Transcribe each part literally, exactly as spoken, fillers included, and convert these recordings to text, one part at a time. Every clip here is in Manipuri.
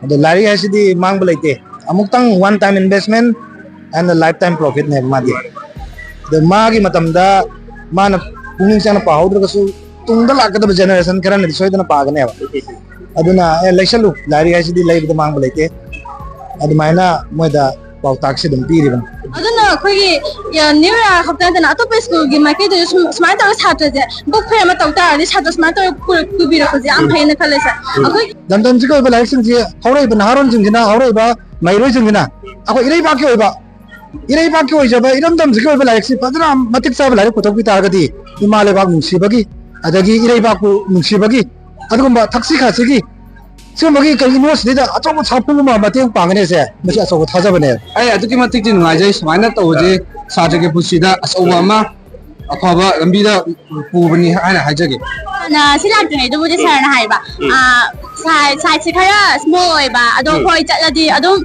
ꯑꯗꯣ ꯂꯥꯏꯔꯤꯛ ꯍꯥꯏꯁꯤꯗꯤ ꯃꯥꯡꯕ ꯂꯩꯇꯦ, ꯑꯃꯨꯛꯇꯪ one time investment and lifetime profitꯅꯦꯕ ꯃꯥꯗꯤ꯫ ꯑꯗꯣ ꯃꯥꯒꯤ ꯃꯇꯝꯗ ꯃꯥꯅ ꯄꯨꯛꯅꯤꯡ ꯆꯪꯅ ꯄꯥꯍꯧꯗ꯭ꯔꯒꯁꯨ ꯇꯨꯡꯗ ꯂꯥꯛꯀꯗꯕ generation ꯈꯔꯅꯗꯤ ꯁꯣꯏꯗꯅ ꯄꯥꯒꯅꯦꯕ꯫ ꯑꯗꯨꯅ ꯑꯦ ꯂꯩꯁꯜꯂꯨ, ꯂꯥꯏꯔꯤꯛ ꯍꯥꯏꯁꯤꯗꯤ ꯂꯩꯕꯗ ꯃꯥꯡꯕ ꯂꯩꯇꯦ, ꯑꯗꯨꯃꯥꯏꯅ ꯃꯣꯏꯗ ꯄꯥꯎꯇꯥꯛꯁꯦ ꯑꯗꯨꯝ ꯄꯤꯔꯤꯕꯅꯤ꯫ ꯑꯗꯨꯅ ꯑꯩꯈꯣꯏꯒꯤ ꯅ꯭ꯌꯨ ꯏꯌꯥꯔ ꯈꯛꯇ ꯅꯠꯇꯅ ꯑꯇꯣꯞꯄ ꯁ꯭ꯀꯨꯜꯒꯤ ꯃꯥꯏꯀꯩꯗꯁꯨ ꯁꯨꯝ ꯁꯨꯃꯥꯏꯅ ꯇꯧꯔꯒ ꯁꯥꯇ꯭ꯔꯁꯦ book fair ꯑꯃ ꯇꯧ ꯇꯥꯔꯗꯤ ꯁꯥꯇ꯭ꯔ ꯁꯨꯃꯥꯏꯅ ꯇꯧꯔꯒ ꯄꯨꯔꯛ- ꯄꯨꯕꯤꯔꯛꯄꯁꯦ ꯌꯥꯝ ꯐꯩꯅ ꯈꯜꯂꯦ ꯁꯥꯔ꯫ ꯑꯩꯈꯣꯏ ꯂꯝꯗꯝꯁꯤꯒꯤ ꯑꯣꯏꯕ ꯂꯥꯏꯔꯤꯛꯁꯤꯡꯁꯤ ꯍꯧꯔꯛꯏꯕ ꯅꯍꯥꯔꯣꯟꯁꯤꯡꯁꯤꯅ, ꯍꯧꯔꯛꯏꯕ ꯃꯍꯩꯔꯣꯏꯁꯤꯡꯁꯤꯅ ꯑꯩꯈꯣꯏ ꯏꯔꯩꯕꯥꯛꯀꯤ ꯑꯣꯏꯕ, ꯏꯔꯩꯕꯥꯛꯀꯤ ꯑꯣꯏꯖꯕ ꯏꯔꯝꯗꯝꯁꯤꯒꯤ ꯑꯣꯏꯕ ꯂꯥꯏꯔꯤꯛꯁꯤ ꯐꯖꯅ ꯃꯇꯤꯛ ꯆꯥꯕ ꯂꯥꯏꯔꯤꯛ ꯄꯨꯊꯣꯛꯄꯤ ꯇꯥꯔꯒꯗꯤ ꯏꯃꯥ ꯂꯩꯕꯥꯛ ꯅꯨꯡꯁꯤꯕꯒꯤ, ꯑꯗꯒꯤ ꯏꯔꯩꯕꯥꯛꯄꯨ ꯅꯨꯡꯁꯤꯕꯒꯤ ꯑꯗꯨꯒꯨꯝꯕ ꯊꯛꯁꯤ ꯈꯥꯁꯤꯒꯤ ꯁꯤꯒꯨꯝꯕꯒꯤ ꯀꯔꯤꯒꯤꯅꯣ ꯁꯤꯗꯩꯗ ꯑꯆꯧꯕ ꯁꯥꯐꯨ ꯑꯃ ꯃꯇꯦꯡ ꯄꯥꯡꯒꯅꯤ ꯁꯦ, ꯃꯁꯤ ꯑꯆꯧꯕ ꯊꯥꯖꯕꯅꯦ꯫ ꯑꯩ ꯑꯗꯨꯛꯀꯤ ꯃꯇꯤꯛꯇꯤ ꯅꯨꯡꯉꯥꯏꯖꯩ ꯁꯨꯃꯥꯏꯅ ꯇꯧꯕꯁꯦ, ꯁꯥꯇ꯭ꯔꯒꯤ ꯄꯨꯟꯁꯤꯗ ꯑꯆꯧꯕ ꯑꯃ ꯑꯐꯕ ꯂꯝꯕꯤꯗ ꯄꯨꯕꯅꯤ ꯍꯥꯏꯅ ꯍꯥꯏꯖꯒꯦ꯫ ꯍꯥꯟꯅ ꯁꯤ ꯂꯥꯛꯇ꯭ꯔꯤꯉꯩꯗꯕꯨꯗꯤ ꯁꯥꯔꯅ ꯍꯥꯏꯕ, ꯎꯝ꯫ ꯑ, ꯁꯥꯏ-, ꯁꯥꯏꯖꯁꯦ ꯈꯔ small ꯑꯣꯏꯕ, ꯑꯗꯣ ꯎꯝ꯫ ꯍꯣꯏ ꯆꯠꯂꯗꯤ ꯑꯗꯨꯝ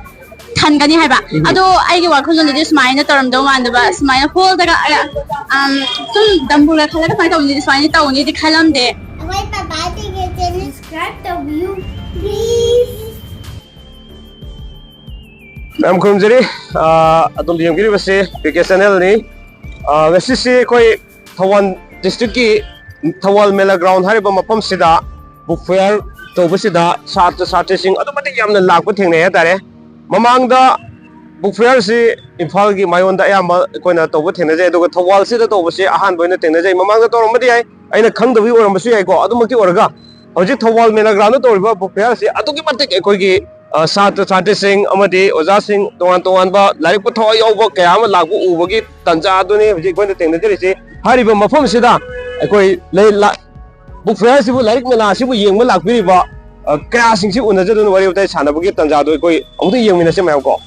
ꯊꯟꯒꯅꯤ ꯍꯥꯏꯕ꯫ ꯎꯝ꯫ ꯑꯗꯣ ꯑꯩꯒꯤ ꯋꯥꯈꯜꯂꯣꯟꯗꯗꯤ ꯁꯨꯃꯥꯏꯅ ꯇꯧꯔꯝꯗꯧ ꯃꯥꯟꯗꯕ, ꯁꯨꯃꯥꯏꯅ ꯍꯣꯜꯗꯒ, ꯑ, ꯑꯝ, ꯁꯨꯝ ꯗꯝꯕꯨꯔꯒ ꯈꯜꯂꯒ ꯁꯨꯃꯥꯏꯅ ꯇꯧꯅꯤꯗꯤ, ꯁꯨꯃꯥꯏꯅ ꯇꯧꯅꯤꯗꯤ ꯈꯜꯂꯝꯗꯦ꯫ ꯑꯩꯈꯣꯏ ꯄꯄꯥꯁꯤꯡꯒꯤ channel subscribe ꯇꯧꯕꯤꯌꯨ, please꯫ ꯃꯌꯥꯝ ꯈꯨꯔꯨꯝꯖꯔꯤ꯫ ꯑ, ꯑꯗꯣꯝ ꯌꯦꯡꯕꯤꯔꯤꯕꯁꯤ ꯄꯤ ꯀꯦ channelꯅꯤ꯫ ꯑ, ꯉꯁꯤꯁꯤ ꯑꯩꯈꯣꯏ ꯊꯧꯕꯥꯜ districtꯀꯤ ꯊꯧꯕꯥꯜ ꯃꯦꯂꯥ ground ꯍꯥꯏꯔꯤꯕ ꯃꯐꯝꯁꯤꯗ book fair ꯇꯧꯕꯁꯤꯗ ꯁꯥꯇ꯭ꯔ ꯁꯥꯇ꯭ꯔꯤꯁꯤꯡ ꯑꯗꯨꯛꯀꯤ ꯃꯇꯤꯛ ꯌꯥꯝꯅ ꯂꯥꯛꯄ ꯊꯦꯡꯅꯩ ꯍꯥꯏꯇꯥꯔꯦ꯫ ꯃꯃꯥꯡꯗ book fairꯁꯤ ꯏꯝꯐꯥꯜꯒꯤ ꯃꯌꯣꯟꯗ ꯑꯌꯥꯝꯕ ꯑꯩꯈꯣꯏꯅ ꯇꯧꯕ ꯊꯦꯡꯅꯖꯩ, ꯑꯗꯨꯒ ꯊꯧꯕꯥꯜꯁꯤꯗ ꯇꯧꯕꯁꯤ ꯑꯍꯥꯟꯕ ꯑꯣꯏꯅ ꯊꯦꯡꯅꯖꯩ꯫ ꯃꯃꯥꯡꯗ ꯇꯧꯔꯝꯕꯗꯤ ꯌꯥꯏ, ꯑꯩꯅ ꯈꯪꯗꯕꯒꯤ ꯑꯣꯏꯔꯝꯕꯁꯨ ꯌꯥꯏꯀꯣ꯫ ꯑꯗꯨꯃꯛꯇꯤ ꯑꯣꯏꯔꯒ ꯍꯧꯖꯤꯛ ꯊꯧꯕꯥꯜ ꯃꯦꯂꯥ groundꯗ ꯇꯧꯔꯤꯕ book fairꯁꯤ ꯑꯗꯨꯛꯀꯤ ꯃꯇꯤꯛ ꯑꯩꯈꯣꯏꯒꯤ, ꯑ, ꯁꯥꯇ꯭ꯔ ꯁꯥꯇ꯭ꯔꯤꯁꯤꯡ ꯑꯃꯗꯤ ꯑꯣꯖꯥꯁꯤꯡ, ꯇꯣꯉꯥꯟ ꯇꯣꯉꯥꯟꯕ ꯂꯥꯏꯔꯤꯛꯄꯨ ꯊꯋꯥꯏ ꯌꯥꯎꯕ ꯀꯌꯥ ꯑꯃ ꯂꯥꯛꯄ ꯎꯕꯒꯤ ꯇꯥꯟꯖꯥ ꯑꯗꯨꯅꯤ ꯍꯧꯖꯤꯛ ꯑꯩꯈꯣꯏꯅ ꯊꯦꯡꯅꯖꯔꯤꯁꯤ꯫ ꯍꯥꯏꯔꯤꯕ ꯃꯐꯝꯁꯤꯗ ꯑꯩꯈꯣꯏ ꯂꯩ-, ꯂꯥ-, book fairꯁꯤꯕꯨ, ꯂꯥꯏꯔꯤꯛ ꯃꯦꯂꯥ ꯑꯁꯤꯕꯨ ꯌꯦꯡꯕ ꯂꯥꯛꯄꯤꯔꯤꯕ, ꯑ, ꯀꯌꯥꯁꯤꯡꯁꯤ ꯎꯅꯖꯗꯨꯅ ꯋꯥꯔꯤ ꯋꯥꯇꯥꯏ ꯁꯥꯟꯅꯕꯒꯤ ꯇꯥꯟꯖꯥꯗꯨ ꯑꯩꯈꯣꯏ ꯑꯃꯨꯛꯇ ꯌꯦꯡꯃꯤꯟꯅꯁꯤ ꯃꯌꯥꯝ ꯀꯣ꯫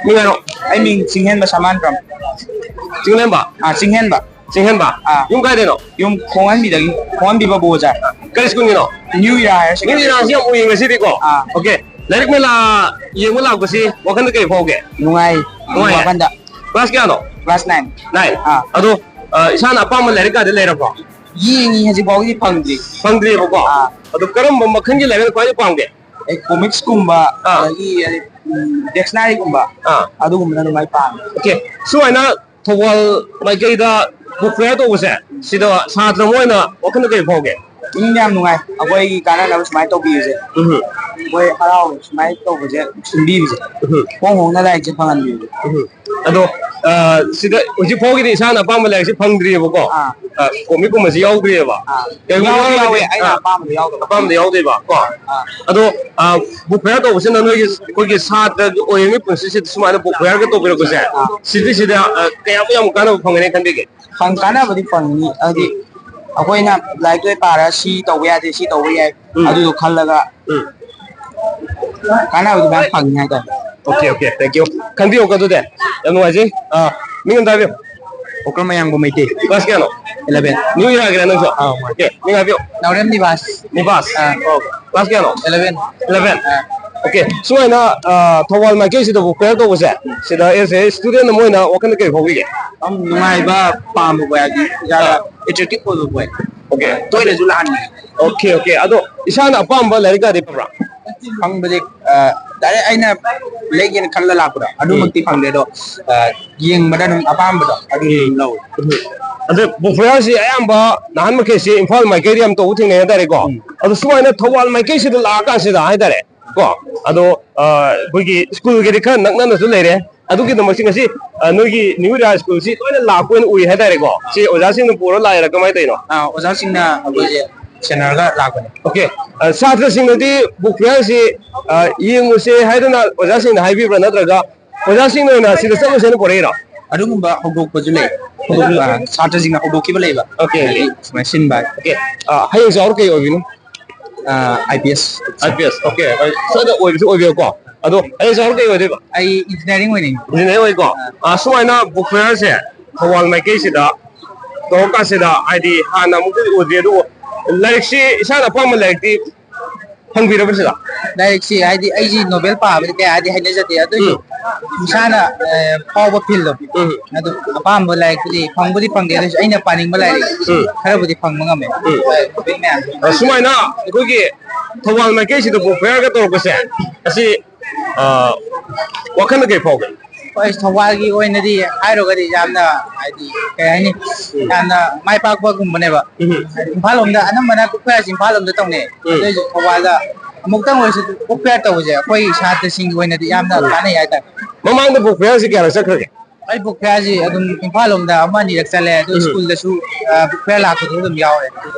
ꯃꯤꯡ ꯍꯥꯏꯔꯣ꯫ ꯑꯩ ꯃꯤꯡ ꯆꯤꯡꯍꯦꯟꯕ ꯁꯃꯥꯟ ꯀꯝ꯫ ꯆꯤꯡꯂꯦꯝꯕ? ꯑꯥ, ꯆꯤꯡꯍꯦꯟꯕ꯫ ꯆꯤꯡꯍꯦꯟꯕ? ꯑꯥ꯫ ꯌꯨꯝ ꯀꯥꯏꯗꯩꯅꯣ? ꯌꯨꯝ ꯈꯣꯡꯍꯟꯕꯤꯗꯒꯤ, ꯈꯣꯡꯍꯟꯕꯤꯕ ꯕꯣꯖꯥ꯫ ꯀꯔꯤ ꯁ꯭ꯀꯨꯜꯒꯤꯅꯣ? New era higher new secondary. ꯏꯔꯥꯁꯤ ꯌꯥꯝ ꯎꯏ ꯉꯁꯤꯗꯤꯀꯣ꯫ ꯑꯥ꯫ ꯑꯣꯀꯦ꯫ ꯂꯥꯏꯔꯤꯛ ꯃꯦꯂꯥ ꯌꯦꯡꯕ ꯂꯥꯛꯄꯁꯤ ꯋꯥꯈꯜꯗ ꯀꯔꯤ ꯐꯥꯎꯒꯦ? ꯅꯨꯡꯉꯥꯏ꯫ ꯅꯨꯡꯉꯥꯏꯌꯦ? ꯋꯥꯈꯜꯗ꯫ Class ꯀꯌꯥꯅꯣ? Class nine꯫ Nine? ꯑꯥ꯫ ꯑꯗꯣ, ꯑ, ꯏꯁꯥꯅ ꯑꯄꯥꯝꯕ ꯂꯥꯏꯔꯤꯛ ꯀꯥꯗꯤ ꯂꯩꯔꯕ꯭ꯔꯣ? ꯌꯦꯡꯉꯤ, ꯍꯧꯖꯤꯛ ꯐꯥꯎꯒꯤꯗꯤ ꯐꯪꯗ꯭ꯔꯤ꯫ ꯐꯪꯗ꯭ꯔꯤꯕꯀꯣ? ꯑꯥ꯫ ꯑꯗꯣ ꯀꯔꯝꯕ ꯃꯈꯜꯒꯤ ꯂꯥꯏꯔꯤꯛꯅ ꯈ꯭ꯋꯥꯏꯗꯩ ꯄꯥꯝꯒꯦ? ꯑꯩ comics ꯀꯨꯝꯕ, ꯑꯥ꯫ ꯑꯗꯒꯤ, ꯎꯝ, dictionary ꯒꯨꯝꯕ, ꯑꯥ꯫ ꯑꯗꯨꯒꯨꯝꯕꯅ ꯑꯗꯨꯃꯥꯏꯅ ꯄꯥꯝꯃꯦ꯫ Okay, ꯁꯨꯃꯥꯏꯅ ꯊꯧꯕꯥꯜ ꯃꯥꯏꯀꯩꯗ book fair ꯇꯧꯕꯁꯦ, ꯁꯤꯗ ꯁꯥꯇ꯭ꯔ ꯑꯃ ꯑꯣꯏꯅ ꯋꯥꯈꯜꯗ ꯀꯔꯤ ꯐꯥꯎꯒꯦ? ꯄꯨꯛꯅꯤꯡ ꯌꯥꯝ ꯅꯨꯡꯉꯥꯏ, ꯑꯩꯈꯣꯏꯒꯤ ꯀꯥꯟꯅꯅꯕ ꯁꯨꯃꯥꯏꯅ ꯇꯧꯕꯤꯕꯁꯦ꯫ ꯎꯝ꯫ ꯑꯩꯈꯣꯏ ꯍꯔꯥꯎ ꯁꯨꯃꯥꯏꯅ ꯇꯧꯕꯁꯦ, ꯁꯤꯟꯕꯤꯕꯁꯦ꯫ ꯎꯝ꯫ ꯍꯣꯡ ꯍꯣꯡꯅ ꯂꯥꯏꯔꯤꯛꯁꯦ ꯐꯪꯍꯟꯕꯤꯕꯁꯦ꯫ ꯎꯝ꯫ ꯑꯗꯣ, ꯑ, ꯁꯤꯗ ꯍꯧꯖꯤꯛ ꯐꯥꯎꯒꯤꯗꯤ ꯏꯁꯥꯅ ꯑꯄꯥꯝꯕ ꯂꯥꯏꯔꯤꯛꯁꯦ ꯐꯪꯗ꯭ꯔꯤꯑꯕꯀꯣ꯫ ꯑꯥ꯫ ꯑ, comic ꯀꯨꯝꯕꯁꯤ ꯌꯥꯎꯗ꯭ꯔꯤꯑꯕ꯫ ꯑꯥ꯫ ꯀꯩꯒꯨꯝꯕ ꯌꯥꯎꯗꯤ ꯌꯥꯎꯔꯒꯗꯤ ꯌꯥꯎꯋꯦ, ꯑꯩꯅ ꯑꯥ꯫ ꯑꯄꯥꯝꯕꯗꯤ ꯌꯥꯎꯗꯕ꯫ ꯑꯄꯥꯝꯕꯗꯤ ꯌꯥꯎꯗꯣꯏꯕ ꯀꯣ꯫ ꯑꯥ꯫ ꯑꯗꯣ, ꯑ, book fair ꯇꯧꯕꯁꯤꯅ ꯅꯣꯏꯒꯤ, ꯑꯩꯈꯣꯏꯒꯤ ꯁꯥꯇ꯭ꯔꯒꯤ ꯑꯣꯏꯔꯤꯕ ꯄꯨꯟꯁꯤꯁꯤꯗ ꯁꯨꯃꯥꯏꯅ book fair ꯒ ꯇꯧꯕꯤꯔꯛꯄꯁꯦ, ꯑꯥ꯫ ꯁꯤꯒꯤꯁꯤꯗ, ꯑ, ꯀꯌꯥꯃꯨꯛ ꯌꯥꯝ ꯀꯥꯟꯅꯕ ꯐꯪꯒꯅꯤ ꯈꯟꯕꯤꯒꯦ? ꯐꯪ-, ꯀꯥꯟꯅꯕꯗꯤ ꯐꯪꯅꯤ꯫ ꯍꯥꯏꯗꯤ, ꯎꯝ꯫ ꯑꯩꯈꯣꯏꯅ ꯂꯥꯏꯔꯤꯛꯇ ꯄꯥꯔꯒ ꯁꯤ ꯇꯧꯕ ꯌꯥꯗꯦ, ꯁꯤ ꯇꯧꯕ ꯌꯥꯏ, ꯎꯝ꯫ ꯑꯗꯨꯗꯣ ꯈꯜꯂꯒ ꯎꯝ꯫ ꯀꯥꯟꯅꯕꯗꯤ ꯃꯌꯥꯝ ꯐꯪꯅꯤ ꯍꯥꯏꯇꯥꯔꯦ꯫ Okay, okay, thank you. ꯈꯟꯕꯤꯌꯨꯀꯣ ꯑꯗꯨꯗꯤ꯫ ꯌꯥꯝ ꯅꯨꯡꯉꯥꯏꯖꯩ꯫ ꯑꯥ, ꯃꯤꯡ ꯑꯝꯇ ꯍꯥꯏꯕꯤꯌꯨ꯫ ꯑꯣꯀ꯭ꯔꯝ ꯃꯌꯥꯡꯕ ꯃꯩꯇꯩ꯫ Class ꯀꯌꯥꯅꯣ? Eleven꯫ New ꯏꯔꯥꯒꯤꯔꯥ ꯅꯪꯁꯨ? ꯑꯥ, ꯃꯥꯅꯦ꯫ Okay, ꯃꯤꯡ ꯍꯥꯏꯕꯤꯌꯨ꯫ ꯅꯥꯎꯔꯦꯝ ꯅꯤꯕꯥꯁ꯫ ꯅꯤꯕꯥꯁ꯫ ꯑꯥ꯫ ꯑꯣ, class ꯀꯌꯥꯅꯣ? Eleven꯫ Eleven? ꯑꯥ꯫ Okay, ꯁꯨꯃꯥꯏꯅ, ꯑꯥ, ꯊꯧꯕꯥꯜ ꯃꯥꯏꯀꯩꯁꯤꯗꯕꯨ fair ꯇꯧꯕꯁꯦ, ꯁꯤꯗ as a student ꯑꯃ ꯑꯣꯏꯅ ꯋꯥꯈꯜꯗ ꯀꯔꯤ ꯐꯥꯎꯕꯤꯒꯦ? ꯌꯥꯝ ꯅꯨꯡꯉꯥꯏꯕ, ꯄꯥꯝꯕ ꯄꯣꯠ ꯍꯥꯏꯗꯤ ꯌꯥꯝꯅ ꯑꯥ꯫ Attractive ꯑꯣꯏꯕ ꯄꯣꯠ꯫ Okay꯫ ꯇꯣꯏꯅꯁꯨ ꯂꯥꯛꯍꯟꯅꯤꯡꯉꯤ꯫ Okay, okay. ꯑꯗꯣ ꯏꯁꯥꯅ ꯑꯄꯥꯝꯕ ꯂꯥꯏꯔꯤꯛ ꯀꯥꯗꯤ ꯐꯪꯕ꯭ꯔꯥ? ꯐꯪꯕꯗꯤ, ꯑ, direct ꯑꯩꯅ ꯂꯩꯒꯦꯅ ꯈꯜꯂ ꯂꯥꯛꯄꯗꯣ ꯑꯗꯨꯃꯛꯇꯤ ꯎꯝ꯫ ꯐꯪꯗꯦ, ꯑꯗꯣ, ꯑ, ꯌꯦꯡꯕꯗ ꯑꯗꯨꯝ ꯑꯄꯥꯝꯕꯗꯣ ꯑꯗꯨ ꯎꯝ꯫ ꯑꯗꯨꯝ ꯂꯧꯋꯦ꯫ ꯎꯝ꯫ ꯑꯗꯣ book fair ꯁꯤ ꯑꯌꯥꯝꯕ ꯅꯍꯥꯟ ꯃꯈꯩꯁꯤ ꯏꯝꯐꯥꯜ ꯃꯥꯏꯀꯩꯗ ꯌꯥꯝ ꯇꯧꯕ ꯊꯦꯡꯅꯩ ꯍꯥꯏꯇꯥꯔꯦꯀꯣ꯫ ꯎꯝ꯫ ꯑꯗꯣ ꯁꯨꯃꯥꯏꯅ ꯊꯧꯕꯥꯜ ꯃꯥꯏꯀꯩꯁꯤꯗ ꯂꯥꯛꯑꯀꯥꯟꯁꯤꯗ ꯍꯥꯏꯇꯥꯔꯦ ꯀꯣ, ꯑꯗꯣ, ꯑ, ꯑꯩꯈꯣꯏꯒꯤ school ꯒꯗꯤ ꯈꯔ ꯅꯛꯅꯅꯁꯨ ꯂꯩꯔꯦ꯫ ꯑꯗꯨꯒꯤꯗꯃꯛꯁꯤ ꯉꯁꯤ, ꯑ, ꯅꯣꯏꯒꯤ ꯅ꯭ꯌꯨ ꯏꯔꯥ school ꯁꯤ ꯂꯣꯏꯅ ꯂꯥꯛꯄ ꯑꯣꯏꯅ ꯎꯏ ꯍꯥꯏꯇꯥꯔꯦꯀꯣ꯫ ꯁꯤ ꯑꯣꯖꯥꯁꯤꯡꯅ ꯄꯨꯔ ꯂꯥꯛꯏꯔꯥ ꯀꯃꯥꯏꯅ ꯇꯧꯔꯤꯅꯣ? ꯑꯥ, ꯑꯣꯖꯥꯁꯤꯡꯅ ꯑꯩꯈꯣꯏꯁꯦ ꯁꯦꯟꯅꯔꯒ ꯂꯥꯛꯄꯅꯦ꯫ Okay꯫ ꯑ, ꯁꯥꯇ꯭ꯔꯁꯤꯡꯅꯗꯤ book fair ꯁꯤ, ꯑ, ꯌꯦꯡꯉꯨꯁꯦ ꯍꯥꯏꯗꯅ ꯑꯣꯖꯥꯁꯤꯡꯅ ꯍꯥꯏꯕꯤꯕ꯭ꯔꯥ, ꯅꯠꯇ꯭ꯔꯒ ꯑꯣꯖꯥꯁꯤꯡꯅ ꯑꯣꯏꯅ ꯁꯤꯗ ꯆꯠꯂꯨꯁꯦꯅ ꯄꯨꯔꯛꯏꯔꯣ? ꯑꯗꯨꯒꯨꯝꯕ ꯍꯧꯗꯣꯛꯄꯁꯨ ꯂꯩ꯫ ꯍꯧꯗꯣꯛꯄ ꯑ, ꯁꯥꯇ꯭ꯔꯁꯤꯡꯅ ꯍꯧꯗꯣꯛꯈꯤꯕ ꯂꯩꯕ꯫ Okay, okay꯫ ꯍꯥꯏꯗꯤ ꯁꯨꯃꯥꯏꯅ ꯁꯤꯟꯕ ꯍꯥꯏ꯫ Okay꯫ ꯑ, ꯍꯌꯦꯡ ꯆꯥꯎꯔ ꯀꯩ ꯑꯣꯏꯕꯤꯅꯣ? ꯑ, I P S꯫ I P S, okay꯫ ꯑ, ꯁꯣꯏꯗ ꯑꯣꯏꯕꯁꯨ ꯑꯣꯏꯕꯤꯌꯨꯀꯣ꯫ ꯑꯗꯣ ꯍꯌꯦꯡ ꯆꯥꯎꯔ ꯀꯩ ꯑꯣꯏꯗꯣꯏꯕ? ꯑꯩ engineering ꯑꯣꯏꯅꯤꯡꯉꯤ꯫ Engineering ꯑꯣꯏꯀꯣ꯫ ꯑ꯫ ꯑ, ꯁꯨꯃꯥꯏꯅ book fair ꯁꯦ ꯊꯧꯕꯥꯜ ꯃꯥꯏꯀꯩꯁꯤꯗ ꯇꯧꯔꯀꯥꯟꯁꯤꯗ, ꯍꯥꯏꯗꯤ, ꯍꯥꯟꯅ ꯑꯃꯨꯛꯇꯗꯤ ꯎꯗ꯭ꯔꯤ, ꯑꯗꯨꯕꯨ ꯂꯥꯏꯔꯤꯛꯁꯤ, ꯏꯁꯥꯅ ꯑꯄꯥꯝꯕ ꯂꯥꯏꯔꯤꯛꯇꯤ ꯐꯪꯕꯤꯔꯕ꯭ꯔꯥ ꯁꯤꯗ? ꯂꯥꯏꯔꯤꯛꯁꯤ ꯍꯥꯏꯗꯤ ꯑꯩꯁꯤ ꯅꯣꯕꯦꯜ ꯄꯥꯕꯗꯤ ꯀꯌꯥꯗꯤ ꯍꯩꯅꯖꯗꯦ, ꯑꯗꯨꯏꯁꯨ ꯎꯝ꯫ ꯏꯁꯥꯅ, ꯑ, ꯐꯥꯎꯕ ꯐꯤꯜꯗꯣ ꯎꯝ꯫ ꯑꯗꯨ ꯑꯄꯥꯝꯕ ꯂꯥꯏꯔꯤꯛꯇꯨꯗꯤ ꯐꯪꯕꯨꯗꯤ ꯐꯪꯗꯦ, ꯑꯗꯨꯏꯁꯨ ꯑꯩꯅ ꯄꯥꯅꯤꯡꯕ ꯂꯥꯏꯔꯤꯛ ꯎꯝ꯫ ꯈꯔꯕꯨꯗꯤ ꯐꯪꯕ ꯉꯝꯃꯦ꯫ ꯎꯝ꯫ ꯅꯣꯕꯦꯜ ꯃꯌꯥꯝꯁꯦ꯫ ꯑ, ꯁꯨꯃꯥꯏꯅ ꯑꯩꯈꯣꯏꯒꯤ ꯊꯧꯕꯥꯜ ꯃꯥꯏꯀꯩꯁꯤꯗ ꯕꯨꯛ ꯐꯤꯌꯔꯒ ꯇꯧꯔꯛꯄꯁꯦ, ꯑꯁꯤ, ꯑ, ꯋꯥꯈꯜꯗ ꯀꯩ ꯐꯥꯎꯒꯦ? ꯍꯣꯏ, ꯊꯧꯕꯥꯜꯒꯤ ꯑꯣꯏꯅꯗꯤ ꯍꯥꯏꯔꯨꯔꯒꯗꯤ ꯌꯥꯝꯅ, ꯍꯥꯏꯗꯤ, ꯀꯩ ꯍꯥꯏꯅꯤ, ꯎꯝ꯫ ꯌꯥꯝꯅ ꯃꯥꯏ ꯄꯥꯛꯄꯒꯨꯝꯕꯅꯦꯕ꯫ ꯎꯝ꯫ ꯏꯝꯐꯥꯜ ꯂꯣꯝꯗ ꯑꯅꯝꯕꯅ ꯕꯨꯛ ꯐꯤꯌꯔꯁꯤ ꯏꯝꯐꯥꯜ ꯂꯣꯝꯗ ꯇꯧꯅꯩ꯫ ꯎꯝ꯫ ꯑꯗꯨꯏꯁꯨ ꯊꯧꯕꯥꯜꯗ ꯑꯃꯨꯛꯇꯪ ꯑꯣꯏꯔꯁꯨ ꯕꯨꯛ ꯐꯤꯌꯔ ꯇꯧꯕꯁꯦ ꯑꯩꯈꯣꯏ ꯁꯥꯇ꯭ꯔꯁꯤꯡꯒꯤ ꯑꯣꯏꯅꯗꯤ ꯌꯥꯝꯅ ꯎꯝ꯫ ꯀꯥꯟꯅꯩ ꯍꯥꯏꯇꯥꯔꯦ꯫ ꯃꯃꯥꯡꯗ ꯕꯨꯛ ꯐꯤꯌꯔꯁꯤ ꯀꯌꯥꯔꯛ ꯆꯠꯈ꯭ꯔꯒꯦ? ꯑꯩ ꯕꯨꯛ ꯐꯤꯌꯔꯁꯤ ꯑꯗꯨꯝ ꯏꯝꯐꯥꯜ ꯂꯣꯝꯗ ꯑꯃ ꯑꯅꯤꯔꯛ ꯆꯠꯂꯦ, ꯑꯗꯨ ꯎꯝ꯫ ꯁ꯭ꯀꯨꯜꯗꯁꯨ, ꯑ, ꯕꯨꯛ ꯐꯤꯌꯔ ꯂꯥꯛꯄꯗꯨ ꯑꯗꯨꯝ ꯌꯥꯎꯔꯦ꯫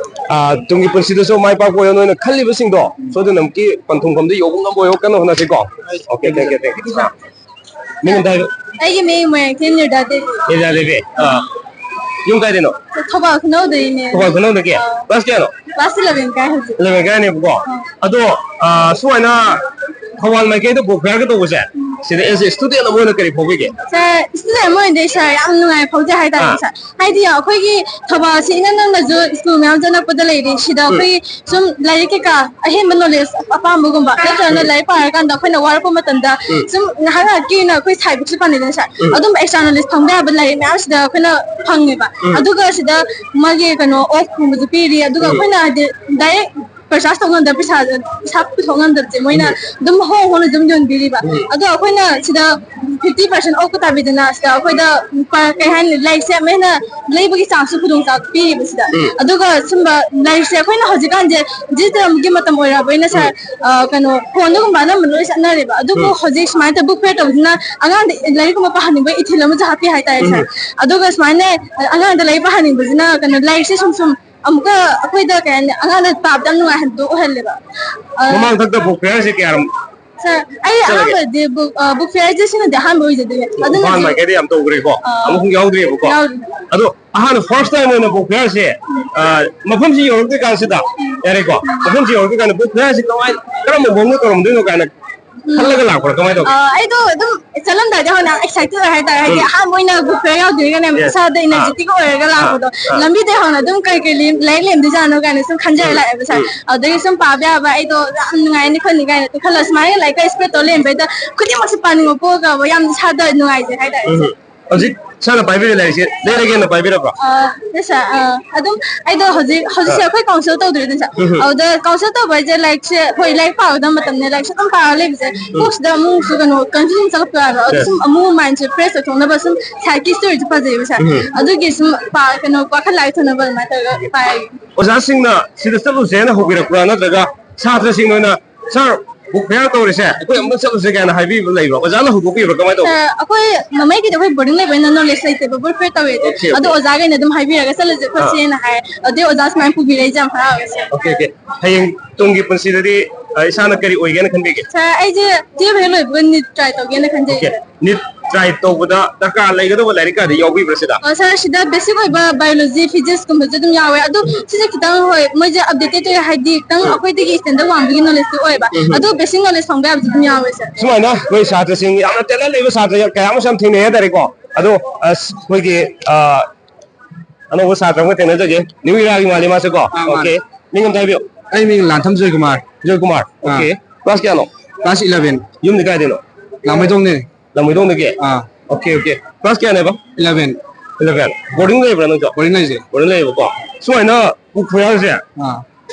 ꯑ, ꯇꯨꯡꯒꯤ ꯄꯨꯟꯁꯤꯗꯁꯨ ꯃꯥꯏ ꯄꯥꯛꯄ ꯑꯣꯏꯌꯣ, ꯅꯣꯏꯅ ꯈꯜꯂꯤꯕꯁꯤꯡꯗꯣ ꯁꯣꯏꯗꯅꯃꯛꯀꯤ ꯄꯟꯊꯨꯡꯐꯝꯗ ꯌꯧꯕ ꯉꯝꯕ ꯑꯣꯏꯌꯣ, ꯀꯟꯅ ꯍꯣꯠꯅꯁꯤꯀꯣ꯫ OK, thank you, thank you꯫ ꯃꯤꯡ ꯑꯝꯇ ꯍꯥꯏꯔꯣ꯫ ꯑꯩꯒꯤ ꯃꯤꯡ ꯃꯣꯏꯔꯥꯡꯊꯦꯝ ꯅꯤꯔꯗꯥ ꯗꯦꯕꯤ꯫ ꯅꯤꯔꯗꯥ ꯗꯦꯕꯤ꯫ ꯑꯥ꯫ ꯌꯨꯝ ꯀꯥꯏꯗꯩꯅꯣ? ꯊꯧꯕꯥꯜ ꯈꯨꯅꯧꯗꯩꯅꯦ꯫ ꯊꯧꯕꯥꯜ ꯈꯨꯅꯧꯗꯒꯤ? ꯑꯥ꯫ Class ꯀꯌꯥꯅꯣ? Class eleven ꯀꯥꯏ ꯍꯧꯖꯤꯛ꯫ Eleven ꯀꯥꯏꯅꯦꯕꯀꯣ? ꯑꯥ꯫ ꯑꯗꯣ, ꯑꯥ, ꯁꯨꯃꯥꯏꯅ ꯊꯧꯕꯥꯜ ꯃꯥꯏꯀꯩꯗ ꯕꯨꯛ ꯐꯤꯌꯔꯒ ꯇꯧꯕꯁꯦ, ꯁꯤꯗ as a student ꯑꯃ ꯑꯣꯏꯅ ꯀꯔꯤ ꯐꯥꯎꯕꯤꯒꯦ? Sir, student ꯑꯃ ꯑꯣꯏꯅꯗꯤ, sir, ꯌꯥꯝ ꯅꯨꯡꯉꯥꯏ ꯐꯥꯎꯖꯩ ꯍꯥꯏꯇꯥꯔꯦ, ꯑꯥ꯫ Sir꯫ ꯍꯥꯏꯗꯤ ꯑꯩꯈꯣꯏꯒꯤ ꯊꯧꯕꯥꯜꯁꯤ ꯏꯅꯛ ꯅꯛꯅꯁꯨ ꯁ꯭ꯀꯨꯜ ꯃꯌꯥꯝꯁꯨ ꯑꯅꯛꯄꯗ ꯂꯩꯔꯤ꯫ ꯁꯤꯗ ꯎꯝ꯫ ꯑꯩꯈꯣꯏꯒꯤ ꯁꯨꯝ ꯂꯥꯏꯔꯤꯛ ꯀꯩꯀꯥ ꯑꯍꯦꯟꯕ knowledge ꯑꯄꯥꯝꯕꯒꯨꯝꯕ ꯅꯠꯇ꯭ꯔꯒꯅ ꯎꯝ꯫ ꯂꯥꯏꯔꯤꯛ ꯄꯥꯔꯀꯥꯟꯗ ꯑꯩꯈꯣꯏꯅ ꯋꯥꯔꯛꯄ ꯃꯇꯝꯗ ꯎꯝ꯫ ꯁꯨꯝ ꯉꯥꯏꯍꯥꯛ ꯉꯥꯏꯍꯥꯛꯀꯤ ꯑꯣꯏꯅ ꯑꯩꯈꯣꯏ side bookꯁꯨ ꯄꯥꯅꯩꯗꯅ, sir꯫ ꯎꯝ꯫ ꯑꯗꯨꯝ extra knowledge ꯐꯪꯕ ꯌꯥꯕ ꯂꯥꯏꯔꯤꯛ ꯃꯌꯥꯝ ꯁꯤꯗ ꯑꯩꯈꯣꯏꯅ ꯐꯪꯉꯦꯕ꯫ ꯎꯝ꯫ ꯑꯗꯨꯒ ꯁꯤꯗ ꯃꯥꯒꯤ ꯀꯩꯅꯣ off ꯀꯨꯝꯕꯁꯨ ꯄꯤꯔꯤ꯫ ꯑꯗꯨꯒ ꯎꯝ꯫ ꯑꯩꯈꯣꯏꯅ ꯍꯥꯏꯗꯤ direct purchase ꯇꯧ ꯉꯝꯗꯕ ꯄꯩꯁꯥ, ꯄꯩꯁꯥ ꯄꯨꯊꯣꯛ ꯉꯝꯗꯕꯁꯦ ꯃꯣꯏꯅ ꯎꯝ꯫ ꯑꯗꯨꯝ ꯍꯣꯡ ꯍꯣꯡꯅ ꯑꯗꯨꯝ ꯌꯣꯟꯕꯤꯔꯤꯕ꯫ ꯎꯝ꯫ ꯑꯗꯣ ꯑꯩꯈꯣꯏꯅ ꯁꯤꯗ fifty percent off ꯀ ꯇꯥꯕꯤꯗꯅ ꯁꯤꯗ ꯑꯩꯈꯣꯏꯗ ꯄ-, ꯀꯩ ꯍꯥꯏꯅꯤ, ꯂꯥꯏꯔꯤꯛꯁꯦ ꯑꯃ ꯍꯦꯟꯅ ꯂꯩꯕꯒꯤ chanceꯁꯨ ꯈꯨꯗꯣꯡꯆꯥꯕ ꯄꯤꯔꯤꯕ ꯁꯤꯗ꯫ ꯎꯝ꯫ ꯑꯗꯨꯒ ꯁꯨꯝꯕ ꯂꯥꯏꯔꯤꯛꯁꯦ ꯑꯩꯈꯣꯏꯅ ꯍꯧꯖꯤꯛꯀꯥꯟꯁꯦ digitalꯒꯤ ꯃꯇꯝ ꯑꯣꯏꯔꯕꯅꯤꯅ, sir, ꯎꯝ꯫ ꯑ, ꯀꯩꯅꯣ, phoneꯗꯒꯨꯝꯕ ꯑꯅꯝꯕ ꯂꯣꯏ ꯆꯠꯅꯔꯦꯕ꯫ ꯑꯗꯨꯕꯨ ꯎꯝ꯫ ꯍꯧꯖꯤꯛ ꯁꯨꯃꯥꯏꯅ book fair ꯇꯧꯕꯁꯤꯅ ꯑꯉꯥꯡꯗ ꯂꯥꯏꯔꯤꯛꯀꯨꯝꯕ ꯄꯥꯍꯟꯅꯤꯡꯕꯒꯤ ꯏꯊꯤꯜ ꯑꯃꯁꯨ ꯍꯥꯞꯄꯤ ꯍꯥꯏꯇꯥꯔꯦ, sir꯫ ꯎꯝ꯫ ꯑꯗꯨꯒ ꯁꯨꯃꯥꯏꯅ ꯑꯉꯥꯡꯗ ꯂꯥꯏꯔꯤꯛ ꯄꯥꯍꯟꯅꯤꯡꯕꯁꯤꯅ ꯀꯩꯅꯣ, ꯂꯥꯏꯔꯤꯛꯁꯦ ꯁꯨꯝ ꯁꯨꯝ ꯑꯃꯨꯛꯀ ꯑꯩꯈꯣꯏꯗ ꯀꯩ ꯍꯥꯏꯅꯤ, ꯑꯉꯥꯡꯗ ꯄꯥꯕꯗ ꯌꯥꯝ ꯅꯨꯡꯉꯥꯏꯍꯟꯕꯗꯣ ꯑꯣꯏꯍꯜꯂꯦꯕ꯫ ꯑ, ꯃꯃꯥꯡ ꯊꯛꯇ book fairꯁꯦ ꯀꯌꯥꯔꯛ Sir, ꯑꯩ ꯆꯠꯂꯒꯦ? ꯑꯍꯥꯟꯕꯗꯤ book, ꯑ, book fairꯁꯦ ꯁꯤꯅꯗꯤ ꯑꯍꯥꯟꯕ ꯑꯣꯏꯖꯗꯣꯏꯅꯦ꯫ ꯑꯗꯨꯅ ꯏꯝꯐꯥꯜ ꯍꯧꯖꯤꯛ ꯃꯥꯏꯀꯩꯗ ꯌꯥꯝ ꯇꯧꯈ꯭ꯔꯦꯀꯣ? ꯑꯥ꯫ ꯑꯃꯨꯛ ꯌꯥꯎꯗ꯭ꯔꯤꯕꯀꯣ? ꯌꯥꯎꯗ꯭ꯔꯤ꯫ ꯑꯗꯣ ꯑꯍꯥꯟꯕ first time ꯑꯣꯏꯅ book fairꯁꯦ, ꯑ, ꯃꯐꯝꯁꯤ ꯌꯧꯔꯛꯇ꯭ꯔꯤ ꯀꯥꯟꯁꯤꯗ, ꯌꯥꯔꯦꯀꯣ? ꯃꯐꯝꯁꯤ ꯌꯧꯔꯛꯇ꯭ꯔꯤ ꯀꯥꯟꯗ book fairꯁꯤ ꯀꯃꯥꯏ, ꯀꯔꯝꯕ ꯃꯑꯣꯡꯗ ꯇꯧꯔꯝꯗꯣꯏꯅꯣ ꯀꯥꯏꯅ ꯈꯜꯂꯒ ꯂꯥꯛꯄ꯭ꯔꯥ? ꯀꯃꯥꯏꯅ ꯇꯧꯒꯦ? ꯑ, ꯑꯩꯗꯣ ꯑꯗꯨꯝ ꯆꯠꯂꯝꯗꯥꯏꯗ ꯍꯧꯅ ꯌꯥꯝ excited ꯑꯣꯏ ꯍꯥꯏꯇꯥꯔꯦ꯫ ꯍꯥꯏꯗꯤ ꯎꯝ꯫ ꯑꯍꯥꯟꯕ ꯑꯣꯏꯅ book fair ꯌꯥꯎꯗ꯭ꯔꯤꯒꯅꯦ, Yes. ꯏꯁꯥꯗ energetic ꯑꯥ꯫ ꯑꯣꯏꯔꯒ ꯑꯥ꯫ ꯂꯥꯛꯄꯗꯣ꯫ ꯑꯥ꯫ ꯂꯝꯕꯤꯗ ꯍꯧꯅ ꯑꯗꯨꯝ ꯀꯩ ꯀꯩ ꯂꯩ-, ꯂꯥꯏꯔꯤꯛ ꯂꯦꯝꯗꯣꯏꯖꯥꯠꯅꯣ ꯀꯥꯏꯅ ꯁꯨꯝ ꯈꯟꯖꯔ ꯎꯝ꯫ ꯂꯥꯛꯑꯦꯕ ꯁꯥꯔ꯫ ꯎꯝ꯫ ꯑꯗꯨꯗꯒꯤ ꯁꯨꯝ ꯄꯥꯕ ꯌꯥꯕ ꯑꯩꯗꯣ ꯌꯥꯝ ꯅꯨꯡꯉꯥꯏꯅꯤ ꯈꯣꯠꯅꯤ ꯀꯥꯏꯅ ꯈꯜꯂ ꯁꯨꯃꯥꯏꯅ ꯂꯥꯏꯔꯤꯛꯀ spread ꯇꯧꯔ ꯂꯩꯔꯝꯕꯩꯗ ꯈꯨꯗꯤꯡꯃꯛꯁꯦ ꯄꯥꯅꯤꯡꯕ ꯄꯣꯛꯑꯒ ꯌꯥꯝ ꯏꯁꯥꯗ ꯅꯨꯡꯉꯥꯏꯖꯩ ꯍꯥꯏꯇꯥꯔꯦ ꯎꯝ꯫ ꯁꯥꯔ꯫ ꯍꯧꯖꯤꯛ ꯁꯥꯔꯅ ꯄꯥꯏꯕꯤꯔꯤ ꯂꯥꯏꯔꯤꯛꯁꯦ ꯂꯩꯔꯒꯦꯅ ꯄꯥꯏꯕꯤꯔꯕ꯭ꯔꯣ? ꯑ, yes, sir. ꯑ, ꯑꯗꯨꯝ ꯑꯩꯗꯣ ꯍꯧꯖꯤꯛ, ꯍꯧꯖꯤꯛꯁꯦ ꯑꯥ꯫ ꯑꯩꯈꯣꯏ council ꯇꯧꯗꯣꯏꯅꯦ, sir꯫ ꯎꯝ ꯍꯝ꯫ ꯑꯗꯨꯗ council ꯇꯧꯕ ꯍꯥꯏꯁꯦ ꯂꯥꯏꯔꯤꯛꯁꯦ, ꯍꯣꯏ, ꯂꯥꯏꯔꯤꯛ ꯄꯥꯒꯗꯕ ꯃꯇꯝꯅꯦ, ꯂꯥꯏꯔꯤꯛꯁꯦ ꯑꯗꯨꯝ ꯄꯥꯔ ꯂꯩꯕꯁꯦ, ꯎꯝ꯫ ꯀꯣꯛꯁꯤꯗ ꯑꯃꯨꯛꯁꯨ ꯀꯩꯅꯣ confusion ꯆꯪꯉꯛꯄ ꯌꯥꯎꯋꯦꯕ꯫ ꯑꯗꯨ Yes. ꯁꯨꯝ ꯑꯃꯨꯛ mindꯁꯦ fresh ꯑꯣꯏꯊꯣꯛꯅꯕ ꯁꯨꯝ scientistꯇ ꯑꯣꯏꯔꯁꯨ ꯐꯖꯩꯕ, sir꯫ ꯎꯝ ꯍꯝ꯫ ꯑꯗꯨꯒꯤ ꯁꯨꯝ ꯄꯥ-, ꯀꯩꯅꯣ ꯋꯥꯈꯜ ꯂꯥꯏꯔꯤꯛ ꯊꯝꯅꯕ ꯑꯗꯨꯃꯥꯏꯅ ꯇꯧꯔꯒ ꯄꯥꯏ꯫ ꯑꯣꯖꯥꯁꯤꯡꯅ ꯁꯤꯗ ꯆꯠꯂꯨꯁꯦꯅ ꯍꯧꯕꯤꯔꯛꯄ꯭ꯔꯥ, ꯅꯠꯇ꯭ꯔꯒ ꯁꯥꯇ꯭ꯔꯁꯤꯡꯅ ꯑꯣꯏꯅ "Sir, book fair ꯇꯧꯔꯤꯁꯦ, ꯑꯩꯈꯣꯏ ꯑꯃꯨꯛꯇ ꯆꯠꯂꯨꯁꯦ" ꯀꯥꯏꯅ ꯍꯥꯏꯕꯤꯕ ꯂꯩꯕ꯭ꯔꯣ? ꯑꯣꯖꯥꯅ ꯍꯧꯗꯣꯛꯄꯤꯕ꯭ꯔꯥ? ꯀꯃꯥꯏꯅ ꯇꯧꯒꯦ? ꯑ, ꯑꯩꯈꯣꯏ ꯃꯃꯩꯒꯤꯗꯤ ꯑꯩꯈꯣꯏ boarding ꯂꯩꯕꯅꯤꯅ knowledge ꯂꯩꯇꯦꯕ, book fair ꯇꯧꯋꯦꯗꯤ꯫ Okay, okay. ꯑꯗꯣ ꯑꯣꯖꯥꯈꯩꯅ ꯑꯗꯨꯝ ꯍꯥꯏꯕꯤꯔꯒ ꯆꯠꯂꯁꯦ ꯑꯥ꯫ ꯈꯣꯠꯁꯦꯅ ꯍꯥꯏ꯫ ꯑꯗꯨꯗꯤ ꯑꯣꯖꯥ ꯁꯨꯃꯥꯏꯅ ꯄꯨꯕꯤꯔꯛꯏꯁꯦ ꯌꯥꯝ ꯍꯔꯥꯎꯋꯦ, sir꯫ Okay, okay. ꯍꯌꯦꯡ ꯇꯨꯡꯒꯤ ꯄꯨꯟꯁꯤꯗꯗꯤ, ꯑ, ꯏꯁꯥꯅ ꯀꯔꯤ ꯑꯣꯏꯒꯦꯅ ꯈꯟꯕꯤꯒꯦ? Sir, ꯑꯩꯁꯦ twelve ꯍꯦꯛ ꯂꯣꯏꯕꯒ NEET try ꯇꯧꯒꯦꯅ ꯈꯟꯖꯩ꯫ Okay. NEET try ꯇꯧꯕꯗ ꯗꯔꯀꯥꯔ ꯂꯩꯒꯗꯕ ꯂꯥꯏꯔꯤꯛ ꯀꯥꯗꯤ ꯌꯥꯎꯕꯤꯕ꯭ꯔꯥ ꯁꯤꯗ? ꯑ, sir, ꯁꯤꯗ basic ꯑꯣꯏꯕ biology, physicsꯀꯨꯝꯕꯁꯨ ꯑꯗꯨꯝ ꯌꯥꯎꯋꯦ꯫ ꯑꯗꯨ ꯎꯝ꯫ ꯁꯤꯁꯦ ꯈꯤꯇꯪ, ꯍꯣꯏ, ꯃꯣꯏꯁꯦ updated ꯑꯣꯏ, ꯍꯥꯏꯗꯤ ꯈꯤꯇꯪ ꯎꯝ꯫ ꯑꯩꯈꯣꯏꯗꯒꯤ standard ꯋꯥꯡꯕꯒꯤ knowledgeꯇꯤ ꯑꯣꯏꯌꯦꯕ꯫ ꯎꯝ꯫ ꯑꯗꯨ basic knowledge ꯐꯪꯕ ꯌꯥꯕꯁꯨ ꯑꯗꯨꯝ ꯌꯥꯎꯋꯦ, sir꯫ ꯁꯨꯃꯥꯏꯅ ꯑꯩꯈꯣꯏ ꯁꯥꯇ꯭ꯔꯁꯤꯡ ꯌꯥꯝꯅ talent ꯂꯩꯕ ꯁꯥꯇ꯭ꯔ ꯀꯌꯥ ꯑꯃꯁꯨ ꯌꯥꯝ ꯊꯦꯡꯅꯩ ꯍꯥꯏꯇꯥꯔꯦꯀꯣ꯫ ꯑꯗꯣ, ꯑꯁ, ꯑꯩꯈꯣꯏꯒꯤ, ꯑ, ꯑꯅꯧꯕ ꯁꯥꯇ꯭ꯔ ꯑꯃꯒ ꯊꯦꯡꯅꯖꯒꯦ꯫ New Eraꯒꯤ ꯃꯥꯜꯂꯤ ꯃꯥꯁꯦ ꯀꯣ? ꯑꯥ, ꯃꯥꯅꯦ꯫ Okay꯫ ꯃꯤꯡ ꯑꯝꯇ ꯍꯥꯏꯕꯤꯌꯨ꯫ ꯑꯩ ꯃꯤꯡ ꯂꯥꯟꯊꯝ ꯖꯣꯏꯀꯨꯃꯥꯔ꯫ ꯖꯣꯏꯀꯨꯃꯥꯔ꯫ ꯑꯥ꯫ Okay꯫ Class ꯀꯌꯥꯅꯣ? Class eleven꯫ ꯌꯨꯝꯗꯤ ꯀꯥꯏꯗꯩꯅꯣ? ꯂꯥꯡꯃꯩꯗꯣꯡꯗꯩꯅꯦ꯫ ꯂꯥꯡꯃꯩꯗꯣꯡꯗꯒꯤ? ꯑꯥ꯫ Okay, okay꯫ Class ꯀꯌꯥꯅꯦꯕ? Eleven꯫ Eleven꯫ Boarding ꯂꯩꯕ꯭ꯔꯥ ꯅꯪꯁꯨ? Boarding ꯂꯩꯖꯩ꯫ Boarding ꯂꯩꯌꯦꯕꯀꯣ꯫ ꯁꯨꯃꯥꯏꯅ book fairꯁꯦ ꯑꯥ꯫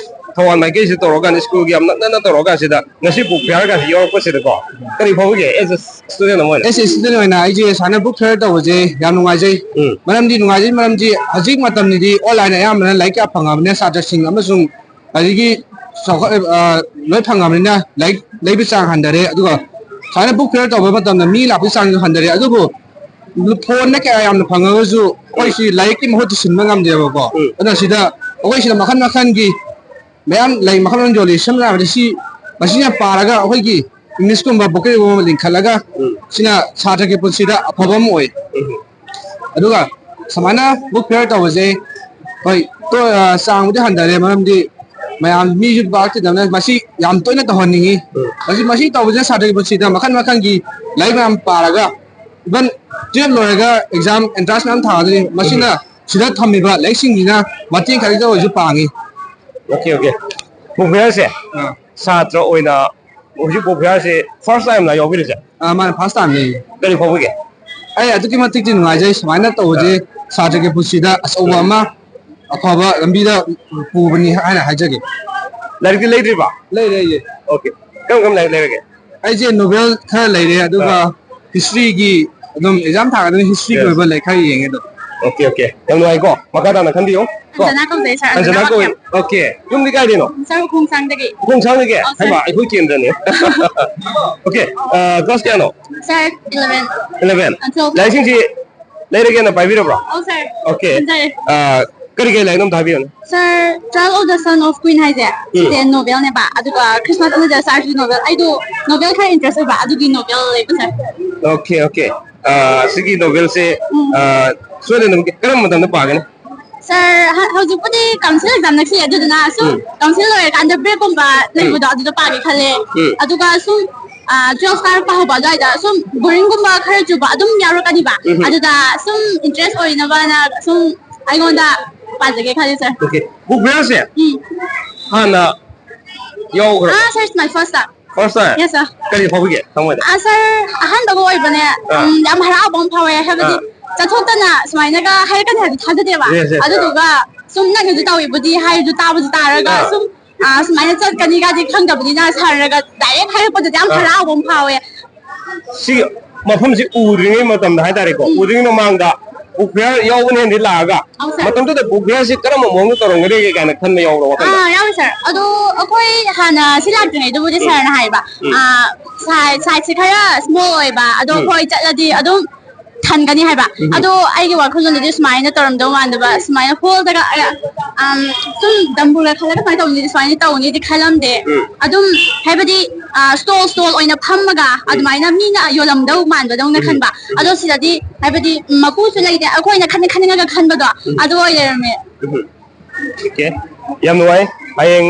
ꯊꯧꯕꯥꯜ ꯃꯥꯏꯀꯩꯁꯦ ꯇꯧꯔꯀꯥꯟꯗ, schoolꯒꯤ ꯌꯥꯝ ꯅꯛꯅꯅ ꯇꯧꯔꯀꯥꯟꯁꯤꯗ, ꯉꯁꯤ book fairꯒꯁꯦ ꯌꯥꯎꯔꯛꯄꯁꯤꯗꯀꯣ, ꯀꯔꯤ ꯐꯥꯎꯕꯤꯒꯦ as a student ꯑꯃ ꯑꯣꯏꯅ? As a student ꯑꯣꯏꯅ ꯑꯩꯁꯦ ꯁꯨꯃꯥꯏꯅ book fair ꯇꯧꯕꯁꯦ ꯌꯥꯝ ꯅꯨꯡꯉꯥꯏꯖꯩ꯫ ꯎꯝ꯫ ꯃꯔꯝꯗꯤ ꯅꯨꯡꯉꯥꯏꯖꯩ, ꯃꯔꯝꯗꯤ ꯍꯧꯖꯤꯛ ꯃꯇꯝꯗꯗꯤ online ꯑꯌꯥꯝꯕꯅ ꯂꯥꯏꯔꯤꯛ ꯀꯌꯥ ꯐꯪꯉꯕꯅꯤꯅ ꯁꯥꯇ꯭ꯔꯁꯤꯡ ꯑꯃꯁꯨꯡ ꯑꯗꯒꯤ ꯆꯥꯎꯈꯠ-, ꯑ, ꯂꯣꯏ ꯐꯪꯉꯕꯅꯤꯅ ꯂꯥꯏꯔꯤꯛ ꯂꯩꯕ ꯆꯥꯡ ꯍꯟꯊꯔꯦ, ꯑꯗꯨꯒ ꯁꯨꯃꯥꯏꯅ book fair ꯇꯧꯕ ꯃꯇꯝꯗ ꯃꯤ ꯂꯥꯛꯄꯒꯤ ꯆꯥꯡꯁꯨ ꯍꯟꯊꯔꯦ, ꯑꯗꯨꯕꯨ phoneꯗ ꯀꯌꯥ ꯌꯥꯝꯅ ꯐꯪꯉꯒꯁꯨ ꯑꯩꯈꯣꯏ ꯁꯤ ꯂꯥꯏꯔꯤꯛꯀꯤ ꯃꯍꯨꯠꯇ ꯁꯤꯟꯕ ꯉꯝꯗꯦꯕꯀꯣ꯫ ꯎꯝ꯫ ꯑꯗꯨꯅ ꯁꯤꯗ ꯑꯩꯈꯣꯏ ꯁꯤꯗ ꯃꯈꯜ ꯃꯈꯜꯒꯤ ꯃꯌꯥꯝ ꯂꯩ, ꯃꯈꯜ ꯃꯈꯜ ꯌꯣꯜꯂꯤ꯫ ꯁꯝꯅ ꯍꯥꯏꯔꯕꯗ ꯁꯤ, ꯃꯁꯤꯅ ꯄꯥꯔꯒ ꯑꯩꯈꯣꯏꯒꯤ Englishꯀꯨꯝꯕ vocabularyꯒꯨꯝꯕ ꯂꯤꯡꯈꯠꯂꯒ ꯎꯝ꯫ ꯁꯤꯅ ꯁꯥꯇ꯭ꯔꯒꯤ ꯄꯨꯟꯁꯤꯗ ꯑꯐꯕ ꯑꯃ ꯑꯣꯏ꯫ ꯎꯝ꯫ ꯑꯗꯨꯒ ꯁꯨꯃꯥꯏꯅ book fair ꯇꯧꯕꯁꯦ, ꯍꯣꯏ, ꯇꯣ-, ꯑ, ꯆꯥꯡꯕꯨꯗꯤ ꯍꯟꯊꯔꯦ, ꯃꯔꯝꯗꯤ ꯃꯌꯥꯝ ꯃꯤꯁꯨ ꯄꯥꯛ ꯇꯤꯟꯅꯕꯅ ꯃꯁꯤ ꯌꯥꯝ ꯇꯣꯏꯅ ꯇꯧꯍꯟꯅꯤꯡꯉꯤ꯫ ꯎꯝ꯫ ꯃꯁꯤ, ꯃꯁꯤ ꯇꯧꯕꯁꯤꯅ ꯁꯥꯇ꯭ꯔꯒꯤ ꯄꯨꯟꯁꯤꯗ ꯃꯈꯜ ꯃꯈꯜꯒꯤ ꯂꯥꯏꯔꯤꯛ ꯃꯌꯥꯝ ꯄꯥꯔꯒ, even twelve ꯂꯣꯏꯔꯒ exam entrance ꯃꯌꯥꯝ ꯊꯥꯒꯗꯣꯏꯅꯤ꯫ ꯃꯁꯤꯅ ꯎꯝ꯫ ꯁꯤꯗ ꯊꯝꯃꯤꯕ ꯂꯥꯏꯔꯤꯛꯁꯤꯡꯁꯤꯅ ꯃꯇꯦꯡ ꯈꯖꯤꯛꯇ ꯑꯣꯏꯔꯁꯨ ꯄꯥꯡꯉꯤ꯫ OK, OK꯫ ꯕꯣꯛ ꯐꯤꯌꯔꯁꯦ ꯑꯥ꯫ ꯁꯥꯇ꯭ꯔ ꯑꯣꯏꯅ ꯍꯧꯖꯤꯛ ꯕꯣꯛ ꯐꯤꯌꯔꯁꯦ first time ꯂ ꯌꯥꯎꯕꯤꯔꯤꯁꯦ? ꯑꯥ, ꯃꯥꯅꯦ, first time ꯅꯦ꯫ ꯀꯔꯤ ꯐꯥꯎꯕꯤꯒꯦ? ꯑꯩ ꯑꯗꯨꯛꯀꯤ ꯃꯇꯤꯛꯇꯤ ꯅꯨꯡꯉꯥꯏꯖꯩ꯫ ꯁꯨꯃꯥꯏꯅ ꯇꯧꯕꯁꯦ ꯑꯥ꯫ ꯁꯥꯇ꯭ꯔꯒꯤ ꯄꯨꯟꯁꯤꯗ ꯑꯆꯧꯕ ꯎꯝ꯫ ꯑꯃ, ꯑꯐꯕ ꯂꯝꯕꯤꯗ ꯄꯨꯕꯅꯤ ꯍꯥꯏꯅ ꯍꯥꯏꯖꯒꯦ꯫ ꯂꯥꯏꯔꯤꯛꯇꯤ ꯂꯩꯗ꯭ꯔꯤꯕ? ꯂꯩꯔꯦ, ꯂꯩꯔꯦ꯫ OK꯫ ꯀꯔꯝ ꯀꯔꯝ ꯂꯥꯏꯔꯤꯛ ꯂꯩꯔꯒꯦ? ꯑꯩꯁꯦ novel ꯈꯔ ꯂꯩꯔꯦ, ꯑꯗꯨꯒ ꯑꯥ꯫ Historyꯒꯤ, ꯑꯗꯨꯝ exam ꯊꯥꯒꯗꯕꯅꯤ, historyꯒꯤ yes꯫ ꯑꯣꯏꯕ ꯂꯥꯏꯔꯤꯛ ꯈꯔ ꯌꯦꯡꯉꯦ ꯑꯗꯨꯝ꯫ OK, OK꯫ ꯌꯥꯝ ꯅꯨꯡꯉꯥꯏꯀꯣ? ꯃꯈꯥ ꯇꯥꯅ ꯈꯟꯕꯤꯌꯨ꯫ ꯀꯣ? ꯑꯟꯖꯅꯥ ꯀꯧꯖꯩ, sir꯫ ꯑꯟꯖꯅꯥ ꯑꯟꯖꯅꯥ ꯀꯧꯏ꯫ ꯋꯥꯀꯤꯝ꯫ OK꯫ ꯌꯨꯝꯗꯤ ꯀꯥꯏꯗꯩꯅꯣ? Sir, ꯎꯈꯣꯡ ꯁꯥꯡꯗꯒꯤ꯫ ꯎꯈꯣꯡ ꯁꯥꯡꯗꯒꯤ? ꯑꯧ, sir꯫ ꯍꯩꯃꯥ, ꯑꯩꯈꯣꯏ ꯀꯦꯟꯗ꯭ꯔꯅꯤ꯫ OK꯫ ꯑ, class ꯀꯌꯥꯅꯣ? Sir, eleven꯫ Eleven꯫ ꯑ, twelve꯫ ꯂꯥꯏꯔꯤꯛꯁꯤꯡꯁꯤ ꯂꯩꯔꯒꯦꯅ ꯄꯥꯏꯕꯤꯔꯕ꯭ꯔꯣ? ꯑꯧ, sir꯫ OK꯫ ꯈꯟꯖꯔꯦ꯫ ꯑ, ꯀꯔꯤ ꯀꯔꯤ ꯂꯥꯏꯔꯤꯛꯅꯣ ꯑꯝꯇ ꯍꯥꯏꯕꯤꯌꯨꯅꯦ꯫ Sir, Trial of the Son of Queen ꯍꯥꯏꯁꯦ, ꯎꯝ꯫ ꯁꯤꯁꯦ novelꯅꯦꯕ, ꯑꯗꯨꯒ Christmas in the Stars ꯁꯤꯁꯨ novel꯫ ꯑꯩꯗꯣ novel ꯈꯔ interest ꯑꯣꯏꯕ, ꯑꯗꯨꯒꯤ novel ꯂꯩꯕ, sir꯫ OK, OK꯫ ꯑ, ꯁꯤꯒꯤ novelꯁꯦ, ꯎꯝ꯫ ꯑ, ꯁꯣꯏꯗꯅꯃꯛꯀꯤ ꯀꯔꯝꯕ ꯃꯇꯝꯗ ꯄꯥꯒꯅꯤ? Sir, ꯍ-, ꯍꯧꯖꯤꯛꯄꯨꯗꯤ council exam ꯅꯛꯁꯤꯜꯂꯦ, ꯑꯗꯨꯗꯨꯅ ꯁꯨꯝ ꯎꯝ꯫ Council ꯂꯣꯏꯔꯀꯥꯟꯗ break ꯀꯨꯝꯕ ꯎꯝ꯫ ꯂꯩꯕꯗꯣ ꯑꯗꯨꯗ ꯄꯥꯒꯦ ꯈꯜꯂꯦ꯫ ꯎꯝ꯫ ꯑꯗꯨꯒ ꯁꯨꯝ, ꯑ, twelve ꯀꯥꯔꯛꯄ ꯍꯧꯕ ꯑꯗꯨꯋꯥꯏꯗ ꯁꯨꯝ boringꯒꯨꯝꯕ ꯈꯔ ꯆꯨꯕ ꯑꯗꯨꯝ ꯌꯥꯎꯔꯛꯀꯅꯤꯕ꯫ ꯎꯝ꯫ ꯑꯗꯨꯗ ꯁꯨꯝ interest ꯑꯣꯏꯅꯕꯅ ꯁꯨꯝ ꯑꯩꯉꯣꯟꯗ ꯄꯥꯖꯒꯦ ꯈꯜꯂꯤ, sir꯫ OK꯫ Book fairꯁꯦ ꯎꯝ꯫ ꯍꯥꯟꯅ ꯌꯥꯎꯈ꯭ꯔꯕ? ꯑꯥ, sir, it's my first time꯫ First time? Yes, sir꯫ ꯀꯔꯤ ꯐꯥꯎꯕꯤꯒꯦ ꯊꯃꯣꯏꯗ? ꯑꯥ, sir, ꯑꯍꯥꯟꯕꯒ ꯑꯣꯏꯕꯅꯦ, ꯑꯥ꯫ ꯎꯝ, ꯌꯥꯝ ꯍꯔꯥꯎꯕ ꯑꯃ ꯐꯥꯎꯋꯦ, ꯍꯥꯏꯕꯗꯤ ꯑꯥ꯫ ꯆꯠꯊꯣꯛꯇꯅ ꯁꯨꯃꯥꯏꯅꯒ ꯍꯥꯏꯔꯛꯀꯅꯤ ꯍꯥꯏꯕꯗꯤ ꯊꯥꯖꯗꯦꯕ꯫ Yes, yes, ꯑꯥ꯫ ꯑꯗꯨꯗꯨꯒ ꯁꯨꯝ ꯅꯪꯅꯁꯨ ꯇꯧꯋꯤꯕꯨꯗꯤ ꯍꯥꯏꯔꯁꯨ ꯇꯥꯕꯁꯨ ꯇꯥꯔꯒ ꯑꯥ꯫ ꯁꯨꯝ, ꯑꯥ, ꯁꯨꯃꯥꯏꯅ ꯆꯠꯀꯅꯤꯒꯗꯤ ꯈꯪꯗꯕꯅꯤꯅ sirꯅꯒ direct ꯍꯥꯏꯔꯛꯄꯗꯨꯗꯤ ꯌꯥꯝ ꯑꯥ꯫ ꯍꯔꯥꯎꯕ ꯑꯃ ꯐꯥꯎꯋꯦ꯫ ꯁꯤ ꯃꯐꯝꯁꯤ ꯎꯗ꯭ꯔꯤꯉꯩ ꯃꯇꯝꯗ ꯍꯥꯏꯇꯥꯔꯦꯀꯣ, ꯎꯝ꯫ ꯎꯗ꯭ꯔꯤꯉꯩ ꯃꯃꯥꯡꯗ book fair ꯌꯥꯎꯕꯅ ꯍꯦꯟꯅꯗꯤ ꯂꯥꯛꯑꯒ, ꯑꯧ, sir꯫ ꯃꯇꯝꯗꯨꯗ book fairꯁꯤ ꯀꯔꯝꯕ ꯃꯑꯣꯡꯗ ꯇꯧꯔꯝꯒꯗꯒꯦ ꯀꯥꯏꯅ ꯈꯟꯕ ꯌꯥꯎꯕ꯭ꯔꯣ ꯋꯥꯈꯜꯗ? ꯑꯥ, ꯌꯥꯎꯋꯦ, sir꯫ ꯑꯗꯣ ꯑꯩꯈꯣꯏ ꯍꯥꯟꯅ ꯁꯤ ꯂꯥꯛꯇ꯭ꯔꯤꯉꯩꯗꯕꯨꯗꯤ ꯎꯝ꯫ Sirꯅ ꯍꯥꯏꯕ, ꯎꯝ꯫ ꯑꯥ, side, sideꯁꯦ ꯈꯔ small ꯑꯣꯏꯕ, ꯑꯗꯣ ꯎꯝ꯫ ꯑꯩꯈꯣꯏ ꯆꯠꯂꯗꯤ ꯑꯗꯨꯝ ꯊꯟꯒꯅꯤ ꯍꯥꯏꯕ꯫ ꯎꯝ꯫ ꯑꯗꯣ ꯑꯩꯒꯤ ꯋꯥꯈꯜꯂꯣꯟꯗꯗꯤ ꯁꯨꯃꯥꯏꯅ ꯇꯧꯔꯝꯗꯧ ꯃꯥꯟꯗꯕ, ꯁꯨꯃꯥꯏꯅ hallꯗꯒ, ꯑ, ꯑꯝ, ꯁꯨꯝ ꯗꯝꯕꯨꯔꯒ ꯈꯜꯂꯒ ꯁꯨꯃꯥꯏꯅ ꯇꯧꯅꯤꯗꯤ, ꯁꯨꯃꯥꯏꯅ ꯇꯧꯅꯤꯗꯤ ꯈꯜꯂꯝꯗꯦ꯫ ꯎꯝ꯫ ꯑꯗꯨꯝ ꯍꯥꯏꯕꯗꯤ, ꯑ, stall, stall ꯑꯣꯏꯅ ꯐꯝꯃꯒ ꯎꯝ꯫ ꯑꯗꯨꯃꯥꯏꯅ ꯃꯤꯅ ꯌꯣꯜꯂꯝꯗꯧ ꯃꯥꯟꯕꯗꯧꯅ ꯎꯝ꯫ ꯈꯟꯕ꯫ ꯎꯝ꯫ ꯑꯗꯣ ꯁꯤꯗꯗꯤ ꯍꯥꯏꯕꯗꯤ ꯃꯄꯨꯁꯨ ꯂꯩꯇꯦ, ꯑꯩꯈꯣꯏꯅ ꯈꯟꯅꯤꯡ ꯈꯟꯅꯤꯡꯉꯒ ꯈꯟꯕꯗꯣ ꯎꯝ꯫ ꯑꯗꯨ ꯑꯣꯏ ꯂꯩꯔꯝꯃꯦ꯫ ꯎꯝ꯫ OK꯫ ꯌꯥꯝ ꯅꯨꯡꯉꯥꯏ꯫ ꯍꯌꯦꯡ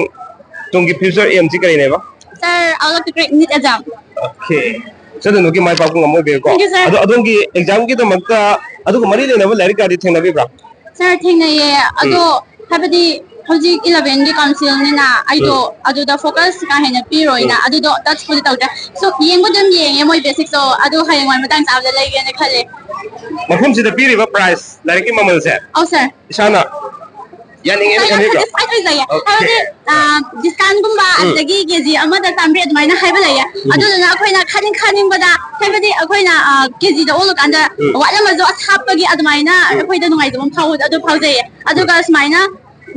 ꯇꯨꯡꯒꯤ future aim ꯁꯤ ꯀꯔꯤꯅꯦꯕ? Sir, I would like to create NEET exam. Okay. ꯁꯣꯏꯗꯅꯃꯛꯀꯤ ꯃꯥꯏ ꯄꯥꯛꯄ ꯉꯝꯕ ꯑꯣꯏꯕꯤꯌꯨꯀꯣ꯫ Thank you, sir. ꯑꯗꯣ ꯑꯗꯣꯝꯒꯤ exam ꯒꯤꯗꯃꯛꯇ ꯑꯗꯨꯒ ꯃꯔꯤ ꯂꯩꯅꯕ ꯂꯥꯏꯔꯤꯛ ꯀꯥꯗꯤ ꯊꯦꯡꯅꯕꯤꯕ꯭ꯔꯥ? Sir, ꯊꯦꯡꯅꯩꯌꯦ꯫ ꯑꯗꯣ ꯎꯝ꯫ ꯍꯥꯏꯕꯗꯤ ꯍꯧꯖꯤꯛ eleven ꯒꯤ council ꯅꯤꯅ ꯑꯩꯗꯣ ꯎꯝ꯫ ꯑꯗꯨꯗ focus ꯀꯥ ꯍꯦꯟꯅ ꯄꯤꯔꯣꯏꯅ ꯎꯝ꯫ ꯑꯗꯨꯗꯣ touch ꯄꯨꯗꯤ ꯇꯧꯗ꯭ꯔꯦ꯫ So, ꯌꯦꯡꯕ ꯑꯗꯨꯝ ꯌꯦꯡꯉꯦ ꯃꯣꯏ basic ꯇꯣ, ꯑꯗꯨ ꯍꯌꯦꯡꯋꯥꯏ ꯃꯇꯥꯡ ꯆꯥꯕꯗ ꯂꯩꯒꯦꯅ ꯈꯜꯂꯦ꯫ ꯃꯐꯝꯁꯤꯗ ꯄꯤꯔꯤꯕ price, ꯂꯥꯏꯔꯤꯛꯀꯤ ꯃꯃꯜꯁꯦ ꯑꯧ, sir꯫ ꯏꯁꯥꯅ ꯌꯥꯅꯤꯡꯉꯦꯅ ꯏꯁꯥꯅ ꯈꯟꯕꯤꯕ꯭ꯔꯣ? Satisfied ꯑꯣꯏꯖꯩꯌꯦ꯫ Okay꯫ ꯍꯥꯏꯕꯗꯤ, ꯑ, discount ꯒꯨꯝꯕ, ꯎꯝ꯫ ꯑꯗꯒꯤ ꯀꯦꯖꯤ ꯑꯃꯗ ꯆꯥꯝꯃꯔꯤ ꯑꯗꯨꯃꯥꯏꯅ ꯍꯥꯏꯕ ꯂꯩꯌꯦ꯫ ꯎꯝ꯫ ꯑꯗꯨꯗꯨꯅ ꯑꯩꯈꯣꯏꯅ ꯈꯟꯅꯤꯡ ꯈꯟꯅꯤꯡꯕꯗ, ꯍꯥꯏꯕꯗꯤ ꯑꯩꯈꯣꯏꯅ, ꯑ, ꯀꯦꯖꯤꯗ ꯑꯣꯜꯂꯀꯥꯟꯗ ꯎꯝ꯫ ꯋꯥꯠꯂꯝꯃꯁꯨ ꯑꯁ ꯍꯥꯞꯄꯒꯤ ꯑꯗꯨꯃꯥꯏꯅ ꯎꯝ꯫ ꯑꯩꯈꯣꯏꯗ ꯅꯨꯡꯉꯥꯏꯖꯕ ꯑꯃ ꯐꯥꯎꯕꯗꯣ ꯑꯗꯨ ꯐꯥꯎꯖꯩꯌꯦ꯫ ꯎꯝ꯫ ꯑꯗꯨꯒ ꯁꯨꯃꯥꯏꯅ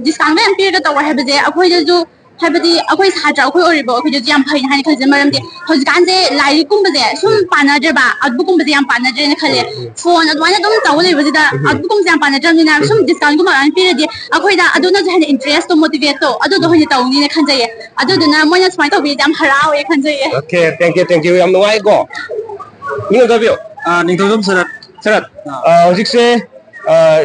discount ꯃꯌꯥꯝ ꯄꯤꯔꯒ ꯇꯧꯕ ꯍꯥꯏꯕꯁꯦ ꯑꯩꯈꯣꯏꯗꯁꯨ, ꯍꯥꯏꯕꯗꯤ ꯑꯩꯈꯣꯏ ꯁꯥꯇ꯭ꯔ ꯑꯩꯈꯣꯏ ꯑꯣꯏꯔꯤꯕ ꯑꯩꯈꯣꯏꯗꯁꯨ ꯌꯥꯝ ꯐꯩꯅ ꯍꯥꯏꯅ ꯈꯜꯂꯤꯁꯦ꯫ ꯃꯔꯝꯗꯤ ꯍꯧꯖꯤꯛꯀꯥꯟꯁꯦ ꯂꯥꯏꯔꯤꯛꯀꯨꯝꯕꯁꯦ ꯁꯨꯝ ꯎꯝ꯫ ꯄꯥꯅꯗ꯭ꯔꯦꯕ, ꯑꯗꯨꯒꯨꯝꯕꯁꯦ ꯌꯥꯝ ꯄꯥꯅꯗ꯭ꯔꯦꯅ ꯈꯜꯂꯦ꯫ ꯎꯝ, ꯎꯝ꯫ Phone ꯑꯗꯨꯃꯥꯏꯅ ꯑꯗꯨꯝ ꯇꯧ ꯂꯩꯕꯁꯤꯗ ꯎꯝ꯫ ꯑꯗꯨꯒꯨꯝꯕꯁꯦ ꯌꯥꯝ ꯄꯥꯅꯗ꯭ꯔꯕꯅꯤꯅ ꯁꯨꯝ ꯎꯝ꯫ Discount ꯒꯨꯝꯕ ꯑꯗꯨꯃꯥꯏꯅ ꯄꯤꯔꯗꯤ ꯑꯩꯈꯣꯏꯗ ꯑꯗꯨꯅꯁꯨ ꯍꯦꯟꯅ interest ꯇꯣ, motivate ꯇꯣ ꯑꯗꯨꯗꯣ ꯎꯝ꯫ ꯍꯦꯟꯅ ꯇꯧꯅꯤꯅ ꯈꯟꯖꯩꯌꯦ꯫ ꯑꯗꯨꯗꯨꯅ ꯃꯣꯏꯅ ꯁꯨꯃꯥꯏꯅ ꯇꯧꯕꯤꯔꯗꯤ ꯌꯥꯝ ꯍꯔꯥꯎꯋꯦ ꯈꯟꯖꯩꯌꯦ꯫ Okay, thank you, thank you. ꯌꯥꯝ ꯅꯨꯡꯉꯥꯏꯀꯣ꯫ ꯃꯤꯡ ꯑꯝꯇ ꯍꯥꯏꯕꯤꯌꯨ꯫ ꯑꯥ, ꯅꯤꯡꯊꯧꯖꯝ ꯁꯔꯠ꯫ ꯁꯔꯠ, ꯑꯥ꯫ ꯑꯥ, ꯍꯧꯖꯤꯛꯁꯦ, ꯑꯥ,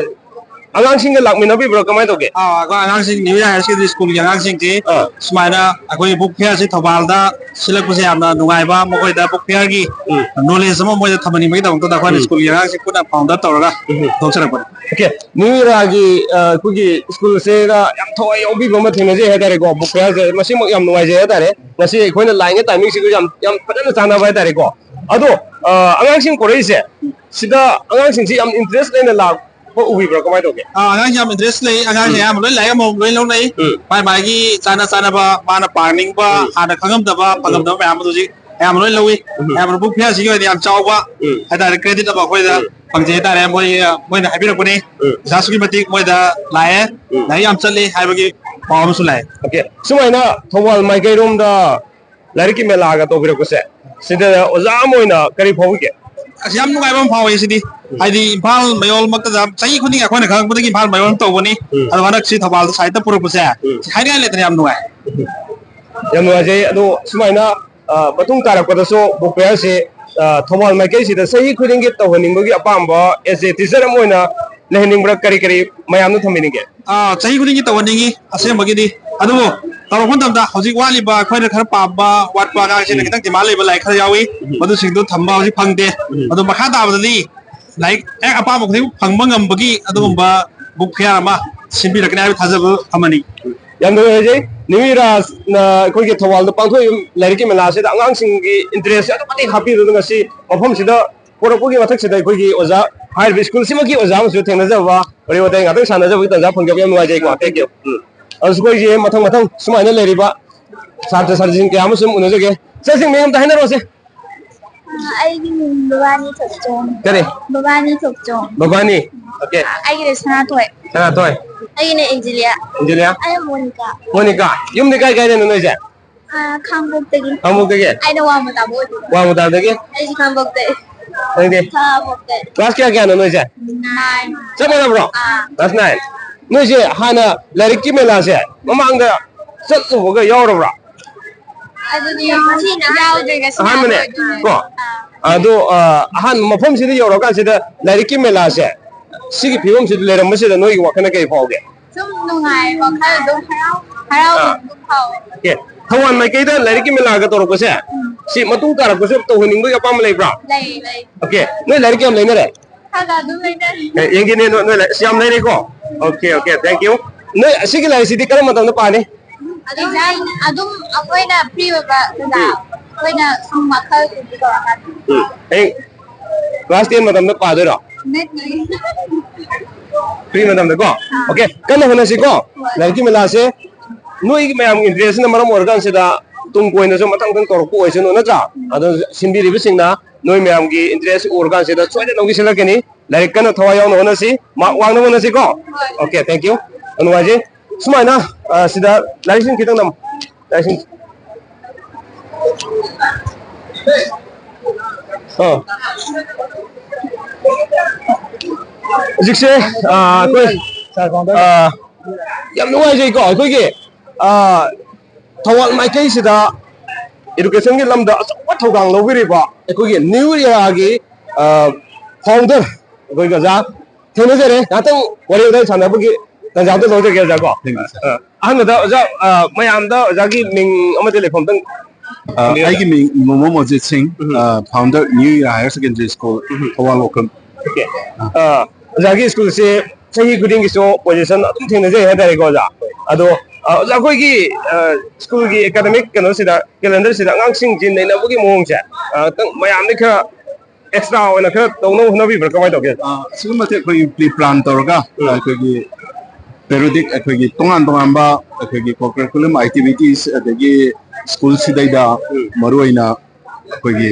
ꯑꯉꯥꯡꯁꯤꯡꯒ ꯂꯥꯛꯃꯤꯟꯅꯕꯤꯕ꯭ꯔꯣ? ꯀꯃꯥꯏꯅ ꯇꯧꯒꯦ? ꯑꯥ, ꯑꯩꯈꯣꯏ ꯑꯉꯥꯡꯁꯤꯡ, New Era Higher Secondary School ꯒꯤ ꯑꯉꯥꯡꯁꯤꯡꯁꯤ ꯑꯥ꯫ ꯁꯨꯃꯥꯏꯅ ꯑꯩꯈꯣꯏ book fair ꯁꯤ ꯊꯧꯕꯥꯜꯗ ꯁꯤꯜꯂꯛꯄꯁꯦ ꯌꯥꯝꯅ ꯅꯨꯡꯉꯥꯏꯕ, ꯃꯈꯣꯏꯗ book fair ꯒꯤ ꯎꯝ꯫ Knowledge ꯑꯃ ꯃꯣꯏꯗ ꯊꯝꯍꯟꯅꯤꯡꯕꯒꯤꯗꯃꯛꯇ ꯑꯩꯈꯣꯏꯅ ꯎꯝ꯫ School ꯒꯤ ꯑꯉꯥꯡꯁꯤꯡ ꯄꯨꯟꯅ founder ꯇꯧꯔꯒ ꯎꯝ꯫ ꯊꯣꯛꯆꯔꯛꯄꯅꯤ꯫ Okay, New Era ꯒꯤ, ꯑ, ꯑꯩꯈꯣꯏꯒꯤ school ꯁꯤꯗ ꯌꯥꯝ ꯊꯋꯥꯏ ꯌꯥꯎꯕꯤꯕ ꯑꯃ ꯊꯦꯡꯅꯖꯩ ꯍꯥꯏꯇꯥꯔꯦꯀꯣ꯫ Book fair ꯁꯦ ꯃꯁꯤꯃꯛ ꯌꯥꯝ ꯅꯨꯡꯉꯥꯏꯖꯩ ꯍꯥꯏꯇꯥꯔꯦ꯫ ꯉꯁꯤ ꯑꯩꯈꯣꯏꯅ line ꯒ timing ꯁꯤꯒ ꯌꯥꯝ, ꯌꯥꯝ ꯐꯖꯅ ꯆꯥꯟꯅꯕ ꯍꯥꯏꯇꯥꯔꯦꯀꯣ꯫ ꯑꯗꯣ, ꯑ, ꯑꯉꯥꯡꯁꯤꯡ ꯄꯨꯔꯛꯏꯁꯦ, ꯁꯤꯗ ꯑꯉꯥꯡꯁꯤꯡꯁꯤ ꯌꯥꯝ interest ꯂꯩꯅ ꯂꯥꯛꯄ ꯎꯕꯤꯕ꯭ꯔꯥ? ꯀꯃꯥꯏꯅ ꯇꯧꯒꯦ? ꯑꯥ, ꯑꯉꯥꯡꯁꯤ ꯌꯥꯝ interest ꯂꯩ꯫ ꯑꯉꯥꯡꯁꯤ ꯎꯝ꯫ ꯑꯌꯥꯝꯕ ꯂꯣꯏ ꯂꯥꯏꯔꯤꯛ ꯑꯃꯃꯝ ꯂꯣꯏ ꯂꯧꯅꯩ꯫ ꯎꯝ꯫ ꯃꯥꯏ ꯃꯥꯒꯤ ꯆꯥꯅ ꯆꯥꯅꯕ, ꯃꯥꯅ ꯄꯥꯅꯤꯡꯕ, ꯎꯝ꯫ ꯍꯥꯟꯅ ꯈꯪꯉꯝꯗꯕ, ꯎꯝ꯫ ꯐꯪꯉꯝꯗꯕ ꯃꯌꯥꯝ ꯑꯗꯨ ꯍꯧꯖꯤꯛ ꯑꯌꯥꯝꯕ ꯂꯣꯏ ꯂꯧꯏ꯫ ꯎꯝ꯫ ꯑꯌꯥꯝꯕꯅ book fair ꯁꯤꯒꯤ ꯑꯣꯏꯅ ꯌꯥꯝ ꯆꯥꯎꯕ ꯎꯝ꯫ ꯍꯥꯏꯇꯥꯔꯦ, credit ꯑꯃ ꯑꯩꯈꯣꯏꯗ ꯎꯝ꯫ ꯐꯪꯖꯩ ꯍꯥꯏꯇꯥꯔꯦ꯫ ꯃꯣꯏ, ꯃꯣꯏꯅ ꯍꯥꯏꯕꯤꯔꯛꯄꯅꯤ꯫ ꯎꯝ꯫ ꯄꯩꯁꯥ ꯑꯁꯨꯛꯀꯤ ꯃꯇꯤꯛ ꯃꯣꯏꯗ ꯂꯥꯛꯑꯦ, ꯎꯝ꯫ ꯂꯥꯏꯔꯤꯛ ꯌꯥꯝ ꯆꯠꯂꯤ ꯍꯥꯏꯕꯒꯤ ꯄꯥꯎ ꯑꯃꯁꯨ ꯂꯥꯛꯑꯦ꯫ Okay꯫ ꯁꯨꯃꯥꯏꯅ ꯊꯧꯕꯥꯜ ꯃꯥꯏꯀꯩꯔꯣꯝꯗ ꯂꯥꯏꯔꯤꯛꯀꯤ ꯃꯦꯂꯥꯒ ꯇꯧꯕꯤꯔꯛꯄꯁꯦ, ꯁꯤꯗ ꯑꯣꯖꯥ ꯑꯃ ꯑꯣꯏꯅ ꯀꯔꯤ ꯐꯥꯎꯕꯤꯒꯦ? ꯑꯁ, ꯌꯥꯝ ꯅꯨꯡꯉꯥꯏꯕ ꯑꯃ ꯐꯥꯎꯋꯦ ꯁꯤꯗꯤ꯫ ꯎꯝ꯫ ꯍꯥꯏꯗꯤ ꯏꯝꯐꯥꯜ ꯃꯌꯣꯜꯃꯛꯇꯗ ꯆꯍꯤ ꯈꯨꯗꯤꯡꯒꯤ ꯑꯩꯈꯣꯏꯅ ꯈꯪꯉꯛꯄꯗꯒꯤ ꯏꯝꯐꯥꯜ ꯃꯌꯣꯜ ꯇꯧꯕꯅꯤ꯫ ꯎꯝ꯫ ꯑꯗꯣ ꯍꯟꯗꯛꯁꯤ ꯊꯧꯕꯥꯜꯗ side ꯇ ꯄꯨꯔꯛꯄꯁꯦ, ꯎꯝ꯫ ꯁꯤ ꯍꯥꯏꯅꯤꯡꯉꯥꯏ ꯂꯩꯇꯅ ꯌꯥꯝ ꯅꯨꯡꯉꯥꯏ꯫ ꯌꯥꯝ ꯅꯨꯡꯉꯥꯏꯖꯩ꯫ ꯑꯗꯣ ꯁꯨꯃꯥꯏꯅ, ꯑ, ꯃꯇꯨꯡ ꯇꯥꯔꯛꯄꯗꯁꯨ book fair ꯁꯤ, ꯑ, ꯊꯧꯕꯥꯜ ꯃꯥꯏꯀꯩꯁꯤꯗ ꯆꯍꯤ ꯈꯨꯗꯤꯡꯒꯤ ꯇꯧꯍꯟꯅꯤꯡꯕꯒꯤ ꯑꯄꯥꯝꯕ as a teacher ꯑꯃ ꯑꯣꯏꯅ ꯂꯩꯍꯟꯅꯤꯡꯕ꯭ꯔꯥ? ꯀꯔꯤ ꯀꯔꯤ ꯃꯌꯥꯝꯅ ꯊꯝꯕꯤꯅꯤꯡꯒꯦ? ꯑꯥ, ꯆꯍꯤ ꯈꯨꯗꯤꯡꯒꯤ ꯇꯧꯍꯟꯅꯤꯡꯉꯤ ꯑꯁꯦꯡꯕꯒꯤꯗꯤ꯫ ꯑꯗꯨꯕꯨ ꯇꯧꯔꯛꯄ ꯃꯇꯝꯗ ꯍꯧꯖꯤꯛ ꯋꯥꯠꯂꯤꯕ ꯑꯩꯈꯣꯏꯅ ꯈꯔ ꯄꯥꯝꯕ ꯋꯥꯠꯄ ꯑꯉꯥꯡꯁꯤꯡꯅ ꯎꯝ꯫ ꯈꯤꯇꯪ demand ꯂꯩꯕ ꯂꯥꯏꯔꯤꯛ ꯈꯔ ꯌꯥꯎꯏ, ꯎꯝ꯫ ꯃꯗꯨꯁꯤꯡꯗꯨ ꯊꯝꯕ ꯍꯧꯖꯤꯛ ꯐꯪꯗꯦ꯫ ꯎꯝ꯫ ꯑꯗꯣ ꯃꯈꯥ ꯇꯥꯕꯗꯗꯤ ꯂꯥꯏꯔꯤꯛ ꯍꯦꯛ ꯑꯄꯥꯝꯕ ꯈꯨꯗꯤꯡꯃꯛ ꯐꯪꯕ ꯉꯝꯕꯒꯤ ꯑꯗꯨꯒꯨꯝꯕ book fair ꯑꯃ ꯁꯤꯟꯕꯤꯔꯛꯀꯅꯤ ꯍꯥꯏꯕ ꯊꯥꯖꯕ ꯊꯝꯃꯅꯤ꯫ ꯌꯥꯝ ꯅꯨꯡꯉꯥꯏꯖꯩ꯫ ꯅꯤꯌꯨ ꯏꯔꯥꯁꯅ ꯑꯩꯈꯣꯏꯒꯤ ꯊꯧꯕꯥꯜꯗ ꯄꯥꯡꯊꯣꯛꯏꯕ ꯂꯥꯏꯔꯤꯛꯀꯤ ꯃꯦꯂꯥꯁꯤꯗ ꯑꯉꯥꯡꯁꯤꯡꯒꯤ interest ꯑꯗꯨꯛꯀꯤ ꯃꯇꯤꯛ ꯍꯥꯞꯄꯤꯗꯨꯅ ꯉꯁꯤ ꯃꯐꯝꯁꯤꯗ ꯄꯨꯔꯛꯄꯒꯤ ꯃꯊꯛꯁꯤꯗ ꯑꯩꯈꯣꯏꯒꯤ ꯑꯣꯖꯥ, ꯍꯥꯏꯔꯤꯕ ꯁ꯭ꯀꯨꯜꯁꯤꯃꯒꯤ ꯑꯣꯖꯥ ꯑꯃꯁꯨ ꯊꯦꯡꯅꯖꯕ, ꯋꯥꯔꯤ ꯋꯥꯇꯥꯏ ꯉꯥꯛꯇꯪ ꯁꯥꯟꯅꯖꯕꯒꯤ ꯇꯥꯟꯖꯥ ꯐꯪꯖꯕ ꯌꯥꯝ ꯅꯨꯡꯉꯥꯏꯖꯩꯀꯣ꯫ Thank you꯫ ꯎꯝ꯫ ꯑꯗꯨꯁꯨ ꯑꯩꯈꯣꯏꯒꯤ ꯃꯊꯪ ꯃꯊꯪ ꯁꯨꯃꯥꯏꯅ ꯂꯩꯔꯤꯕ ꯁꯥꯇ꯭ꯔ ꯁꯥꯇ꯭ꯔꯤꯁꯤꯡ ꯀꯌꯥ ꯑꯃꯁꯨ ꯑꯗꯨꯝ ꯎꯅꯖꯒꯦ꯫ ꯁꯥꯔꯁꯤꯡ, ꯃꯤꯡ ꯑꯝꯇ ꯍꯥꯏꯅꯔꯛꯑꯣꯁꯦ꯫ ꯑ, ꯑꯩꯒꯤ ꯃꯤꯡ ꯕꯕꯥꯅꯤ ꯊꯣꯛꯆꯣꯝ꯫ ꯀꯔꯤ? ꯕꯕꯥꯅꯤ ꯊꯣꯛꯆꯣꯝ꯫ ꯕꯕꯥꯅꯤ? Okay꯫ ꯑ, ꯑꯩꯒꯤꯅ ꯁꯅꯥꯊꯣꯏ꯫ ꯁꯅꯥꯊꯣꯏ꯫ ꯑꯩꯒꯤꯅ ꯑꯦꯟꯖꯦꯂꯤꯌꯥ꯫ ꯑꯦꯟꯖꯦꯂꯤꯌꯥ? ꯑꯩꯅ ꯃꯣꯅꯤꯀꯥ꯫ ꯃꯣꯅꯤꯀꯥ꯫ ꯌꯨꯝꯗꯤ ꯀꯥꯏ ꯀꯥꯏꯗꯅꯣ ꯅꯣꯏꯁꯦ? ꯑ, ꯈꯥꯡꯕꯣꯛꯇꯒꯤ꯫ ꯈꯥꯡꯕꯣꯛꯇꯒꯤ? ꯑꯩꯅ ꯋꯥꯡꯃ ꯇꯥꯕ ꯑꯣꯏꯗꯣꯏꯕ꯫ ꯋꯥꯡꯃ ꯇꯥꯕꯗꯒꯤ? ꯑꯩꯁꯨ ꯈꯥꯡꯕꯣꯛꯇꯩ꯫ ꯅꯪꯗꯤ? ꯈꯥꯡꯕꯣꯛꯇꯩ꯫ Class ꯀꯌꯥ ꯀꯌꯥꯅꯣ ꯅꯣꯏꯁꯦ? Nine꯫ ꯆꯞ ꯃꯥꯟꯅꯕ꯭ꯔꯣ? ꯑꯥ꯫ Class nine꯫ ꯅꯣꯏꯁꯦ ꯍꯥꯟꯅ ꯂꯥꯏꯔꯤꯛꯀꯤ ꯃꯦꯂꯥꯁꯦ ꯃꯃꯥꯡꯗ ꯆꯠꯂꯨꯕꯒ ꯌꯥꯎꯔꯕ꯭ꯔꯥ? ꯑꯗꯨꯗꯤ ꯉꯁꯤꯅ ꯑꯍꯥꯟꯕꯅꯦ꯫ ꯌꯥꯎꯗ꯭ꯔꯤ, ꯉꯁꯤꯅ ꯀꯣ? ꯑꯍꯥꯟꯕ ꯑꯣꯏꯗꯣꯏꯅꯦ꯫ ꯑꯥ꯫ ꯑꯗꯣ, ꯑ, ꯑꯍꯥꯟꯕ ꯃꯐꯝꯁꯤꯗ ꯌꯧꯔꯀꯥꯟꯁꯤꯗ ꯂꯥꯏꯔꯤꯛꯀꯤ ꯃꯦꯂꯥꯁꯦ ꯁꯤꯒꯤ ꯐꯤꯕꯝꯁꯤꯗ ꯂꯩꯔꯝꯕꯁꯤꯗ ꯅꯣꯏꯒꯤ ꯋꯥꯈꯜꯅ ꯀꯔꯤ ꯐꯥꯎꯒꯦ? ꯁꯨꯝ ꯅꯨꯡꯉꯥꯏ, ꯋꯥꯈꯜ ꯑꯗꯨꯝ ꯍꯔꯥꯎ-, ꯍꯔꯥꯎꯕ ꯑꯥ꯫ ꯑꯗꯨꯝ ꯐꯥꯎꯋꯦ꯫ Okay꯫ ꯊꯧꯕꯥꯜ ꯃꯥꯏꯀꯩꯗ ꯂꯥꯏꯔꯤꯛꯀꯤ ꯃꯦꯂꯥꯒ ꯇꯧꯔꯛꯄꯁꯦ, ꯎꯝ꯫ ꯁꯤ ꯃꯇꯨꯡ ꯇꯥꯔꯛꯄꯁꯨ ꯇꯧꯍꯟꯅꯤꯡꯕꯒꯤ ꯑꯄꯥꯝꯕ ꯂꯩꯕ꯭ꯔꯥ? ꯂꯩ, ꯂꯩ꯫ Okay꯫ ꯅꯣꯏ ꯂꯥꯏꯔꯤꯛ ꯌꯥꯝ ꯂꯩꯅꯔꯦ? ꯈꯔ ꯈꯔ ꯑꯗꯨꯝ ꯂꯩꯅꯔꯤ꯫ ꯑꯦ, ꯌꯦꯡꯒꯦꯅꯦ, ꯅꯣꯏ, ꯅꯣꯏ ꯂꯥꯏꯔꯤꯛ ꯑꯁ ꯌꯥꯝ ꯂꯩꯔꯦꯀꯣ? Okay, okay, thank you꯫ ꯅꯣꯏ ꯑꯁꯤꯒꯤ ꯂꯥꯏꯔꯤꯛꯁꯤꯗꯤ ꯀꯔꯝꯕ ꯃꯇꯝꯗ ꯄꯥꯅꯤ? ꯑꯗꯨꯝ, ꯑꯗꯨꯝ ꯑꯩꯈꯣꯏꯅ free ꯑꯣꯏꯕ ꯀꯩꯀꯥ, ꯎꯝ꯫ ꯑꯩꯈꯣꯏꯅ ꯁꯨꯝ ꯋꯥꯈꯜ ꯀꯩꯅꯣ ꯇꯧꯔꯀꯥꯟꯗ꯫ ꯎꯝ꯫ ꯍꯌꯦꯡ class ten ꯃꯇꯝꯗ ꯄꯥꯗꯣꯏꯔꯣ? ꯅꯠꯇꯦ꯫ Free ꯃꯇꯝꯗꯀꯣ? ꯑꯥ꯫ Okay, ꯀꯟꯅ ꯍꯣꯠꯅꯁꯤꯀꯣ? ꯍꯣꯏ꯫ ꯂꯥꯏꯔꯤꯛꯀꯤ ꯃꯦꯂꯥꯁꯦ ꯅꯣꯏꯒꯤ ꯃꯌꯥꯝꯒꯤ interestꯅ ꯃꯔꯝ ꯑꯣꯏꯔꯀꯥꯟꯁꯤꯗ ꯇꯨꯡ ꯀꯣꯏꯅꯁꯨ ꯃꯊꯪ ꯃꯊꯪ ꯇꯧꯔꯛꯄ ꯑꯣꯏꯁꯅꯨ, ꯅꯠꯇ꯭ꯔꯥ? ꯎꯝ꯫ ꯑꯗꯣ ꯁꯤꯟꯕꯤꯔꯤꯕꯁꯤꯡꯅ ꯅꯣꯏ ꯃꯌꯥꯝꯒꯤ interest ꯎꯔꯀꯥꯟꯁꯤꯗ ꯁꯣꯏꯗꯅ ꯂꯧꯕꯤ ꯁꯤꯜꯂꯛꯀꯅꯤ꯫ ꯂꯥꯏꯔꯤꯛ ꯀꯟꯅ ꯊꯋꯥꯏ ꯌꯥꯎꯅ ꯍꯣꯠꯅꯁꯤ, mark ꯋꯥꯡꯅꯕ ꯍꯣꯠꯅꯁꯤꯀꯣ? ꯍꯣꯏ꯫ Okay, thank you꯫ ꯌꯥꯝ ꯅꯨꯡꯉꯥꯏꯖꯩ꯫ ꯁꯨꯃꯥꯏꯅ, ꯑ, ꯁꯤꯗ ꯂꯥꯏꯔꯤꯛꯁꯤꯡ ꯈꯤꯇꯪ ꯅꯝ-, ꯂꯥꯏꯔꯤꯛꯁꯤꯡ꯫ ꯑ꯫ ꯍꯧꯖꯤꯛꯁꯦ, ꯑ, ꯑꯩꯈꯣꯏ, ꯑ, ꯌꯥꯝ ꯅꯨꯡꯉꯥꯏꯖꯩꯀꯣ, ꯑꯩꯈꯣꯏꯒꯤ, ꯑ, ꯊꯧꯕꯥꯜ ꯃꯥꯏꯀꯩꯁꯤꯗ educationꯒꯤ ꯂꯝꯗ ꯑꯆꯧꯕ ꯊꯧꯗꯥꯡ ꯂꯧꯕꯤꯔꯤꯕ ꯑꯩꯈꯣꯏꯒꯤ ꯅ꯭ꯌꯨ ꯏꯔꯥꯒꯤ, ꯑ, founder ꯑꯩꯈꯣꯏꯒꯤ ꯑꯣꯖꯥ ꯊꯦꯡꯅꯖꯔꯦ꯫ ꯉꯥꯛꯇꯪ ꯋꯥꯔꯤ ꯋꯥꯇꯥꯏ ꯁꯥꯟꯅꯕꯒꯤ ꯇꯥꯟꯖꯥꯗꯣ ꯂꯧꯖꯒꯦ ꯑꯣꯖꯥ ꯀꯣ꯫ Thank you, sir. ꯑ, ꯑꯍꯥꯟꯕꯗ ꯑꯣꯖꯥ, ꯑ, ꯃꯌꯥꯝꯗ ꯑꯣꯖꯥꯒꯤ ꯃꯤꯡ ꯑꯃꯗꯤ ꯂꯩꯐꯝꯗꯪ ꯑ, ꯊꯝꯕꯤꯌꯨ, ꯑꯣꯖꯥ꯫ ꯑꯩꯒꯤ ꯃꯤꯡ ꯃꯣꯃꯣ ꯃꯣꯖꯤꯠ ꯁꯤꯡ, ꯎꯝ꯫ ꯑ, founder New Era Higher Secondary School, ꯎꯝ꯫ ꯊꯧꯕꯥꯜ ꯋꯥꯈꯜ꯫ Okay꯫ ꯑ, ꯑꯣꯖꯥꯒꯤ ꯁ꯭ꯀꯨꯜꯁꯦ ꯆꯍꯤ ꯈꯨꯗꯤꯡꯒꯤꯁꯨ position ꯑꯗꯨꯝ ꯊꯦꯡꯅꯖꯩ ꯍꯥꯏꯇꯥꯔꯦꯀꯣ ꯑꯣꯖꯥ꯫ ꯑꯗꯣ, ꯑ, ꯑꯣꯖꯥ, ꯑꯩꯈꯣꯏꯒꯤ, ꯑ, ꯁ꯭ꯀꯨꯜꯒꯤ academic ꯀꯩꯅꯣꯁꯤꯗ, calendarꯁꯤꯗ ꯑꯉꯥꯡꯁꯤꯡꯁꯤ ꯅꯩꯅꯕꯒꯤ ꯃꯑꯣꯡꯁꯦ, ꯑ, ꯈꯤꯇꯪ ꯃꯌꯥꯝꯗꯒꯤ ꯈꯔ extra ꯑꯣꯏꯅ ꯈꯔ ꯇꯧꯅꯕ ꯍꯣꯠꯅꯕꯤꯕ꯭ꯔꯥ, ꯀꯃꯥꯏꯅ ꯇꯧꯒꯦ? ꯑ, ꯑꯁꯤꯒꯤ ꯃꯇꯤꯛ ꯑꯩꯈꯣꯏꯒꯤ pre-plan ꯇꯧꯔꯒ, ꯎꯝ꯫ ꯑꯩꯈꯣꯏꯒꯤ periodic ꯑꯩꯈꯣꯏꯒꯤ ꯇꯣꯉꯥꯟ ꯇꯣꯉꯥꯟꯕ ꯑꯩꯈꯣꯏꯒꯤ co-curriculum activities, ꯑꯗꯒꯤ ꯁ꯭ꯀꯨꯜꯁꯤꯗꯩꯗ ꯎꯝ꯫ ꯃꯔꯨꯑꯣꯏꯅ ꯑꯩꯈꯣꯏꯒꯤ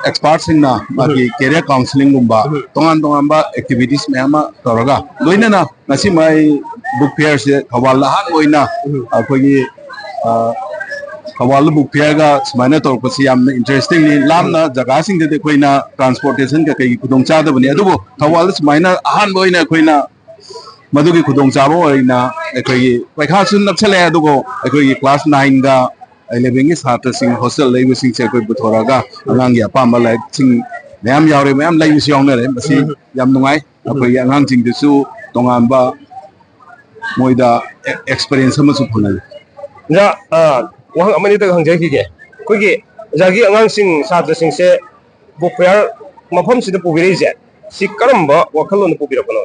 expertꯁꯤꯡꯅ ꯃꯥꯒꯤ ꯎꯝ꯫ Career counselling ꯒꯨꯝꯕ ꯎꯝ꯫ ꯇꯣꯉꯥꯟ ꯇꯣꯉꯥꯟꯕ activities ꯃꯌꯥꯝ ꯑꯃ ꯇꯧꯔꯒ, ꯂꯣꯏꯅꯅ ꯉꯁꯤ ꯃꯥꯏ book fairꯁꯦ ꯊꯧꯕꯥꯜꯗ ꯑꯍꯥꯟꯕ ꯑꯣꯏꯅ ꯎꯝ꯫ ꯑꯩꯈꯣꯏꯒꯤ, ꯑ, ꯊꯧꯕꯥꯜꯗ book fairꯒ ꯁꯨꯃꯥꯏꯅ ꯇꯧꯔꯛꯄꯁꯤ ꯌꯥꯝꯅ interestingꯅꯤ꯫ ꯂꯥꯞꯅ ꯎꯝ꯫ ꯖꯒꯥꯁꯤꯡꯗꯗꯤ ꯑꯩꯈꯣꯏꯅ transportation ꯀꯩꯀꯩꯒꯤ ꯈꯨꯗꯣꯡꯆꯥꯗꯕꯅꯤ, ꯎꯝ꯫ ꯑꯗꯨꯕꯨ ꯊꯧꯕꯥꯜꯗ ꯁꯨꯃꯥꯏꯅ ꯑꯍꯥꯟꯕ ꯑꯣꯏꯅ ꯑꯩꯈꯣꯏꯅ ꯃꯗꯨꯒꯤ ꯈꯨꯗꯣꯡꯆꯥꯕ ꯑꯣꯏꯅ ꯑꯩꯈꯣꯏꯒꯤ ꯄꯩꯈꯥꯁꯨ ꯅꯛꯁꯜꯂꯛꯑꯦ, ꯑꯗꯨꯕꯨ ꯑꯩꯈꯣꯏꯒꯤ class nineꯒ elevenꯒꯤ ꯁꯥꯇ꯭ꯔꯁꯤꯡ hostel ꯂꯩꯕꯁꯤꯡꯁꯦ ꯑꯩꯈꯣꯏ ꯄꯨꯊꯣꯔꯛꯑꯒ ꯑꯉꯥꯡꯒꯤ ꯑꯄꯥꯝꯕ ꯂꯥꯏꯔꯤꯛꯁꯤꯡ ꯃꯌꯥꯝ ꯌꯥꯎꯔꯦ, ꯃꯌꯥꯝ ꯂꯩꯕꯁꯨ ꯌꯥꯎꯅꯔꯦ꯫ ꯃꯁꯤ ꯎꯝ꯫ ꯌꯥꯝ ꯅꯨꯡꯉꯥꯏ꯫ ꯎꯝ꯫ ꯑꯩꯈꯣꯏꯒꯤ ꯑꯉꯥꯡꯁꯤꯡꯗꯁꯨ ꯇꯣꯉꯥꯟꯕ ꯃꯣꯏꯗ ꯑꯦ-, experience ꯑꯃꯁꯨ ꯐꯪꯍꯜꯂꯤ꯫ ꯑꯣꯖꯥ, ꯑ, ꯋꯥꯍꯪ ꯑꯃꯅꯤꯇꯪ ꯍꯪꯖꯔꯛꯈꯤꯒꯦ꯫ ꯑꯩꯈꯣꯏꯒꯤ ꯑꯣꯖꯥꯒꯤ ꯑꯉꯥꯡꯁꯤꯡ, ꯁꯥꯇ꯭ꯔꯁꯤꯡꯁꯦ book fair ꯃꯐꯝꯁꯤꯗ ꯄꯨꯕꯤꯔꯛꯏꯁꯦ, ꯁꯤ ꯀꯔꯝꯕ ꯋꯥꯈꯜꯂꯣꯟꯅ ꯄꯨꯕꯤꯔꯛꯄꯅꯣ?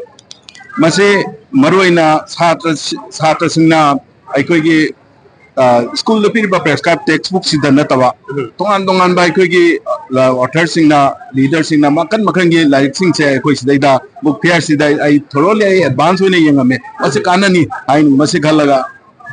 ꯃꯁꯤ ꯃꯔꯨꯑꯣꯏꯅ ꯁꯥꯇ꯭ꯔ-, ꯁꯥꯇ꯭ꯔꯁꯤꯡꯅ ꯑꯩꯈꯣꯏꯒꯤ, ꯑ, ꯁ꯭ꯀꯨꯜꯗ ꯄꯤꯔꯤꯕ prescribe text bookꯁꯤꯗ ꯅꯠꯇꯕ, ꯎꯝ꯫ ꯇꯣꯉꯥꯟ ꯇꯣꯉꯥꯟꯕ ꯑꯩꯈꯣꯏꯒꯤ, ꯑ, authorꯁꯤꯡꯅ, leaderꯁꯤꯡꯅ ꯃꯈꯜ ꯃꯈꯜꯒꯤ ꯂꯥꯏꯔꯤꯛꯁꯤꯡꯁꯦ ꯑꯩꯈꯣꯏ ꯁꯤꯗꯩꯗ book fairꯁꯤꯗ ꯑꯩ thoroughly ꯑꯩ advance ꯑꯣꯏꯅ ꯌꯦꯡꯉꯝꯃꯦ꯫ ꯃꯁꯤ ꯀꯥꯟꯅꯅꯤ ꯍꯥꯏꯅ ꯃꯁꯤ ꯈꯜꯂꯒ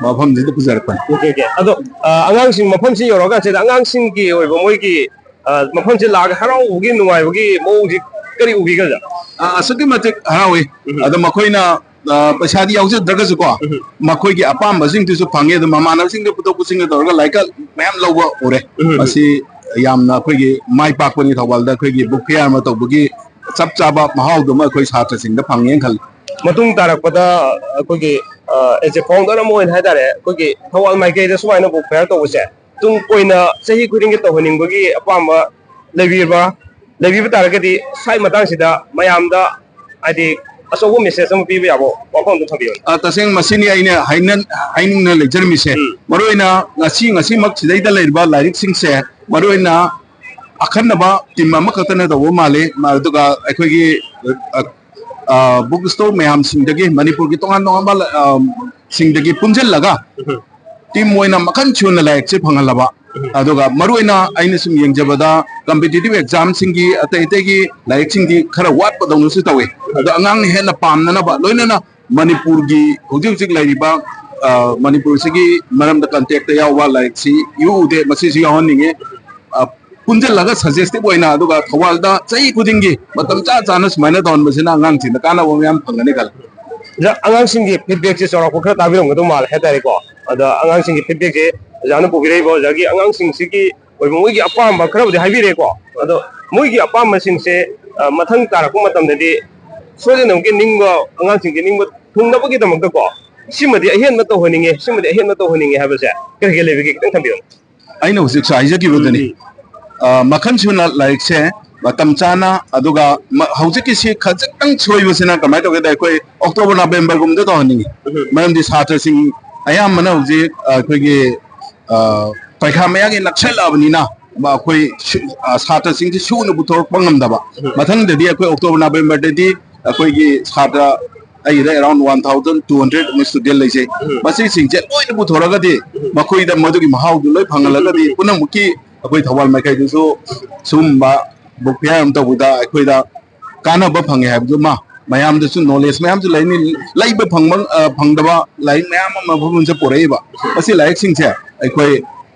ꯃꯐꯝꯁꯤꯗ ꯄꯨꯖꯔꯛꯄꯅꯤ꯫ Okay, okay꯫ ꯑꯗꯣ, ꯑ, ꯑꯉꯥꯡꯁꯤꯡ ꯃꯐꯝꯁꯤ ꯌꯧꯔꯀꯥꯟꯁꯤꯗ ꯑꯉꯥꯡꯁꯤꯡꯒꯤ ꯑꯣꯏꯕ ꯃꯣꯏꯒꯤ, ꯑ, ꯃꯐꯝꯁꯤ ꯂꯥꯛꯑꯒ ꯍꯔꯥꯎꯕꯒꯤ, ꯅꯨꯡꯉꯥꯏꯕꯒꯤ ꯃꯑꯣꯡꯁꯤ ꯀꯔꯤ ꯎꯕꯤꯒꯦ, ꯑꯣꯖꯥ? ꯑ, ꯑꯁꯨꯛꯀꯤ ꯃꯇꯤꯛ ꯍꯔꯥꯎꯏ꯫ ꯎꯝ꯫ ꯑꯗꯣ ꯃꯈꯣꯏꯅ, ꯑ, ꯄꯩꯁꯥꯗꯤ ꯌꯥꯎꯖꯗ꯭ꯔꯒꯁꯨꯀꯣ, ꯎꯝ꯫ ꯃꯈꯣꯏꯒꯤ ꯑꯄꯥꯝꯕꯁꯤꯡꯗꯨꯁꯨ ꯐꯪꯉꯦ꯫ ꯑꯗꯣ ꯃꯃꯥꯟꯅꯕꯁꯤꯡꯗ ꯄꯨꯊꯣꯛ ꯄꯨꯁꯤꯟꯒ ꯇꯧꯔꯒ ꯂꯥꯏꯔꯤꯛꯀ ꯃꯌꯥꯝ ꯂꯧꯕ ꯎꯔꯦ꯫ ꯎꯝ꯫ ꯃꯁꯤ ꯌꯥꯝꯅ ꯑꯩꯈꯣꯏꯒꯤ ꯃꯥꯏ ꯄꯥꯛꯄꯅꯤ꯫ ꯊꯧꯕꯥꯜꯗ ꯑꯩꯈꯣꯏꯒꯤ book fair ꯑꯃ ꯇꯧꯕꯒꯤ ꯆꯞ ꯆꯥꯕ ꯃꯍꯥꯎꯗꯨꯃ ꯑꯩꯈꯣꯏ ꯁꯥꯇ꯭ꯔꯁꯤꯡꯗ ꯐꯪꯉꯦꯅ ꯈꯜꯂꯤ꯫ ꯃꯇꯨꯡ ꯇꯥꯔꯛꯄꯗ ꯑꯩꯈꯣꯏꯒꯤ, ꯑ, as a founder ꯑꯃ ꯑꯣꯏꯅ ꯍꯥꯏꯇꯥꯔꯦ, ꯑꯩꯈꯣꯏꯒꯤ ꯊꯧꯕꯥꯜ ꯃꯥꯏꯀꯩꯗ ꯁꯨꯃꯥꯏꯅ book fair ꯇꯧꯕꯁꯦ ꯇꯨꯡ ꯀꯣꯏꯅ ꯆꯍꯤ ꯈꯨꯗꯤꯡꯒꯤ ꯇꯧꯍꯟꯅꯤꯡꯕꯒꯤ ꯑꯄꯥꯝꯕ ꯂꯩꯕꯤꯕ꯭ꯔꯥ? ꯂꯩꯕꯤꯕ ꯇꯥꯔꯒꯗꯤ ꯁ꯭ꯋꯥꯏ ꯃꯇꯥꯡꯁꯤꯗ ꯃꯌꯥꯝꯗ, ꯍꯥꯏꯗꯤ, ꯑꯆꯧꯕ ꯃꯦꯁꯦꯖ ꯑꯃ ꯄꯤꯕ ꯌꯥꯕ ꯋꯥꯐꯝ ꯑꯝꯇ ꯊꯝꯕꯤꯌꯨ꯫ ꯑ, ꯇꯁꯦꯡ ꯃꯁꯤꯅꯤ ꯑꯩꯅ ꯍꯥꯏꯅ-, ꯍꯥꯏꯅꯤꯡꯅ ꯂꯩꯖꯔꯝꯃꯤꯁꯦ꯫ ꯎꯝ꯫ ꯃꯔꯨꯑꯣꯏꯅ ꯉꯁꯤ, ꯉꯁꯤꯃꯛ ꯁꯤꯗꯩꯗ ꯂꯩꯔꯤꯕ ꯂꯥꯏꯔꯤꯛꯁꯤꯡꯁꯦ, ꯃꯔꯨꯑꯣꯏꯅ ꯑꯈꯟꯅꯕ ꯇꯤꯝ ꯑꯃꯈꯛꯇꯅ ꯇꯧꯕ ꯃꯥꯜꯂꯤ꯫ ꯃ-, ꯑꯗꯨꯒ ꯑꯩꯈꯣꯏꯒꯤ, ꯑ, ꯑ, ꯕꯨꯛ ꯁ꯭ꯇꯣꯔ ꯃꯌꯥꯝꯁꯤꯡꯗꯒꯤ, ꯃꯅꯤꯄꯨꯔꯒꯤ ꯇꯣꯉꯥꯟ ꯇꯣꯉꯥꯟꯕ, ꯑ, ꯁꯤꯡꯗꯒꯤ ꯄꯨꯟꯁꯤꯜꯂꯒ ꯎꯝ꯫ ꯇꯤꯝ ꯑꯣꯏꯅ ꯃꯈꯜ ꯁꯨꯅ ꯂꯥꯏꯔꯤꯛꯁꯦ ꯐꯪꯍꯜꯂꯕ꯫ ꯎꯝ꯫ ꯑꯗꯨꯒ ꯃꯔꯨꯑꯣꯏꯅ ꯑꯩꯅ ꯁꯨꯝ ꯌꯦꯡꯖꯕꯗ, ꯀꯝꯄꯤꯇꯤꯇꯤꯚ ꯑꯦꯛꯖꯥꯝꯁꯤꯡꯒꯤ ꯑꯇꯩ ꯑꯇꯩꯒꯤ ꯂꯥꯏꯔꯤꯛꯁꯤꯡꯗꯤ ꯈꯔ ꯋꯥꯠꯄꯗꯧꯅꯁꯨ ꯇꯧꯏ꯫ ꯑꯗꯣ ꯑꯉꯥꯡꯅ ꯍꯦꯟꯅ ꯄꯥꯝꯅꯅꯕ, ꯂꯣꯏꯅꯅ ꯃꯅꯤꯄꯨꯔꯒꯤ ꯍꯧꯖꯤꯛ ꯍꯧꯖꯤꯛ ꯂꯩꯔꯤꯕ, ꯑ, ꯃꯅꯤꯄꯨꯔꯁꯤꯒꯤ ꯃꯔꯝꯗ ꯀꯟꯇꯦꯛꯇ ꯌꯥꯎꯕ ꯂꯥꯏꯔꯤꯛꯁꯤ ꯏꯎ ꯎꯗꯦ, ꯃꯁꯤꯁꯨ ꯌꯥꯎꯍꯟꯅꯤꯡꯉꯤ꯫ ꯑ, ꯄꯨꯟꯁꯤꯜꯂꯒ ꯁꯖꯦꯁꯇꯤꯚ ꯑꯣꯏꯅ, ꯑꯗꯨꯒ ꯊꯧꯕꯥꯜꯗ ꯆꯍꯤ ꯈꯨꯗꯤꯡꯒꯤ ꯃꯇꯝ ꯆꯥ ꯆꯥꯅ ꯁꯨꯃꯥꯏꯅ ꯇꯧꯍꯟꯕꯁꯤꯅ ꯑꯉꯥꯡꯁꯤꯡꯗ ꯀꯥꯟꯅꯕ ꯃꯌꯥꯝ ꯐꯪꯒꯅꯤ ꯈꯜꯂꯤ꯫ ꯑꯣꯖꯥ, ꯑꯉꯥꯡꯁꯤꯡꯒꯤ ꯐꯤꯗꯕꯦꯛꯁꯦ ꯆꯥꯎꯔꯥꯛꯄ ꯈꯔ ꯇꯥꯕꯤꯔꯝꯒꯗꯧ ꯃꯥꯜꯂꯦ ꯍꯥꯏꯇꯥꯔꯦꯀꯣ꯫ ꯑꯗꯣ ꯑꯉꯥꯡꯁꯤꯡꯒꯤ ꯐꯤꯗꯕꯦꯛꯁꯦ ꯑꯣꯖꯥꯅ ꯄꯨꯕꯤꯔꯛꯏꯕ ꯑꯣꯖꯥꯒꯤ ꯑꯉꯥꯡꯁꯤꯡꯁꯤꯒꯤ ꯑꯣꯏꯕ ꯃꯣꯏꯒꯤ ꯑꯄꯥꯝꯕ ꯈꯔꯕꯨꯗꯤ ꯍꯥꯏꯕꯤꯔꯦꯀꯣ꯫ ꯑꯗꯣ ꯃꯣꯏꯒꯤ ꯑꯄꯥꯝꯕꯁꯤꯡꯁꯦ, ꯑ, ꯃꯊꯪ ꯇꯥꯔꯛꯄ ꯃꯇꯝꯗꯗꯤ ꯁꯣꯏꯗꯅꯃꯛꯀꯤ ꯅꯤꯡꯕ, ꯑꯉꯥꯡꯁꯤꯡꯒꯤ ꯅꯤꯡꯕ ꯊꯨꯡꯅꯕꯒꯤꯗꯃꯛꯇꯀꯣ, ꯁꯤꯃꯗꯤ ꯑꯍꯦꯟꯕ ꯇꯧꯍꯟꯅꯤꯡꯉꯦ, ꯁꯤꯃꯗꯤ ꯑꯍꯦꯟꯕ ꯇꯧꯍꯟꯅꯤꯡꯉꯦ ꯍꯥꯏꯕꯁꯦ ꯀꯔꯤ ꯀꯔꯤ ꯂꯩꯕꯒꯦ, ꯈꯤꯇꯪ ꯊꯝꯕꯤꯌꯨ꯫ ꯑꯩꯅ ꯍꯧꯖꯤꯛꯁꯨ ꯍꯥꯏꯖꯈꯤꯕꯗꯨꯅꯤ꯫ ꯎꯝ꯫ ꯑ, ꯃꯈꯜ ꯁꯨꯅ ꯂꯥꯏꯔꯤꯛꯁꯦ ꯃꯇꯝ ꯆꯥꯅ, ꯑꯗꯨꯒ ꯃ-, ꯍꯧꯖꯤꯛꯀꯤꯁꯤ ꯈꯖꯤꯛꯇꯪ ꯁꯣꯏꯕꯁꯤꯅ ꯀꯃꯥꯏꯅ ꯇꯧꯒꯦꯗ, ꯑꯩꯈꯣꯏ ꯑꯣꯛꯇꯣꯕꯔ ꯅꯕꯦꯝꯕꯔꯒꯨꯝꯕꯗ ꯇꯧꯍꯟꯅꯤꯡꯉꯤ꯫ ꯎꯝ꯫ ꯃꯔꯝꯗꯤ ꯁꯥꯇ꯭ꯔꯁꯤꯡ ꯑꯌꯥꯝꯕꯅ ꯍꯧꯖꯤꯛ, ꯑ, ꯑꯩꯈꯣꯏꯒꯤ, ꯑ, ꯄꯩꯈꯥ ꯃꯌꯥꯒꯤ ꯅꯛꯁꯜꯂꯛꯑꯕꯅꯤꯅ, ꯃ-, ꯑꯩꯈꯣꯏ ꯁꯨ-, ꯑ, ꯁꯥꯇ꯭ꯔꯁꯤꯡꯁꯤ ꯁꯨꯅ ꯄꯨꯊꯣꯔꯛꯄ ꯉꯝꯗꯕ꯫ ꯎꯝ꯫ ꯃꯊꯪꯗꯗꯤ ꯑꯩꯈꯣꯏ ꯑꯣꯛꯇꯣꯕꯔ ꯅꯕꯦꯝꯕꯔꯗꯗꯤ ꯑꯩꯈꯣꯏꯒꯤ ꯁꯥꯇ꯭ꯔ ꯑꯩꯒꯤꯗ around one thousand two hundred student ꯂꯩꯖꯩ꯫ ꯎꯝ꯫ ꯃꯁꯤꯁꯤꯡꯁꯦ ꯂꯣꯏꯅ ꯄꯨꯊꯣꯔꯒꯗꯤ, ꯎꯝ꯫ ꯃꯈꯣꯏꯗ ꯃꯗꯨꯒꯤ ꯃꯍꯥꯎꯗꯨ ꯂꯣꯏ ꯐꯪꯍꯜꯂꯒꯗꯤ, ꯎꯝ꯫ ꯄꯨꯝꯅꯃꯛꯀꯤ ꯑꯩꯈꯣꯏ ꯊꯧꯕꯥꯜ ꯃꯥꯏꯀꯩꯗꯁꯨ ꯁꯤꯒꯨꯝꯕ book fair ꯑꯃ ꯇꯧꯕꯗ ꯑꯩꯈꯣꯏꯗ ꯀꯥꯟꯅꯕ ꯐꯪꯉꯦ ꯍꯥꯏꯕꯗꯨꯃ, ꯃꯌꯥꯝꯗꯁꯨ knowledge ꯃꯌꯥꯝꯁꯨ ꯂꯩꯅꯤ꯫ ꯂꯩꯕ ꯐꯪꯕ, ꯑ, ꯐꯪꯗꯕ ꯂꯥꯏꯔꯤꯛ ꯃꯌꯥꯝ ꯑꯃ ꯃꯐꯝ ꯑꯃꯗ ꯄꯨꯔꯛꯏꯕ꯫ ꯃꯁꯤ ꯂꯥꯏꯔꯤꯛꯁꯤꯡꯁꯦ ꯑꯩꯈꯣꯏ,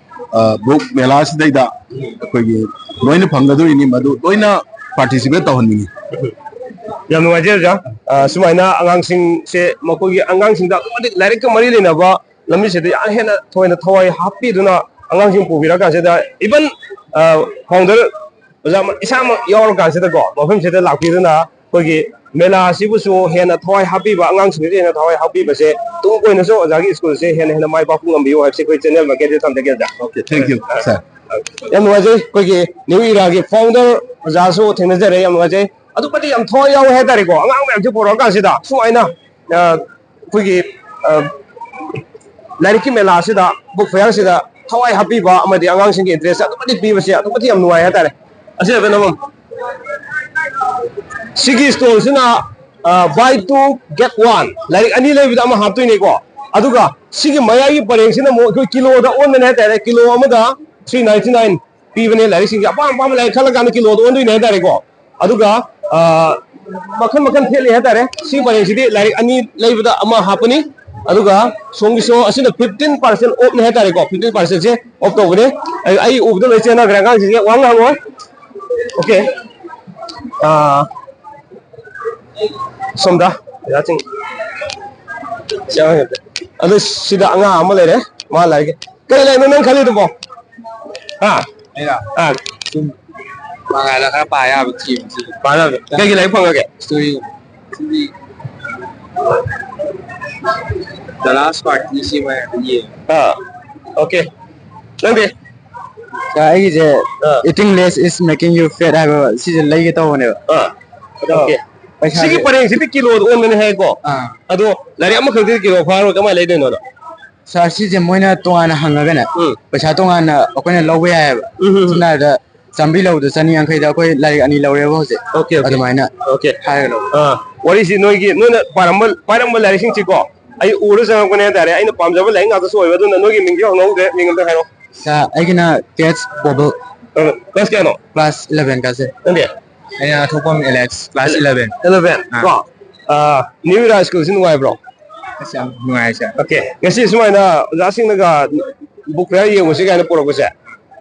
ꯑ, book ꯃꯦꯂꯥꯁꯤꯗꯩꯗ ꯑꯩꯈꯣꯏꯒꯤ ꯂꯣꯏꯅ ꯐꯪꯒꯗꯣꯔꯤꯅꯤ, ꯃꯗꯨ ꯂꯣꯏꯅ participate ꯇꯧꯍꯟꯅꯤꯡꯉꯤ꯫ ꯌꯥꯝ ꯅꯨꯡꯉꯥꯏꯖꯩ ꯑꯣꯖꯥ꯫ ꯑ, ꯁꯨꯃꯥꯏꯅ ꯑꯉꯥꯡꯁꯤꯡꯁꯦ, ꯃꯈꯣꯏꯒꯤ ꯑꯉꯥꯡꯁꯤꯡꯗ ꯑꯗꯨꯛꯀꯤ ꯃꯇꯤꯛ ꯂꯥꯏꯔꯤꯛꯀ ꯃꯔꯤ ꯂꯩꯅꯕ ꯂꯝꯕꯤꯁꯤꯗ ꯌꯥꯝ ꯍꯦꯟꯅ ꯊꯣꯏꯅ ꯊꯋꯥꯏ ꯍꯥꯞꯄꯤꯗꯨꯅ ꯑꯉꯥꯡꯁꯤꯡ ꯄꯨꯕꯤꯔꯀꯥꯟꯁꯤꯗ, even, ꯑ, founder ꯑꯣꯖꯥ ꯏꯁꯥꯃꯛ ꯌꯥꯎꯔꯀꯥꯟꯁꯤꯗꯀꯣ, ꯃꯐꯝꯁꯤꯗ ꯂꯥꯛꯄꯤꯗꯨꯅ ꯑꯩꯈꯣꯏꯒꯤ ꯃꯦꯂꯥ ꯑꯁꯤꯕꯨꯁꯨ ꯍꯦꯟꯅ ꯊꯋꯥꯏ ꯍꯥꯞꯄꯤꯕ, ꯑꯉꯥꯡꯁꯤꯡꯗꯁꯨ ꯍꯦꯟꯅ ꯊꯋꯥꯏ ꯍꯥꯞꯄꯤꯕꯁꯦ ꯇꯨꯡ ꯀꯣꯏꯅꯁꯨ ꯑꯣꯖꯥꯒꯤ ꯁ꯭ꯀꯨꯜꯁꯦ ꯍꯦꯟꯅ ꯍꯦꯟꯅ ꯃꯥꯏ ꯄꯥꯛꯄ ꯉꯝꯕꯤꯌꯨ ꯍꯥꯏꯕꯁꯤ ꯑꯩꯈꯣꯏ channel ꯃꯥꯏꯀꯩꯗꯒꯤ ꯊꯝꯖꯒꯦ ꯑꯣꯖꯥ꯫ Okay, thank you, sir. ꯌꯥꯝ ꯅꯨꯡꯉꯥꯏꯖꯩ, ꯑꯩꯈꯣꯏꯒꯤ ꯅ꯭ꯌꯨ ꯏꯔꯥꯒꯤ founder ꯑꯣꯖꯥꯁꯨ ꯊꯦꯡꯅꯖꯔꯦ, ꯌꯥꯝ ꯅꯨꯡꯉꯥꯏꯖꯩ꯫ ꯑꯗꯨꯛ ꯃꯇꯤꯛ ꯌꯥꯝ ꯊꯋꯥꯏ ꯌꯥꯎꯋꯦ ꯍꯥꯏꯇꯥꯔꯦꯀꯣ꯫ ꯑꯉꯥꯡ ꯃꯌꯥꯝꯁꯦ ꯄꯨꯔꯛꯑꯀꯥꯟꯁꯤꯗ ꯁꯨꯃꯥꯏꯅ, ꯑ, ꯑꯩꯈꯣꯏꯒꯤ, ꯑ, ꯂꯥꯏꯔꯤꯛꯀꯤ ꯃꯦꯂꯥꯁꯤꯗ, ꯕꯨꯛ ꯐꯤꯌꯥꯔꯁꯤꯗ ꯊꯋꯥꯏ ꯍꯥꯞꯄꯤꯕ ꯑꯃꯗꯤ ꯑꯉꯥꯡꯁꯤꯡꯒꯤ ꯏꯟꯇꯔꯦꯁ ꯑꯗꯨꯛ ꯃꯇꯤꯛ ꯄꯤꯕꯁꯦ ꯑꯗꯨꯛ ꯃꯇꯤꯛ ꯌꯥꯝ ꯅꯨꯡꯉꯥꯏ ꯍꯥꯏꯇꯥꯔꯦ꯫ ꯑꯁꯤ ꯍꯥꯏꯐꯦꯠ ꯅꯝꯃꯝꯃꯨ꯫ ꯁꯤꯒꯤ ꯁ꯭ꯇꯣꯜꯁꯤꯅ, ꯑ, buy two get one, ꯂꯥꯏꯔꯤꯛ ꯑꯅꯤ ꯂꯩꯕꯗ ꯑꯃ ꯍꯥꯞꯇꯣꯏꯅꯦꯀꯣ꯫ ꯑꯗꯨꯒ ꯁꯤꯒꯤ ꯃꯌꯥꯏꯒꯤ ꯄꯔꯦꯡꯁꯤꯅ ꯑꯃꯨꯛ ꯑꯩꯈꯣꯏ ꯀꯤꯂꯣꯗ ꯑꯣꯟꯕꯅꯦ ꯍꯥꯏꯇꯥꯔꯦ꯫ ꯀꯤꯂꯣ ꯑꯃꯗ three ninety nine ꯄꯤꯕꯅꯦ꯫ ꯂꯥꯏꯔꯤꯛꯁꯤꯡꯁꯦ ꯑꯄꯥꯝ ꯑꯄꯥꯝꯕ ꯂꯥꯏꯔꯤꯛ ꯈꯜꯂꯀꯥꯟꯗ ꯀꯤꯂꯣꯗ ꯑꯣꯟꯗꯣꯏꯅꯦ ꯍꯥꯏꯇꯥꯔꯦꯀꯣ꯫ ꯑꯗꯨꯒ, ꯑ, ꯃꯈꯜ ꯃꯈꯜ ꯊꯦꯠꯂꯤ ꯍꯥꯏꯇꯥꯔꯦ꯫ ꯁꯤ ꯄꯔꯦꯡꯁꯤꯗꯤ ꯂꯥꯏꯔꯤꯛ ꯑꯅꯤ ꯂꯩꯕꯗ ꯑꯃ ꯍꯥꯞꯄꯅꯤ꯫ ꯑꯗꯨꯒ ꯁꯣꯝꯒꯤ ꯁꯣ ꯑꯁꯤꯅ fifteen percent off ꯅꯤ ꯍꯥꯏꯇꯥꯔꯦꯀꯣ꯫ Fifteen percent ꯁꯦ off ꯇꯧꯕꯅꯦ꯫ ꯑꯩ, ꯑꯩ ꯎꯕꯗ ꯂꯣꯏ ꯆꯦꯟꯅꯈ꯭ꯔꯦ꯫ ꯑꯉꯥꯡꯁꯤꯡꯁꯦ ꯋꯥ ꯉꯥꯡꯉꯣꯏ꯫ OK꯫ ꯑ, ꯁꯣꯝꯗ ꯑꯣꯖꯥꯁꯤꯡ ꯆꯪꯉꯛꯑꯒꯦ꯫ ꯑꯗꯨ ꯁꯤꯗ ꯑꯉꯥꯡ ꯑꯃ ꯂꯩꯔꯦ꯫ ꯃꯥ ꯂꯥꯏꯔꯤꯛ ꯀꯩ ꯂꯩꯅꯣ ꯅꯪ ꯈꯜꯂꯤꯗꯨꯕꯣ? ꯍꯥ? ꯑꯩꯔꯣ? ꯑꯥ꯫ ꯁꯨꯝ ꯃꯉꯥꯜꯗ ꯈꯔ ꯄꯥ ꯌꯥꯕ ꯊꯤꯕ ꯊꯤꯕ꯫ ꯄꯥ ꯌꯥꯕ꯫ ꯀꯩꯒꯤ ꯂꯥꯏꯔꯤꯛ ꯐꯪꯉꯒꯦ? Story꯫ CD The Last Party ꯁꯤ ꯃꯌꯥꯝ ꯌꯦꯡꯉꯦ꯫ ꯑꯥ꯫ OK꯫ ꯅꯪꯗꯤ? ꯁꯥꯔ, ꯑꯩꯒꯤꯁꯦ ꯑꯥ꯫ Eating less is making you fat ꯍꯥꯏꯕ ꯁꯤꯁꯦ ꯂꯩꯒꯦ ꯇꯧꯕꯅꯦꯕ꯫ ꯑꯥ꯫ ꯑꯗꯣ OK꯫ ꯄꯩꯁꯥꯁꯦ ꯁꯤꯒꯤ ꯄꯔꯦꯡꯁꯤꯗꯤ ꯀꯤꯂꯣꯗ ꯑꯣꯟꯕꯅꯦ ꯍꯥꯏꯀꯣ꯫ ꯑꯥ꯫ ꯑꯗꯣ ꯂꯥꯏꯔꯤꯛ ꯑꯃꯈꯛꯇꯗꯤ ꯀꯤꯂꯣ ꯐꯥꯔꯣꯏ, ꯀꯃꯥꯏꯅ ꯂꯩꯗꯣꯏꯅꯣ ꯑꯗꯣ? ꯁꯥꯔ, ꯁꯤꯁꯦ ꯃꯣꯏꯅ ꯇꯣꯉꯥꯟꯅ ꯍꯪꯉꯒꯅꯦ, ꯎꯝ꯫ ꯄꯩꯁꯥ ꯇꯣꯉꯥꯟꯅ ꯑꯩꯈꯣꯏꯅ ꯂꯧꯕ ꯌꯥꯏꯑꯕ꯫ ꯎꯝ, ꯎꯝ, ꯎꯝ꯫ ꯁꯝꯅ ꯍꯥꯏꯔꯕꯗ, ꯆꯥꯝꯃꯔꯤ ꯂꯧꯕꯗꯣ ꯆꯅꯤ ꯌꯥꯡꯈꯩꯗ ꯑꯩꯈꯣꯏ ꯂꯥꯏꯔꯤꯛ ꯑꯅꯤ ꯂꯧꯔꯦꯕ ꯍꯧꯖꯤꯛ꯫ OK, OK꯫ ꯑꯗꯨꯃꯥꯏꯅ OK꯫ ꯍꯥꯏꯔꯒ ꯂꯧꯕ꯫ ꯑꯥ, ꯋꯥꯔꯤꯁꯤ ꯅꯣꯏꯒꯤ, ꯅꯣꯏꯅ ꯄꯥꯔꯝꯕ, ꯄꯥꯏꯔꯝꯕ ꯂꯥꯏꯔꯤꯛꯁꯤꯡꯁꯤꯀꯣ, ꯑꯩ ꯎꯔ ꯆꯪꯉꯛꯄꯅꯦ ꯍꯥꯏꯇꯥꯔꯦ꯫ ꯑꯩꯅ ꯄꯥꯝꯖꯕ ꯂꯥꯏꯔꯤꯛ ꯉꯥꯛꯇꯁꯨ ꯑꯣꯏꯕ, ꯑꯗꯨꯅ ꯅꯣꯏꯒꯤ ꯃꯤꯡꯗꯤ ꯍꯪꯍꯧꯗ꯭ꯔꯦ, ꯃꯤꯡ ꯑꯝꯇ ꯍꯥꯏꯔꯣ꯫ ꯁꯥꯔ, ꯑꯩꯒꯤꯅ ꯀꯦꯠꯁ ꯕꯣꯕꯜ꯫ ꯑ, class ꯀꯌꯥꯅꯣ? Class eleven ꯀꯥꯖꯩ꯫ ꯅꯪꯗꯤ? ꯑꯩꯅ ꯊꯣꯛꯄꯝ ꯑꯦꯂꯦꯛꯁ, class eleven꯫ Eleven ꯑꯥ꯫ ꯀꯣ? ꯑꯥ, ꯅ꯭ꯌꯨ ꯏꯔꯥ ꯁ꯭ꯀꯨꯜꯁꯤ ꯅꯨꯡꯉꯥꯏꯕ꯭ꯔꯣ? ꯑꯁ, ꯌꯥꯝ ꯅꯨꯡꯉꯥꯏ, ꯁꯥꯔ꯫ OK, ꯉꯁꯤ ꯁꯨꯃꯥꯏꯅ ꯑꯣꯖꯥꯁꯤꯡꯅꯒ ꯕꯨꯛ ꯐꯤꯌꯥꯔ ꯌꯦꯡꯉꯨꯁꯤ ꯀꯥꯏꯅ ꯄꯨꯔꯛꯄꯁꯦ,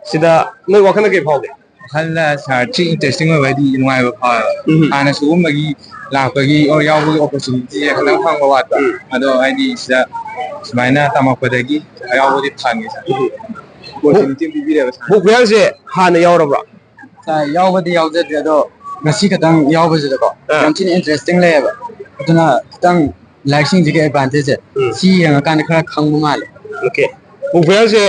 ꯁꯤꯗ ꯅꯣꯏ ꯋꯥꯈꯜꯅ ꯀꯩ ꯐꯥꯎꯒꯦ? ꯋꯥꯈꯜꯗ, ꯁꯥꯔ, ꯊꯤ ꯏꯟꯇꯔꯦꯁꯇꯤꯡ ꯑꯣꯏꯕ ꯍꯥꯏꯗꯤ ꯅꯨꯡꯉꯥꯏꯕ ꯐꯥꯎꯋꯦꯕ꯫ ꯎꯝ꯫ ꯍꯥꯟꯅ ꯁꯤꯒꯨꯝꯕꯒꯤ ꯂꯥꯛꯄꯒꯤ ꯑꯣ ꯌꯥꯎꯕꯒꯤ ꯑꯣꯄꯣꯔꯆꯨꯅꯤꯇꯤꯁꯦ ꯈꯤꯇꯪ ꯐꯪꯕ ꯋꯥꯠꯄ꯫ ꯎꯝ꯫ ꯑꯗꯣ ꯍꯥꯏꯗꯤ ꯁꯤꯗ ꯁꯨꯃꯥꯏꯅ ꯇꯝꯃꯛꯄꯗꯒꯤ ꯌꯥꯎꯕꯗꯤ ꯐꯪꯉꯦ, ꯁꯥꯔ꯫ ꯎꯝ꯫ ꯑꯣꯄꯣꯔꯆꯨꯅꯤꯇꯤ ꯑꯃ ꯄꯤꯕꯤꯔꯦꯕ, ꯁꯥꯔ꯫ ꯕꯨꯛ ꯐꯤꯌꯥꯔꯁꯦ ꯍꯥꯟꯅ ꯌꯥꯎꯔꯕ꯭ꯔꯥ? ꯁꯥꯔ, ꯌꯥꯎꯕꯗꯤ ꯌꯥꯎꯖꯗ꯭ꯔꯤ, ꯑꯗꯣ ꯉꯁꯤ ꯈꯛꯇꯪ ꯌꯥꯎꯕꯁꯤꯗꯀꯣ, ꯑꯥ꯫ ꯌꯥꯝ ꯊꯤꯅ ꯏꯟꯇꯔꯦꯁꯇꯤꯡ ꯂꯩꯌꯦꯕ꯫ ꯑꯗꯨꯅ ꯈꯤꯇꯪ ꯂꯥꯏꯔꯤꯛꯁꯤꯡꯁꯤꯒꯤ ꯑꯦꯗꯚꯥꯟꯇꯦꯖꯁꯦ ꯎꯝ꯫ ꯁꯤ ꯌꯦꯡꯉꯀꯥꯟꯗ ꯈꯔ ꯈꯪꯕ ꯃꯥꯜꯂꯦ꯫ OK꯫ ꯕꯨꯛ ꯐꯤꯌꯥꯔꯁꯦ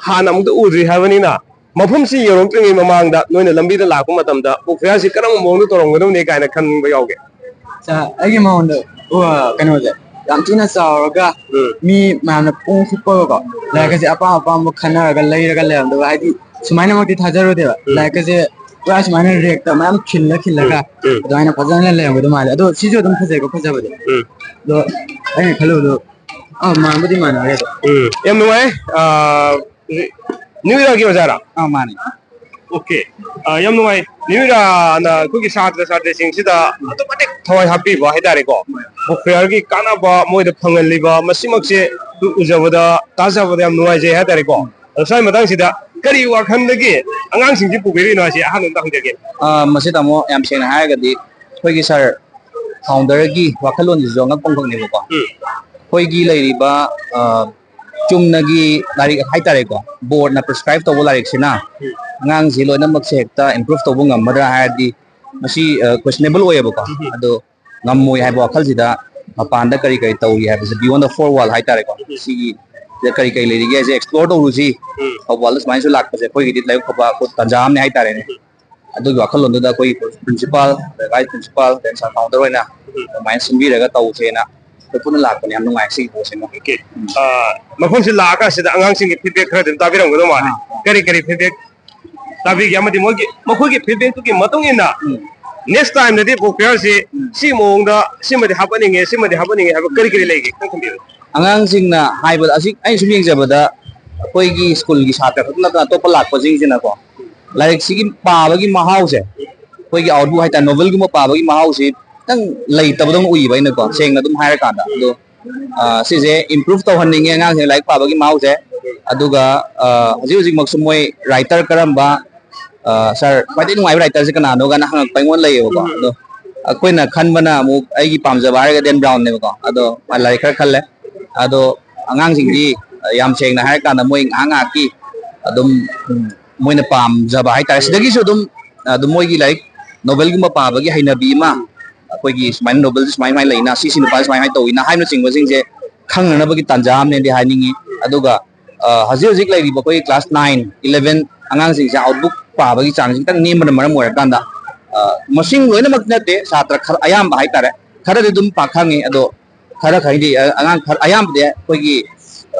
ꯍꯥꯟꯅ ꯑꯃꯨꯛꯇ ꯎꯗ꯭ꯔꯤ ꯍꯥꯏꯕꯅꯤꯅ, ꯃꯐꯝꯁꯤ ꯌꯧꯔꯛꯇ꯭ꯔꯤꯉꯩ ꯃꯃꯥꯡꯗ ꯅꯣꯏꯅ ꯂꯝꯕꯤꯗ ꯂꯥꯛꯄ ꯃꯇꯝꯗ book fair ꯁꯤ ꯀꯔꯝꯕ ꯃꯑꯣꯡꯗ ꯇꯧꯔꯝꯒꯗꯕꯅꯤ ꯀꯥꯏꯅ ꯈꯟꯕ ꯌꯥꯎꯒꯦ? ꯑ, ꯑꯩꯒꯤ ꯃꯑꯣꯡꯗ, ꯑ, ꯀꯩꯅꯣꯁꯦ ꯌꯥꯝ ꯊꯤꯅ ꯆꯥꯎꯔꯒ, ꯎꯝ꯫ ꯃꯤ ꯃꯌꯥꯝꯅ ꯄꯨꯡ ꯍꯨꯞꯄꯒꯀꯣ, ꯎꯝ꯫ ꯂꯥꯏꯔꯤꯛ ꯑꯁꯦ ꯑꯄꯥꯝ ꯑꯄꯥꯝꯕ ꯈꯟꯅꯔꯒ ꯂꯩꯔꯒ ꯂꯩꯔꯝꯗꯕ, ꯍꯥꯏꯗꯤ ꯁꯨꯃꯥꯏꯅꯃꯛꯇꯤ ꯊꯥꯖꯔꯨꯗꯦꯕ꯫ ꯎꯝ꯫ ꯂꯥꯏꯔꯤꯛ ꯑꯁꯦ ꯄꯨꯔꯥ ꯁꯨꯃꯥꯏꯅ ꯔꯦꯛꯇ ꯃꯌꯥꯝ ꯈꯤꯜꯂ ꯈꯤꯜꯂꯒ, ꯎꯝ, ꯎꯝ꯫ ꯑꯗꯨꯃꯥꯏꯅ ꯐꯖꯅ ꯂꯩꯔꯝꯒꯗꯧ ꯃꯥꯜꯂꯦ꯫ ꯑꯗꯣ ꯁꯤꯁꯨ ꯑꯗꯨꯝ ꯐꯖꯩꯀꯣ, ꯐꯖꯕꯗꯤ꯫ ꯎꯝ꯫ ꯑꯗꯣ ꯑꯩꯅ ꯈꯜꯂꯨꯕꯗꯣ, ꯑ, ꯃꯥꯟꯕꯨꯗꯤ ꯃꯥꯟꯅꯔꯦ ꯑꯗꯣ꯫ ꯎꯝ, ꯌꯥꯝ ꯅꯨꯡꯉꯥꯏ꯫ ꯑ, ꯅ꯭ꯌꯨ ꯏꯔꯥꯒꯤ ꯑꯣꯖꯥꯔꯥ? ꯑꯥ, ꯃꯥꯅꯦ꯫ ꯑꯣꯀꯦ꯫ ꯑ, ꯌꯥꯝ ꯅꯨꯡꯉꯥꯏ꯫ ꯅ꯭ꯌꯨ ꯏꯔꯥꯅ ꯑꯩꯈꯣꯏꯒꯤ ꯁꯥꯇ꯭ꯔ ꯁꯥꯇ꯭ꯔꯤꯁꯤꯡꯁꯤꯗ ꯑꯗꯨꯛꯀꯤ ꯃꯇꯤꯛ ꯊꯋꯥꯏ ꯍꯥꯞꯄꯤꯕ ꯍꯥꯏꯇꯥꯔꯦꯀꯣ꯫ ꯕꯨꯛ ꯐꯤꯌꯔꯒꯤ ꯀꯥꯟꯅꯕ ꯃꯣꯏꯗ ꯐꯪꯍꯜꯂꯤꯕ ꯃꯁꯤꯃꯛꯁꯦ ꯎꯖꯕꯗ, ꯇꯥꯖꯕꯗ ꯌꯥꯝ ꯅꯨꯡꯉꯥꯏꯖꯩ ꯍꯥꯏꯇꯥꯔꯦꯀꯣ꯫ ꯑꯗꯣ ꯁ꯭ꯋꯥꯏ ꯃꯇꯥꯡꯁꯤꯗ ꯀꯔꯤ ꯋꯥꯈꯜꯗꯒꯤ ꯑꯉꯥꯡꯁꯤꯡꯁꯤ ꯄꯨꯕꯤꯔꯤꯅꯣ ꯍꯥꯏꯁꯤ ꯑꯍꯥꯟꯕ ꯑꯝꯇ ꯍꯪꯖꯒꯦ꯫ ꯑ, ꯃꯁꯤ ꯇꯥꯃꯣ, ꯌꯥꯝ ꯁꯦꯡꯅ ꯍꯥꯏꯔꯒꯗꯤ ꯑꯩꯈꯣꯏꯒꯤ ꯁꯥꯔ ꯐꯥꯎꯟꯗꯔꯒꯤ ꯋꯥꯈꯜꯂꯣꯟꯁꯤꯁꯨ ꯑꯉꯛꯄ ꯑꯃꯈꯛꯅꯦꯕꯀꯣ꯫ ꯎꯝ꯫ ꯑꯩꯈꯣꯏꯒꯤ ꯂꯩꯔꯤꯕ, ꯑ, ꯆꯨꯝꯅꯒꯤ ꯂꯥꯏꯔꯤꯛ ꯍꯥꯏꯇꯥꯔꯦꯀꯣ, ꯕꯣꯔꯗꯅ ꯄ꯭ꯔꯤꯁꯀ꯭ꯔꯥꯏꯕ ꯇꯧꯕ ꯂꯥꯏꯔꯤꯛꯁꯤꯅ ꯎꯝ꯫ ꯑꯉꯥꯡꯁꯤ ꯂꯣꯏꯅꯃꯛꯁꯦ ꯍꯦꯛꯇ ꯏꯝꯄ꯭ꯔꯨꯚ ꯇꯧꯕ ꯉꯝꯒꯗ꯭ꯔꯥ ꯍꯥꯏꯔꯗꯤ ꯃꯁꯤ, ꯑ, questionable ꯑꯣꯏꯌꯦꯕꯀꯣ꯫ ꯎꯝ꯫ ꯑꯗꯣ ꯉꯝꯃꯣꯏ ꯍꯥꯏꯕ ꯋꯥꯈꯜꯁꯤꯗ ꯃꯄꯥꯟꯗ ꯀꯔꯤ ꯀꯔꯤ ꯇꯧꯔꯤ ꯍꯥꯏꯕꯁꯦ, beyond the four wall ꯍꯥꯏꯇꯥꯔꯦꯀꯣ, ꯎꯝ꯫ ꯁꯤꯒꯤ ꯁꯤꯗ ꯀꯔꯤ ꯀꯔꯤ ꯂꯩꯔꯤꯒꯦ ꯍꯥꯏꯁꯦ ꯑꯦꯛꯁꯄ꯭ꯂꯣꯔ ꯇꯧꯔꯨꯁꯤ꯫ ꯎꯝ꯫ ꯊꯧꯕꯥꯜꯗ ꯁꯨꯃꯥꯏꯅꯁꯨ ꯂꯥꯛꯄꯁꯦ ꯑꯩꯈꯣꯏꯒꯤꯗꯤ ꯂꯥꯏꯕꯛ ꯐꯕ ꯇꯥꯟꯖꯥ ꯑꯃꯅꯤ ꯍꯥꯏꯇꯥꯔꯦꯅꯦ꯫ ꯎꯝ꯫ ꯑꯗꯨꯒꯤ ꯋꯥꯈꯜꯂꯣꯟꯗꯨꯗ ꯑꯩꯈꯣꯏꯒꯤ ꯄ꯭ꯔꯤꯟꯁꯤꯄꯥꯜ, ꯚꯥꯏꯁ ꯄ꯭ꯔꯤꯟꯁꯤꯄꯥꯜ, then ꯁꯥꯔ ꯐꯥꯎꯟꯗꯔ ꯑꯣꯏꯅ ꯎꯝ꯫ ꯑꯗꯨꯃꯥꯏꯅ ꯁꯤꯟꯕꯤꯔꯒ ꯇꯧꯁꯦꯅ ꯑꯩꯈꯣꯏ ꯄꯨꯟꯅ ꯂꯥꯛꯄꯅꯦ꯫ ꯌꯥꯝ ꯅꯨꯡꯉꯥꯏ ꯁꯤꯒꯤ ꯊꯕꯛꯁꯤꯃ꯫ ꯑꯣꯀꯦ꯫ ꯎꯝ꯫ ꯑ, ꯃꯐꯝꯁꯤ ꯂꯥꯛꯑꯀꯥꯟꯁꯤꯗ ꯑꯉꯥꯡꯁꯤꯡꯒꯤ ꯐꯤꯗꯕꯦꯛ ꯈꯔ ꯑꯗꯨꯝ ꯇꯥꯕꯤꯔꯝꯒꯗꯧ ꯃꯥꯜꯂꯦ꯫ ꯑꯥ꯫ ꯀꯔꯤ ꯀꯔꯤ ꯐꯤꯗꯕꯦꯛ ꯇꯥꯕꯤꯒꯦ? ꯑꯃꯗꯤ ꯃꯣꯏꯒꯤ, ꯃꯈꯣꯏꯒꯤ ꯐꯤꯗꯕꯦꯛꯇꯨꯒꯤ ꯃꯇꯨꯡ ꯏꯟꯅ ꯎꯝ꯫ ꯅꯦꯛꯁ ꯇꯥꯏꯝꯗꯗꯤ ꯕꯨꯛ ꯐꯤꯌꯔꯁꯤ ꯎꯝ꯫ ꯁꯤ ꯃꯑꯣꯡꯗ ꯁꯤꯃꯗꯤ ꯍꯥꯞꯍꯟꯅꯤꯡꯉꯦ, ꯁꯤꯃꯗꯤ ꯍꯥꯞꯍꯟꯅꯤꯡꯉꯦ ꯍꯥꯏꯕ ꯀꯔꯤ ꯀꯔꯤ ꯂꯩꯒꯦ ꯈꯤꯇꯪ ꯊꯝꯕꯤꯌꯨ꯫ ꯑꯉꯥꯡꯁꯤꯡꯅ ꯍꯥꯏꯕꯗ, ꯑꯁꯤ ꯑꯩꯅ ꯁꯨꯝ ꯌꯦꯡꯖꯕꯗ ꯑꯩꯈꯣꯏꯒꯤ ꯁ꯭ꯀꯨꯜꯒꯤ ꯁꯥꯇ꯭ꯔ ꯈꯛꯇ ꯅꯠꯇꯅ ꯑꯇꯣꯞꯄ ꯂꯥꯛꯄꯁꯤꯡꯁꯤꯅꯀꯣ, ꯂꯥꯏꯔꯤꯛꯁꯤꯒꯤ ꯄꯥꯕꯒꯤ ꯃꯍꯥꯎꯁꯦ, ꯑꯩꯈꯣꯏꯒꯤ ꯑꯥꯎꯠꯕꯨꯛ ꯍꯥꯏꯇꯥꯔꯦ, ꯅꯣꯕꯦꯜꯒꯨꯝꯕ ꯄꯥꯕꯒꯤ ꯃꯍꯥꯎꯁꯤ ꯈꯤꯇꯪ ꯂꯩꯇꯕꯗꯧꯅ ꯎꯏꯌꯦꯕ ꯑꯩꯅꯀꯣ, ꯁꯦꯡꯅ ꯑꯗꯨꯝ ꯍꯥꯏꯔꯀꯥꯟꯗ꯫ ꯑꯗꯣ, ꯑ, ꯁꯤꯁꯦ ꯏꯝꯄ꯭ꯔꯨꯚ ꯇꯧꯍꯟꯅꯤꯡꯉꯦ ꯑꯉꯥꯡꯁꯤꯡ ꯂꯥꯏꯔꯤꯛ ꯄꯥꯕꯒꯤ ꯃꯍꯥꯎꯁꯦ꯫ ꯑꯗꯨꯒ, ꯑ, ꯍꯧꯖꯤꯛ ꯍꯧꯖꯤꯛꯃꯛꯁꯨ ꯃꯣꯏ ꯔꯥꯏꯇꯔ ꯀꯔꯝꯕ, ꯑ, "ꯁꯥꯔ, ꯈ꯭ꯋꯥꯏꯗꯒꯤ ꯅꯨꯡꯉꯥꯏꯕ ꯔꯥꯏꯇꯔꯁꯦ ꯀꯅꯥꯅꯣ?" ꯀꯥꯏꯅ ꯍꯪꯉꯛꯄ ꯑꯩꯉꯣꯟꯗ ꯂꯩꯌꯦꯕꯀꯣ꯫ ꯑꯗꯣ ꯑꯩꯈꯣꯏꯅ ꯈꯟꯕꯅ ꯑꯃꯨꯛ ꯑꯩꯒꯤ ꯄꯥꯝꯖꯕ ꯍꯥꯏꯔꯒꯗꯤ ꯑꯦꯟ ꯕ꯭ꯔꯥꯎꯟꯅꯦꯕꯀꯣ꯫ ꯑꯗꯣ ꯃꯥ ꯂꯥꯏꯔꯤꯛ ꯈꯔ ꯈꯜꯂꯦ꯫ ꯑꯗꯣ ꯑꯉꯥꯡꯁꯤꯡꯗꯤ, ꯑ, ꯌꯥꯝ ꯁꯦꯡꯅ ꯍꯥꯏꯔꯀꯥꯟꯗ ꯃꯣꯏ ꯉꯥꯏꯍꯥꯛ ꯉꯥꯏꯍꯥꯛꯀꯤ ꯑꯗꯨꯝ, ꯎꯝ, ꯃꯣꯏꯅ ꯄꯥꯝꯖꯕ ꯍꯥꯏꯇꯥꯔꯦ, ꯁꯤꯗꯒꯤꯁꯨ ꯑꯗꯨꯝ, ꯑꯗꯨꯝ ꯃꯣꯏꯒꯤ ꯂꯥꯏꯔꯤꯛ, ꯅꯣꯕꯦꯜꯒꯨꯝꯕ ꯄꯥꯕꯒꯤ ꯍꯩꯅꯕꯤ ꯑꯃ, ꯑꯩꯈꯣꯏꯒꯤ ꯁꯨꯃꯥꯏꯅ ꯅꯣꯕꯦꯜꯁꯦ ꯁꯨꯃꯥꯏ ꯁꯨꯃꯥꯏꯅ ꯂꯩꯅ, ꯁꯤ ꯁꯤ ꯅꯨꯄꯥꯁꯦ ꯁꯨꯃꯥꯏ ꯁꯨꯃꯥꯏꯅ ꯇꯧꯋꯤꯅ ꯍꯥꯏꯕꯅꯆꯤꯡꯕꯁꯤꯡꯁꯦ ꯈꯪꯅꯅꯕꯒꯤ ꯇꯥꯟꯖꯥ ꯑꯃꯅꯦꯗꯤ ꯍꯥꯏꯅꯤꯡꯉꯤ꯫ ꯑꯗꯨꯒ ꯑ, ꯍꯧꯖꯤꯛ ꯍꯧꯖꯤꯛ ꯂꯩꯔꯤꯕ ꯑꯩꯈꯣꯏꯒꯤ class nine, eleven ꯑꯉꯥꯡꯁꯤꯡꯁꯦ outbook ꯄꯥꯕꯒꯤ ꯆꯥꯡꯁꯤ ꯈꯤꯇꯪ ꯅꯦꯝꯕꯅ ꯃꯔꯝ ꯑꯣꯏꯔꯀꯥꯟꯗ, ꯑ, ꯃꯁꯤꯡ ꯂꯣꯏꯅꯃꯛ ꯅꯠꯇꯦ, ꯁꯥꯇ꯭ꯔ ꯈꯔ ꯑꯌꯥꯝꯕ ꯍꯥꯏꯇꯥꯔꯦ, ꯈꯔꯗꯤ ꯑꯗꯨꯝ ꯄꯥ ꯈꯪꯉꯤ꯫ ꯑꯗꯣ ꯈꯔ ꯈꯩꯗꯤ, ꯑ, ꯑꯉꯥꯡ ꯈꯔ ꯑꯌꯥꯝꯕꯗꯤ ꯑꯩꯈꯣꯏꯒꯤ,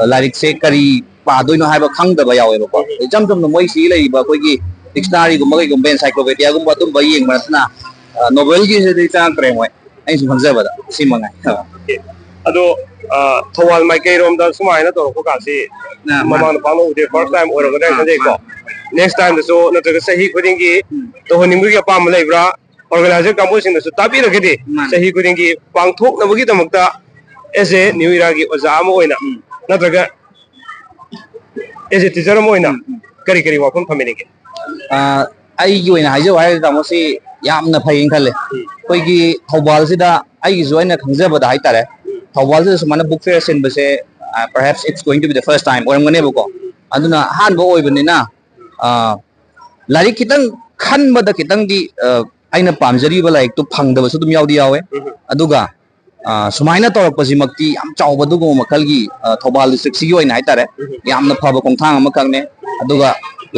ꯑ, ꯂꯥꯏꯔꯤꯛꯁꯦ ꯀꯔꯤ ꯄꯥꯗꯣꯏꯅꯣ ꯍꯥꯏꯕ ꯈꯪꯗꯕ ꯌꯥꯎꯋꯦꯕꯀꯣ꯫ ꯏꯆꯝ ꯆꯝꯅ ꯃꯣꯏ ꯁꯤ ꯂꯩꯔꯤꯕ ꯑꯩꯈꯣꯏꯒꯤ dictionaryꯒꯨꯝꯕ ꯀꯩꯒꯨꯝꯕ, encyclopediaꯒꯨꯝꯕ ꯑꯗꯨꯝꯕ ꯌꯦꯡꯕ ꯅꯠꯇꯅ, ꯑ, novelꯒꯤꯁꯤꯗꯤ ꯆꯪꯉꯛꯇ꯭ꯔꯦ ꯃꯣꯏ꯫ ꯑꯩꯅ ꯁꯨꯝ ꯈꯪꯖꯕꯗ ꯁꯤ ꯃꯉꯥꯏ꯫ ꯑꯗꯣ, ꯑ, ꯊꯧꯕꯥꯜ ꯃꯥꯏꯀꯩꯔꯣꯝꯗ ꯁꯨꯃꯥꯏꯅ ꯇꯧꯔꯛꯄ ꯀꯥꯟꯁꯤ ꯑ, ꯃꯥꯅꯦ꯫ ꯃꯃꯥꯡꯗ ꯄꯥꯡꯊꯣꯛꯎꯗꯦ, first time ꯑꯣꯏꯔꯝꯒꯗ꯭ꯔꯥ ꯑ, ꯈꯟꯖꯩꯀꯣ꯫ ꯃꯥꯅꯦ꯫ Next timeꯗꯁꯨ ꯅꯠꯇ꯭ꯔꯒ ꯆꯍꯤ ꯈꯨꯗꯤꯡꯒꯤ ꯎꯝ꯫ ꯇꯧꯍꯟꯅꯤꯡꯕꯒꯤ ꯑꯄꯥꯝꯕ ꯂꯩꯕ꯭ꯔꯥ? Organizer ꯀꯥꯡꯕꯨꯁꯤꯡꯅꯁꯨ ꯇꯥꯕꯤꯔꯒꯗꯤ ꯃꯥꯅꯦ꯫ ꯆꯍꯤ ꯈꯨꯗꯤꯡꯒꯤ ꯄꯥꯡꯊꯣꯛꯅꯕꯒꯤꯗꯃꯛꯇ as a new eraꯒꯤ ꯑꯣꯖꯥ ꯑꯃ ꯑꯣꯏꯅ ꯎꯝ꯫ ꯅꯠꯇ꯭ꯔꯒ as a teacher ꯑꯃ ꯑꯣꯏꯅ ꯎꯝ, ꯎꯝ꯫ ꯀꯔꯤ ꯀꯔꯤ ꯋꯥꯐꯝ ꯊꯝꯕꯤꯅꯤꯡꯒꯦ? ꯑ, ꯑꯩꯒꯤ ꯑꯣꯏꯅ ꯍꯥꯏꯖꯧ ꯍꯥꯏꯔꯒꯗꯤ, ꯇꯥꯃꯣ, ꯁꯤ ꯌꯥꯝꯅ ꯐꯩꯌꯦꯅ ꯈꯜꯂꯦ꯫ ꯎꯝ꯫ ꯑꯩꯈꯣꯏꯒꯤ ꯊꯧꯕꯥꯜꯁꯤꯗ, ꯑꯩꯒꯤꯁꯨ ꯑꯩꯅ ꯈꯪꯖꯕꯗ ꯍꯥꯏꯇꯥꯔꯦ, ꯎꯝ꯫ ꯊꯧꯕꯥꯜꯁꯤꯗ ꯁꯨꯃꯥꯏꯅ book fair ꯁꯤꯟꯕꯁꯦ, ꯑ, perhaps it's going to be the first time ꯑꯣꯏꯔꯝꯒꯅꯦꯕꯀꯣ꯫ ꯑꯗꯨꯅ ꯑꯍꯥꯟꯕ ꯑꯣꯏꯕꯅꯤꯅ, ꯑ, ꯂꯥꯏꯔꯤꯛ ꯈꯤꯇꯪ ꯈꯟꯕꯗ ꯈꯤꯇꯪꯗꯤ, ꯑ, ꯑꯩꯅ ꯄꯥꯝꯖꯔꯤꯕ ꯂꯥꯏꯔꯤꯛꯇꯨ ꯐꯪꯗꯕꯁꯨ ꯑꯗꯨꯝ ꯌꯥꯎꯗꯤ ꯌꯥꯎꯋꯦ꯫ ꯎꯝ꯫ ꯑꯗꯨꯒ ꯑ, ꯁꯨꯃꯥꯏꯅ ꯇꯧꯔꯛꯄꯁꯤꯃꯛꯇꯤ ꯌꯥꯝ ꯆꯥꯎꯕ ꯑꯗꯨꯒꯨꯝꯕ ꯃꯈꯜꯒꯤ, ꯑ, ꯊꯧꯕꯥꯜ districtꯁꯤꯒꯤ ꯑꯣꯏꯅ ꯍꯥꯏꯇꯥꯔꯦ, ꯎꯝ꯫ ꯌꯥꯝꯅ ꯐꯕ ꯈꯣꯡꯊꯥꯡ ꯑꯃꯈꯛꯅꯦ꯫ ꯑꯗꯨꯒ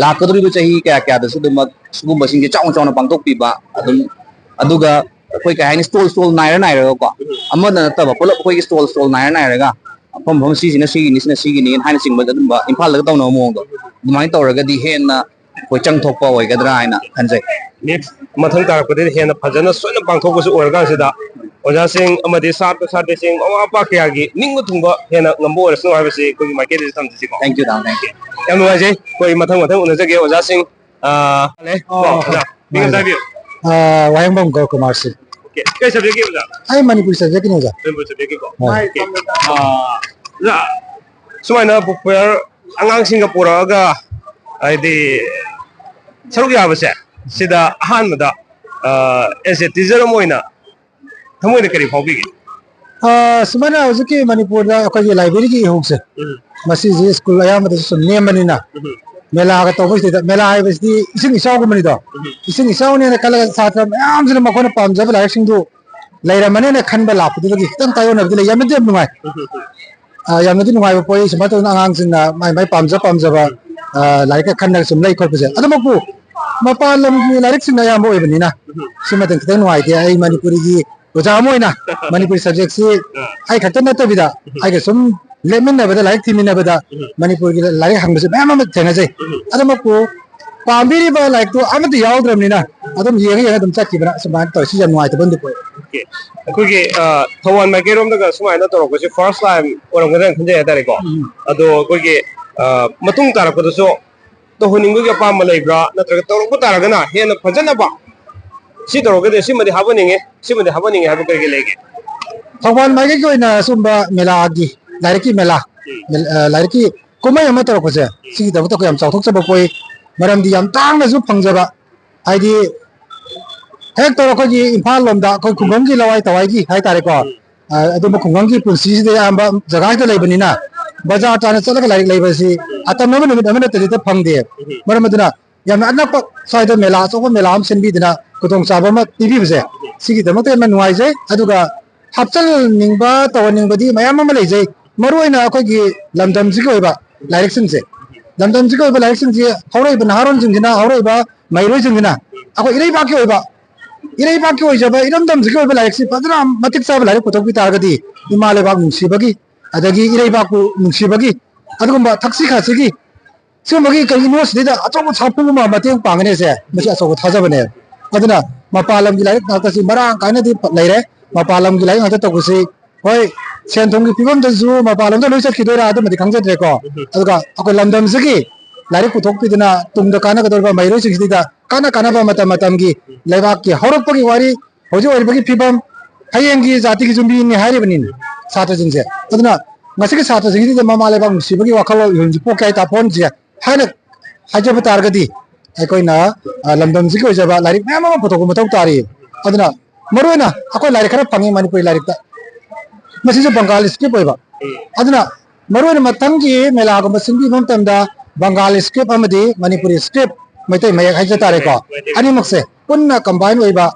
ꯂꯥꯛꯀꯗꯧꯔꯤꯕ ꯆꯍꯤ ꯀꯌꯥ ꯀꯌꯥꯗꯁꯨ ꯑꯗꯨꯃꯛ ꯁꯤꯒꯨꯝꯕꯁꯤꯡꯁꯦ ꯆꯥꯎꯅ ꯆꯥꯎꯅ ꯄꯥꯡꯊꯣꯛꯄꯤꯕ ꯑꯗꯨꯝ, ꯑꯗꯨꯒ ꯑꯩꯈꯣꯏ ꯀꯩ ꯍꯥꯏꯅꯤ, stall stall ꯅꯥꯏꯔ ꯅꯥꯏꯔꯒꯀꯣ, ꯎꯝ꯫ ꯑꯃꯗ ꯅꯠꯇꯕ ꯄꯨꯂꯞ ꯑꯩꯈꯣꯏꯒꯤ stall stall ꯅꯥꯏꯔ ꯅꯥꯏꯔꯒ ꯃꯐꯝ ꯃꯐꯝ ꯁꯤꯁꯤꯅ ꯁꯤꯒꯤꯅꯤ, ꯁꯤꯅ ꯁꯤꯒꯤꯅꯤ ꯍꯥꯏꯅꯆꯤꯡꯕꯗ ꯑꯗꯨꯝꯕ ꯏꯝꯐꯥꯜꯗꯒ ꯇꯧꯅꯕ ꯃꯑꯣꯡꯗꯣ ꯑꯗꯨꯃꯥꯏꯅ ꯇꯧꯔꯒꯗꯤ ꯍꯦꯟꯅ ꯑꯩꯈꯣꯏ ꯆꯪ ꯊꯣꯛꯄ ꯑꯣꯏꯒꯗ꯭ꯔꯥ ꯍꯥꯏꯅ ꯈꯟꯖꯩ꯫ Next ꯃꯊꯪ ꯇꯥꯔꯛꯄꯗꯗꯤ ꯍꯦꯟꯅ ꯐꯖꯅ ꯁꯣꯏꯗꯅ ꯄꯥꯡꯊꯣꯛꯄꯁꯨ ꯑꯣꯏꯔꯀꯥꯟꯁꯤꯗ ꯑꯣꯖꯥꯁꯤꯡ ꯑꯃꯗꯤ ꯁꯥꯇ꯭ꯔ ꯁꯥꯇ꯭ꯔꯤꯁꯤꯡ, ꯃꯃꯥ ꯃꯄꯥ ꯀꯌꯥꯒꯤ ꯅꯤꯡꯕ ꯊꯨꯡꯕ ꯍꯦꯟꯅ ꯉꯝꯕ ꯑꯣꯏꯔꯁꯅꯨ ꯍꯥꯏꯕꯁꯤ ꯑꯩꯈꯣꯏꯒꯤ ꯃꯥꯏꯀꯩꯗꯁꯨ ꯊꯝꯖꯁꯤꯀꯣ꯫ Thank you, ꯇꯥꯃꯣ, thank you꯫ ꯌꯥꯝ ꯅꯨꯡꯉꯥꯏꯖꯩ꯫ ꯑꯩꯈꯣꯏ ꯃꯊꯪ ꯃꯊꯪ ꯎꯅꯖꯒꯦ ꯑꯣꯖꯥꯁꯤꯡ꯫ ꯑꯥ, ꯂꯩ꯫ ꯀꯣ, ꯑꯣ, ꯑꯣꯖꯥ, ꯃꯤꯡ ꯑꯝꯇ ꯍꯥꯏꯕꯤꯌꯨ꯫ ꯑꯥ, ꯋꯥꯍꯦꯡꯕꯝ ꯒꯣꯀꯨꯃꯥꯔ ꯁꯤꯡ꯫ Okay, ꯀꯩ subjectꯀꯤ ꯑꯣꯖꯥ? ꯑꯩ ꯃꯅꯤꯄꯨꯔꯤ subjecꯀꯤꯅꯤ, ꯑꯣꯖꯥ꯫ ꯃꯅꯤꯄꯨꯔꯤ subjecꯀꯤꯀꯣ꯫ ꯍꯣꯏ꯫ Okay꯫ ꯑꯥ, ꯑꯣꯖꯥ, ꯁꯨꯃꯥꯏꯅ book fair ꯑꯉꯥꯡꯁꯤꯡꯒ ꯄꯨꯔꯛꯑꯒ, ꯍꯥꯏꯗꯤ, ꯁꯔꯨꯛ ꯌꯥꯕꯁꯦ, ꯁꯤꯗ ꯑꯍꯥꯟꯕꯗ, ꯑ, as a teacher ꯑꯃ ꯑꯣꯏꯅ ꯊꯃꯣꯏꯗ ꯀꯔꯤ ꯐꯥꯎꯕꯤꯒꯦ? ꯑ, ꯁꯨꯃꯥꯏꯅ ꯍꯧꯖꯤꯛꯀꯤ ꯃꯅꯤꯄꯨꯔꯗ ꯑꯩꯈꯣꯏꯒꯤ libraryꯒꯤ ꯏꯍꯧꯁꯦ, ꯎꯝ꯫ ꯃꯁꯤꯁꯤ school ꯑꯌꯥꯝꯕꯗꯁꯨ ꯁꯨꯝ ꯅꯦꯝꯕꯅꯤꯅ, ꯎꯝ꯫ ꯃꯦꯂꯥꯒ ꯇꯧꯕꯁꯤꯗ, ꯃꯦꯂꯥ ꯍꯥꯏꯕꯁꯤꯗꯤ ꯏꯁꯤꯡ ꯏꯆꯥꯎꯒꯨꯝꯕꯅꯤꯗꯣ꯫ ꯎꯝ꯫ ꯏꯁꯤꯡ ꯏꯆꯥꯎꯅꯦꯅ ꯈꯜꯂꯒ ꯁꯥꯇ꯭ꯔ ꯃꯌꯥꯝꯁꯤꯅ ꯃꯈꯣꯏꯅ ꯄꯥꯝꯖꯕ ꯂꯥꯏꯔꯤꯛꯁꯤꯡꯗꯨ ꯂꯩꯔꯝꯃꯅꯦꯅ ꯈꯟꯕ ꯂꯥꯛꯄꯗꯨꯗꯒꯤ ꯈꯤꯇꯪ ꯇꯥꯏꯑꯣꯟꯅꯕꯗꯤ ꯂꯩ, ꯌꯥꯝꯅꯗꯤ ꯌꯥꯝ ꯅꯨꯡꯉꯥꯏ꯫ ꯎꯝ꯫ ꯑ, ꯌꯥꯝꯅꯗꯤ ꯅꯨꯡꯉꯥꯏꯕ ꯄꯣꯛꯏ꯫ ꯁꯨꯃꯥꯏꯅ ꯇꯧꯗꯅ ꯑꯉꯥꯡꯁꯤꯡꯅ ꯃꯥꯏ ꯃꯥꯏ ꯄꯥꯝꯖ ꯄꯥꯝꯖꯕ, ꯑ, ꯂꯥꯏꯔꯤꯛꯀ ꯈꯟꯅꯒ ꯁꯨꯝ ꯂꯩ ꯈꯣꯠꯄꯁꯦ꯫ ꯑꯗꯨꯃꯛꯄꯨ ꯃꯄꯥꯟ ꯂꯝꯒꯤ ꯂꯥꯏꯔꯤꯛꯁꯤꯡꯅ ꯑꯌꯥꯝꯕ ꯑꯣꯏꯕꯅꯤꯅ ꯁꯤꯃꯗꯤ ꯈꯤꯇꯪ ꯅꯨꯡꯉꯥꯏꯇꯦ꯫ ꯑꯩ ꯃꯅꯤꯄꯨꯔꯤꯒꯤ ꯑꯣꯖꯥ ꯑꯃ ꯑꯣꯏꯅ ꯃꯅꯤꯄꯨꯔꯤ subjectꯁꯤ ꯑꯩ ꯈꯛꯇ ꯅꯠꯇꯕꯤꯗ ꯑꯩꯒ ꯁꯨꯝ ꯂꯦꯞꯃꯤꯟꯅꯕꯗ, ꯂꯥꯏꯔꯤꯛ ꯊꯤꯃꯤꯟꯅꯕꯗ ꯃꯅꯤꯄꯨꯔꯒꯤ ꯂꯥꯏꯔꯤꯛ ꯍꯪꯕꯁꯦ ꯃꯌꯥꯝ ꯑꯃ ꯊꯦꯡꯅꯖꯩ꯫ ꯑꯗꯨꯃꯛꯄꯨ ꯄꯥꯝꯕꯤꯔꯤꯕ ꯂꯥꯏꯔꯤꯛꯇꯨ ꯑꯃꯠꯇ ꯌꯥꯎꯗ꯭ꯔꯕꯅꯤꯅ ꯑꯗꯨꯝ ꯌꯦꯡꯉ ꯌꯦꯡꯉ ꯑꯗꯨꯝ ꯆꯠꯈꯤꯕꯅ ꯁꯨꯃꯥꯏꯅ ꯇꯧꯔꯦ꯫ ꯁꯤ ꯌꯥꯝ ꯅꯨꯡꯉꯥꯏꯇꯕ ꯑꯃꯗꯤ ꯄꯣꯛꯑꯦ꯫ ꯑꯩꯈꯣꯏꯒꯤ, ꯑ, ꯊꯧꯕꯥꯜ ꯃꯥꯏꯀꯩꯔꯣꯝꯗꯒ ꯁꯨꯃꯥꯏꯅ ꯇꯧꯔꯛꯄꯁꯦ first time ꯑꯣꯏꯔꯝꯒꯗ꯭ꯔꯥꯅ ꯈꯟꯖꯩ ꯍꯥꯏꯇꯥꯔꯦꯀꯣ꯫ ꯑꯗꯣ ꯑꯩꯈꯣꯏꯒꯤ, ꯑ, ꯃꯇꯨꯡ ꯇꯥꯔꯛꯄꯗꯁꯨ ꯇꯧꯍꯟꯅꯤꯡꯕꯒꯤ ꯑꯄꯥꯝꯕ ꯂꯩꯕ꯭ꯔꯥ, ꯅꯠꯇ꯭ꯔꯒ ꯇꯧꯔꯛꯄ ꯇꯥꯔꯒꯅ ꯍꯦꯟꯅ ꯐꯖꯅꯕ, ꯁꯤ ꯇꯧꯔꯒꯗꯤ ꯁꯤꯃꯗꯤ ꯍꯥꯞꯍꯟꯅꯤꯡꯉꯦ, ꯁꯤꯃꯗꯤ ꯍꯥꯞꯍꯟꯅꯤꯡꯉꯦ ꯍꯥꯏꯕ ꯀꯔꯤ ꯀꯔꯤ ꯂꯩꯒꯦ? ꯊꯧꯕꯥꯜ ꯃꯥꯏꯀꯩꯒꯤ ꯑꯣꯏꯅ ꯁꯨꯝꯕ ꯃꯦꯂꯥꯒꯤ, ꯂꯥꯏꯔꯤꯛꯀꯤ ꯃꯦꯂꯥ, ꯃꯦ-, ꯑ, ꯂꯥꯏꯔꯤꯛꯀꯤ ꯀꯨꯝꯍꯩ ꯑꯃ ꯇꯧꯔꯛꯄꯁꯦ, ꯁꯤꯒꯤꯗꯃꯛꯇ ꯑꯩꯈꯣꯏ ꯌꯥꯝ ꯆꯥꯎꯊꯣꯛꯆꯕ ꯄꯣꯛꯏ꯫ ꯃꯔꯝꯗꯤ ꯌꯥꯝ ꯇꯥꯡꯅꯁꯨ ꯐꯪꯖꯕ, ꯍꯥꯏꯗꯤ ꯍꯦꯛꯇ ꯑꯩꯈꯣꯏꯒꯤ ꯏꯝꯐꯥꯜ ꯂꯣꯝꯗ ꯑꯩꯈꯣꯏ ꯈꯨꯡꯒꯪꯒꯤ ꯂꯋꯥꯏ ꯇꯋꯥꯏꯒꯤ ꯍꯥꯏꯇꯥꯔꯦꯀꯣ, ꯑ, ꯑꯗꯨꯝꯕ ꯈꯨꯡꯒꯪꯒꯤ ꯄꯨꯟꯁꯤꯁꯤꯗ ꯑꯌꯥꯝꯕ ꯖꯒꯥꯁꯤꯗ ꯂꯩꯕꯅꯤꯅ ꯕꯖꯥꯔ ꯇꯥꯟꯅ ꯆꯠꯂꯒ ꯂꯥꯏꯔꯤꯛ ꯂꯩꯕ ꯑꯁꯤ ꯑꯇꯝꯅꯕ ꯅꯨꯃꯤꯠ ꯑꯃ ꯅꯠꯇ꯭ꯔꯗꯤ ꯍꯦꯛꯇ ꯐꯪꯗꯦ꯫ ꯃꯔꯝ ꯑꯗꯨꯅ ꯌꯥꯝꯅ ꯑꯅꯛꯄ ꯁ꯭ꯋꯥꯏꯗ ꯃꯦꯂꯥ, ꯑꯆꯧꯕ ꯃꯦꯂꯥ ꯑꯃ ꯁꯤꯟꯕꯤꯗꯅ ꯈꯨꯗꯣꯡꯆꯥꯕ ꯑꯃ ꯄꯤꯕꯤꯕꯁꯦ, ꯁꯤꯒꯤꯗꯃꯛꯇ ꯌꯥꯝꯅ ꯅꯨꯡꯉꯥꯏꯖꯩ꯫ ꯑꯗꯨꯒ ꯍꯥꯞꯆꯤꯟꯅꯤꯡꯕ, ꯇꯧꯍꯟꯅꯤꯡꯕꯗꯤ ꯃꯌꯥꯝ ꯑꯃ ꯂꯩꯖꯩ꯫ ꯃꯔꯨ ꯑꯣꯏꯅ ꯑꯩꯈꯣꯏꯒꯤ ꯂꯝꯗꯝꯁꯤꯒꯤ ꯑꯣꯏꯕ ꯂꯥꯏꯔꯤꯛꯁꯤꯡꯁꯦ, ꯂꯝꯗꯝꯁꯤꯒꯤ ꯑꯣꯏꯕ ꯂꯥꯏꯔꯤꯛꯁꯤꯡꯁꯤ ꯍꯧꯔꯛꯏꯕ ꯅꯍꯥꯔꯣꯟꯁꯤꯡꯁꯤꯅ, ꯍꯧꯔꯛꯏꯕ ꯃꯍꯩꯔꯣꯏꯁꯤꯡꯁꯤꯅ ꯑꯩꯈꯣꯏ ꯏꯔꯩꯕꯥꯛꯀꯤ ꯑꯣꯏꯕ, ꯏꯔꯩꯕꯥꯛꯀꯤ ꯑꯣꯏꯖꯕ, ꯏꯔꯝꯗꯝꯁꯤꯒꯤ ꯑꯣꯏꯕ ꯂꯥꯏꯔꯤꯛꯁꯤ ꯐꯖꯅ ꯃꯇꯤꯛ ꯆꯥꯕ ꯂꯥꯏꯔꯤꯛ ꯄꯨꯊꯣꯛꯄꯤ ꯇꯥꯔꯒꯗꯤ ꯏꯃꯥ ꯂꯩꯕꯥꯛ ꯅꯨꯡꯁꯤꯕꯒꯤ, ꯑꯗꯒꯤ ꯏꯔꯩꯕꯥꯛꯄꯨ ꯅꯨꯡꯁꯤꯕꯒꯤ, ꯑꯗꯨꯒꯨꯝꯕ ꯊꯛꯁꯤ ꯈꯥꯁꯤꯒꯤ ꯁꯤꯒꯨꯝꯕꯒꯤ ꯀꯔꯤꯒꯤꯅꯣ ꯁꯤꯗꯩꯗ ꯑꯆꯧꯕ ꯁꯥꯐꯨ ꯑꯃ ꯃꯇꯦꯡ ꯄꯥꯡꯒꯅꯤ ꯁꯦ, ꯃꯁꯤ ꯑꯆꯧꯕ ꯊꯥꯖꯕꯅꯦ꯫ ꯑꯗꯨꯅ ꯃꯄꯥꯟ ꯂꯝꯒꯤ ꯂꯥꯏꯔꯤꯛ ꯉꯥꯛꯇꯁꯤ ꯃꯔꯥꯡ ꯀꯥꯏꯅꯗꯤ ꯂꯩꯔꯦ꯫ ꯃꯄꯥꯟ ꯂꯝꯒꯤ ꯂꯥꯏꯔꯤꯛ ꯉꯥꯛꯇ ꯇꯧꯕꯁꯤ, ꯍꯣꯏ, ꯁꯦꯟ ꯊꯨꯝꯒꯤ ꯐꯤꯕꯝꯗꯁꯨ ꯃꯄꯥꯟ ꯂꯝꯗ ꯂꯣꯏ ꯆꯠꯈꯤꯗꯣꯏꯔꯥ ꯑꯗꯨꯃꯗꯤ ꯈꯪꯖꯗ꯭ꯔꯦꯀꯣ꯫ ꯑꯗꯨꯒ ꯑꯩꯈꯣꯏ ꯂꯝꯗꯝꯁꯤꯒꯤ ꯂꯥꯏꯔꯤꯛ ꯄꯨꯊꯣꯛꯄꯤꯗꯅ ꯇꯨꯡꯗ ꯀꯥꯟꯅꯒꯗꯧꯔꯤꯕ ꯃꯍꯩꯔꯣꯏꯁꯤꯡꯁꯤꯗ ꯀꯥꯟꯅ ꯀꯥꯟꯅꯕ ꯃꯇꯝ ꯃꯇꯝꯒꯤ ꯂꯩꯕꯥꯛꯀꯤ ꯍꯧꯔꯛꯄꯒꯤ ꯋꯥꯔꯤ, ꯍꯧꯖꯤꯛ ꯑꯣꯏꯔꯤꯕꯒꯤ ꯐꯤꯕꯝ, ꯍꯌꯦꯡꯒꯤ ꯖꯥꯇꯤꯒꯤ ꯌꯨꯝꯕꯤꯅꯤ ꯍꯥꯏꯔꯤꯕꯅꯤꯅ ꯁꯥꯇ꯭ꯔꯁꯤꯡꯁꯦ꯫ ꯑꯗꯨꯅ ꯉꯁꯤꯒꯤ ꯁꯥꯇ꯭ꯔꯁꯤꯡꯁꯤꯗ ꯃꯃꯥ ꯂꯩꯕꯥꯛ ꯅꯨꯡꯁꯤꯕꯒꯤ ꯋꯥꯈꯜꯂꯣꯟ ꯄꯣꯛꯀꯦ ꯍꯥꯏ ꯇꯥꯄꯣꯟꯁꯦ ꯍꯥꯏꯅ ꯍꯥꯏꯖꯕ ꯇꯥꯔꯒꯗꯤ ꯑꯩꯈꯣꯏꯅ, ꯑ, ꯂꯝꯗꯝꯁꯤꯒꯤ ꯑꯣꯏꯖꯕ ꯂꯥꯏꯔꯤꯛ ꯃꯌꯥꯝ ꯑꯃ ꯄꯨꯊꯣꯛꯄ ꯃꯊꯧ ꯇꯥꯔꯤ꯫ ꯑꯗꯨꯅ ꯃꯔꯨꯑꯣꯏꯅ ꯑꯩꯈꯣꯏ ꯂꯥꯏꯔꯤꯛ ꯈꯔ ꯐꯪꯉꯤ ꯃꯅꯤꯄꯨꯔꯤ ꯂꯥꯏꯔꯤꯛꯇ, ꯃꯁꯤꯁꯨ ꯕꯪꯒꯥꯂꯤ script ꯑꯣꯏꯕ꯫ ꯑꯗꯨꯅ ꯃꯔꯨꯑꯣꯏꯅ ꯃꯊꯪꯒꯤ ꯃꯦꯂꯥꯒꯨꯝꯕ ꯁꯤꯟꯕꯤꯕ ꯃꯇꯝꯗ ꯕꯪꯒꯥꯂꯤ script ꯑꯃꯗꯤ ꯃꯅꯤꯄꯨꯔꯤ script, ꯃꯩꯇꯩ ꯃꯌꯦꯛ ꯍꯥꯏꯖ ꯇꯥꯔꯦꯀꯣ, ꯑꯅꯤꯃꯛꯁꯦ ꯄꯨꯟꯅ combine ꯑꯣꯏꯕ,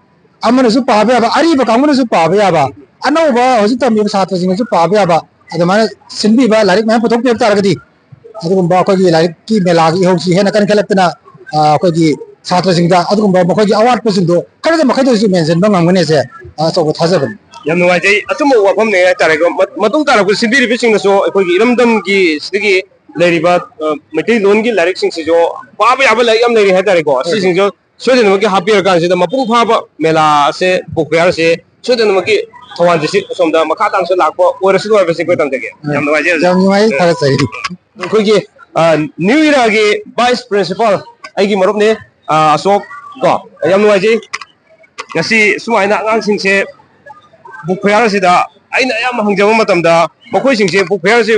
ꯑꯃꯅꯁꯨ ꯄꯥꯕ ꯌꯥꯕ, ꯑꯔꯤꯕ ꯀꯥꯡꯕꯨꯅꯁꯨ ꯄꯥꯕ ꯌꯥꯕ, ꯑꯅꯧꯕ ꯍꯧꯖꯤꯛ ꯇꯝꯃꯤꯕ ꯁꯥꯇ꯭ꯔꯁꯤꯡꯅꯁꯨ ꯄꯥꯕ ꯌꯥꯕ, ꯑꯗꯨꯃꯥꯏꯅ ꯁꯤꯟꯕꯤꯕ, ꯂꯥꯏꯔꯤꯛ ꯃꯌꯥꯝ ꯄꯨꯊꯣꯛꯄꯤꯔꯛ ꯇꯥꯔꯒꯗꯤ, ꯑꯗꯨꯒꯨꯝꯕ ꯑꯩꯈꯣꯏꯒꯤ ꯂꯥꯏꯔꯤꯛꯀꯤ ꯃꯦꯂꯥꯒꯤ ꯏꯍꯧꯁꯤ ꯍꯦꯟꯅ ꯀꯟꯈꯠꯂꯛꯇꯅ, ꯑ, ꯑꯩꯈꯣꯏꯒꯤ ꯁꯥꯇ꯭ꯔꯁꯤꯡꯗ ꯑꯗꯨꯒꯨꯝꯕ ꯃꯈꯣꯏꯒꯤ ꯑꯋꯥꯠꯄꯁꯤꯡꯗꯣ ꯈꯔꯗ ꯃꯈꯩꯗ ꯑꯣꯏꯔꯁꯨ ꯃꯦꯟꯁꯤꯟꯕ ꯉꯝꯒꯅꯤ ꯍꯥꯏꯁꯦ, ꯑ, ꯑꯆꯧꯕ ꯊꯥꯖꯕꯅꯤ꯫ ꯌꯥꯝ ꯅꯨꯡꯉꯥꯏꯖꯩ꯫ ꯑꯆꯨꯝꯕ ꯋꯥꯐꯝꯅꯦ ꯍꯥꯏꯇꯥꯔꯦꯀꯣ꯫ ꯃ-, ꯃꯇꯨꯡ ꯇꯥꯔꯛꯄ ꯁꯤꯟꯕꯤꯔꯤꯕꯁꯤꯡꯅꯁꯨ ꯑꯩꯈꯣꯏꯒꯤ ꯏꯔꯝꯗꯝꯒꯤ ꯁꯤꯗꯒꯤ ꯂꯩꯔꯤꯕ, ꯑ, ꯃꯩꯇꯩꯂꯣꯟꯒꯤ ꯂꯥꯏꯔꯤꯛꯁꯤꯡꯁꯤꯁꯨ ꯄꯥꯕ ꯌꯥꯕ ꯂꯥꯏꯔꯤꯛ ꯌꯥꯝ ꯂꯩꯔꯤ ꯍꯥꯏꯇꯥꯔꯦꯀꯣ꯫ ꯁꯤꯁꯤꯡꯁꯨ ꯁꯣꯏꯗꯅꯃꯛꯀꯤ ꯍꯥꯞꯄꯤꯔꯀꯥꯟꯁꯤꯗ ꯃꯄꯨꯡ ꯐꯥꯕ ꯃꯦꯂꯥ ꯑꯁꯦ, ꯕꯨꯛ ꯐꯤꯌꯥꯔ ꯑꯁꯦ ꯁꯣꯏꯗꯅꯃꯛꯀꯤ ꯊꯧꯕꯥꯜ ꯗꯤꯁꯇ꯭ꯔꯤꯛ ꯑꯁꯣꯝꯗ ꯃꯈꯥ ꯇꯥꯅꯁꯨ ꯂꯥꯛꯄ ꯑꯣꯏꯔꯁꯅꯨ ꯍꯥꯏꯕꯁꯤ ꯑꯩꯈꯣꯏ ꯇꯝꯖꯒꯦ꯫ ꯌꯥꯝ ꯅꯨꯡꯉꯥꯏꯖꯩ ꯑꯣꯖꯥ꯫ ꯌꯥꯝ ꯅꯨꯡꯉꯥꯏ, ꯊꯥꯒꯠꯆꯔꯤ꯫ ꯑꯩꯈꯣꯏꯒꯤ, ꯑ, ꯅ꯭ꯌꯨ ꯏꯔꯥꯒꯤ ꯚꯥꯏꯁ ꯄ꯭ꯔꯤꯟꯁꯤꯄꯥꯜ, ꯑꯩꯒꯤ ꯃꯔꯨꯞꯅꯤ, ꯑ, ꯑꯁꯣꯛ ꯀꯣ꯫ ꯌꯥꯝ ꯅꯨꯡꯉꯥꯏꯖꯩ꯫ ꯉꯁꯤ ꯁꯨꯃꯥꯏꯅ ꯑꯉꯥꯡꯁꯤꯡꯁꯦ ꯕꯨꯛ ꯐꯤꯌꯥꯔ ꯑꯁꯤꯗ ꯑꯩꯅ ꯑꯌꯥꯝꯕ ꯍꯪꯖꯕ ꯃꯇꯝꯗ ꯃꯈꯣꯏꯁꯤꯡꯁꯦ ꯕꯨꯛ ꯐꯤꯌꯥꯔꯁꯤ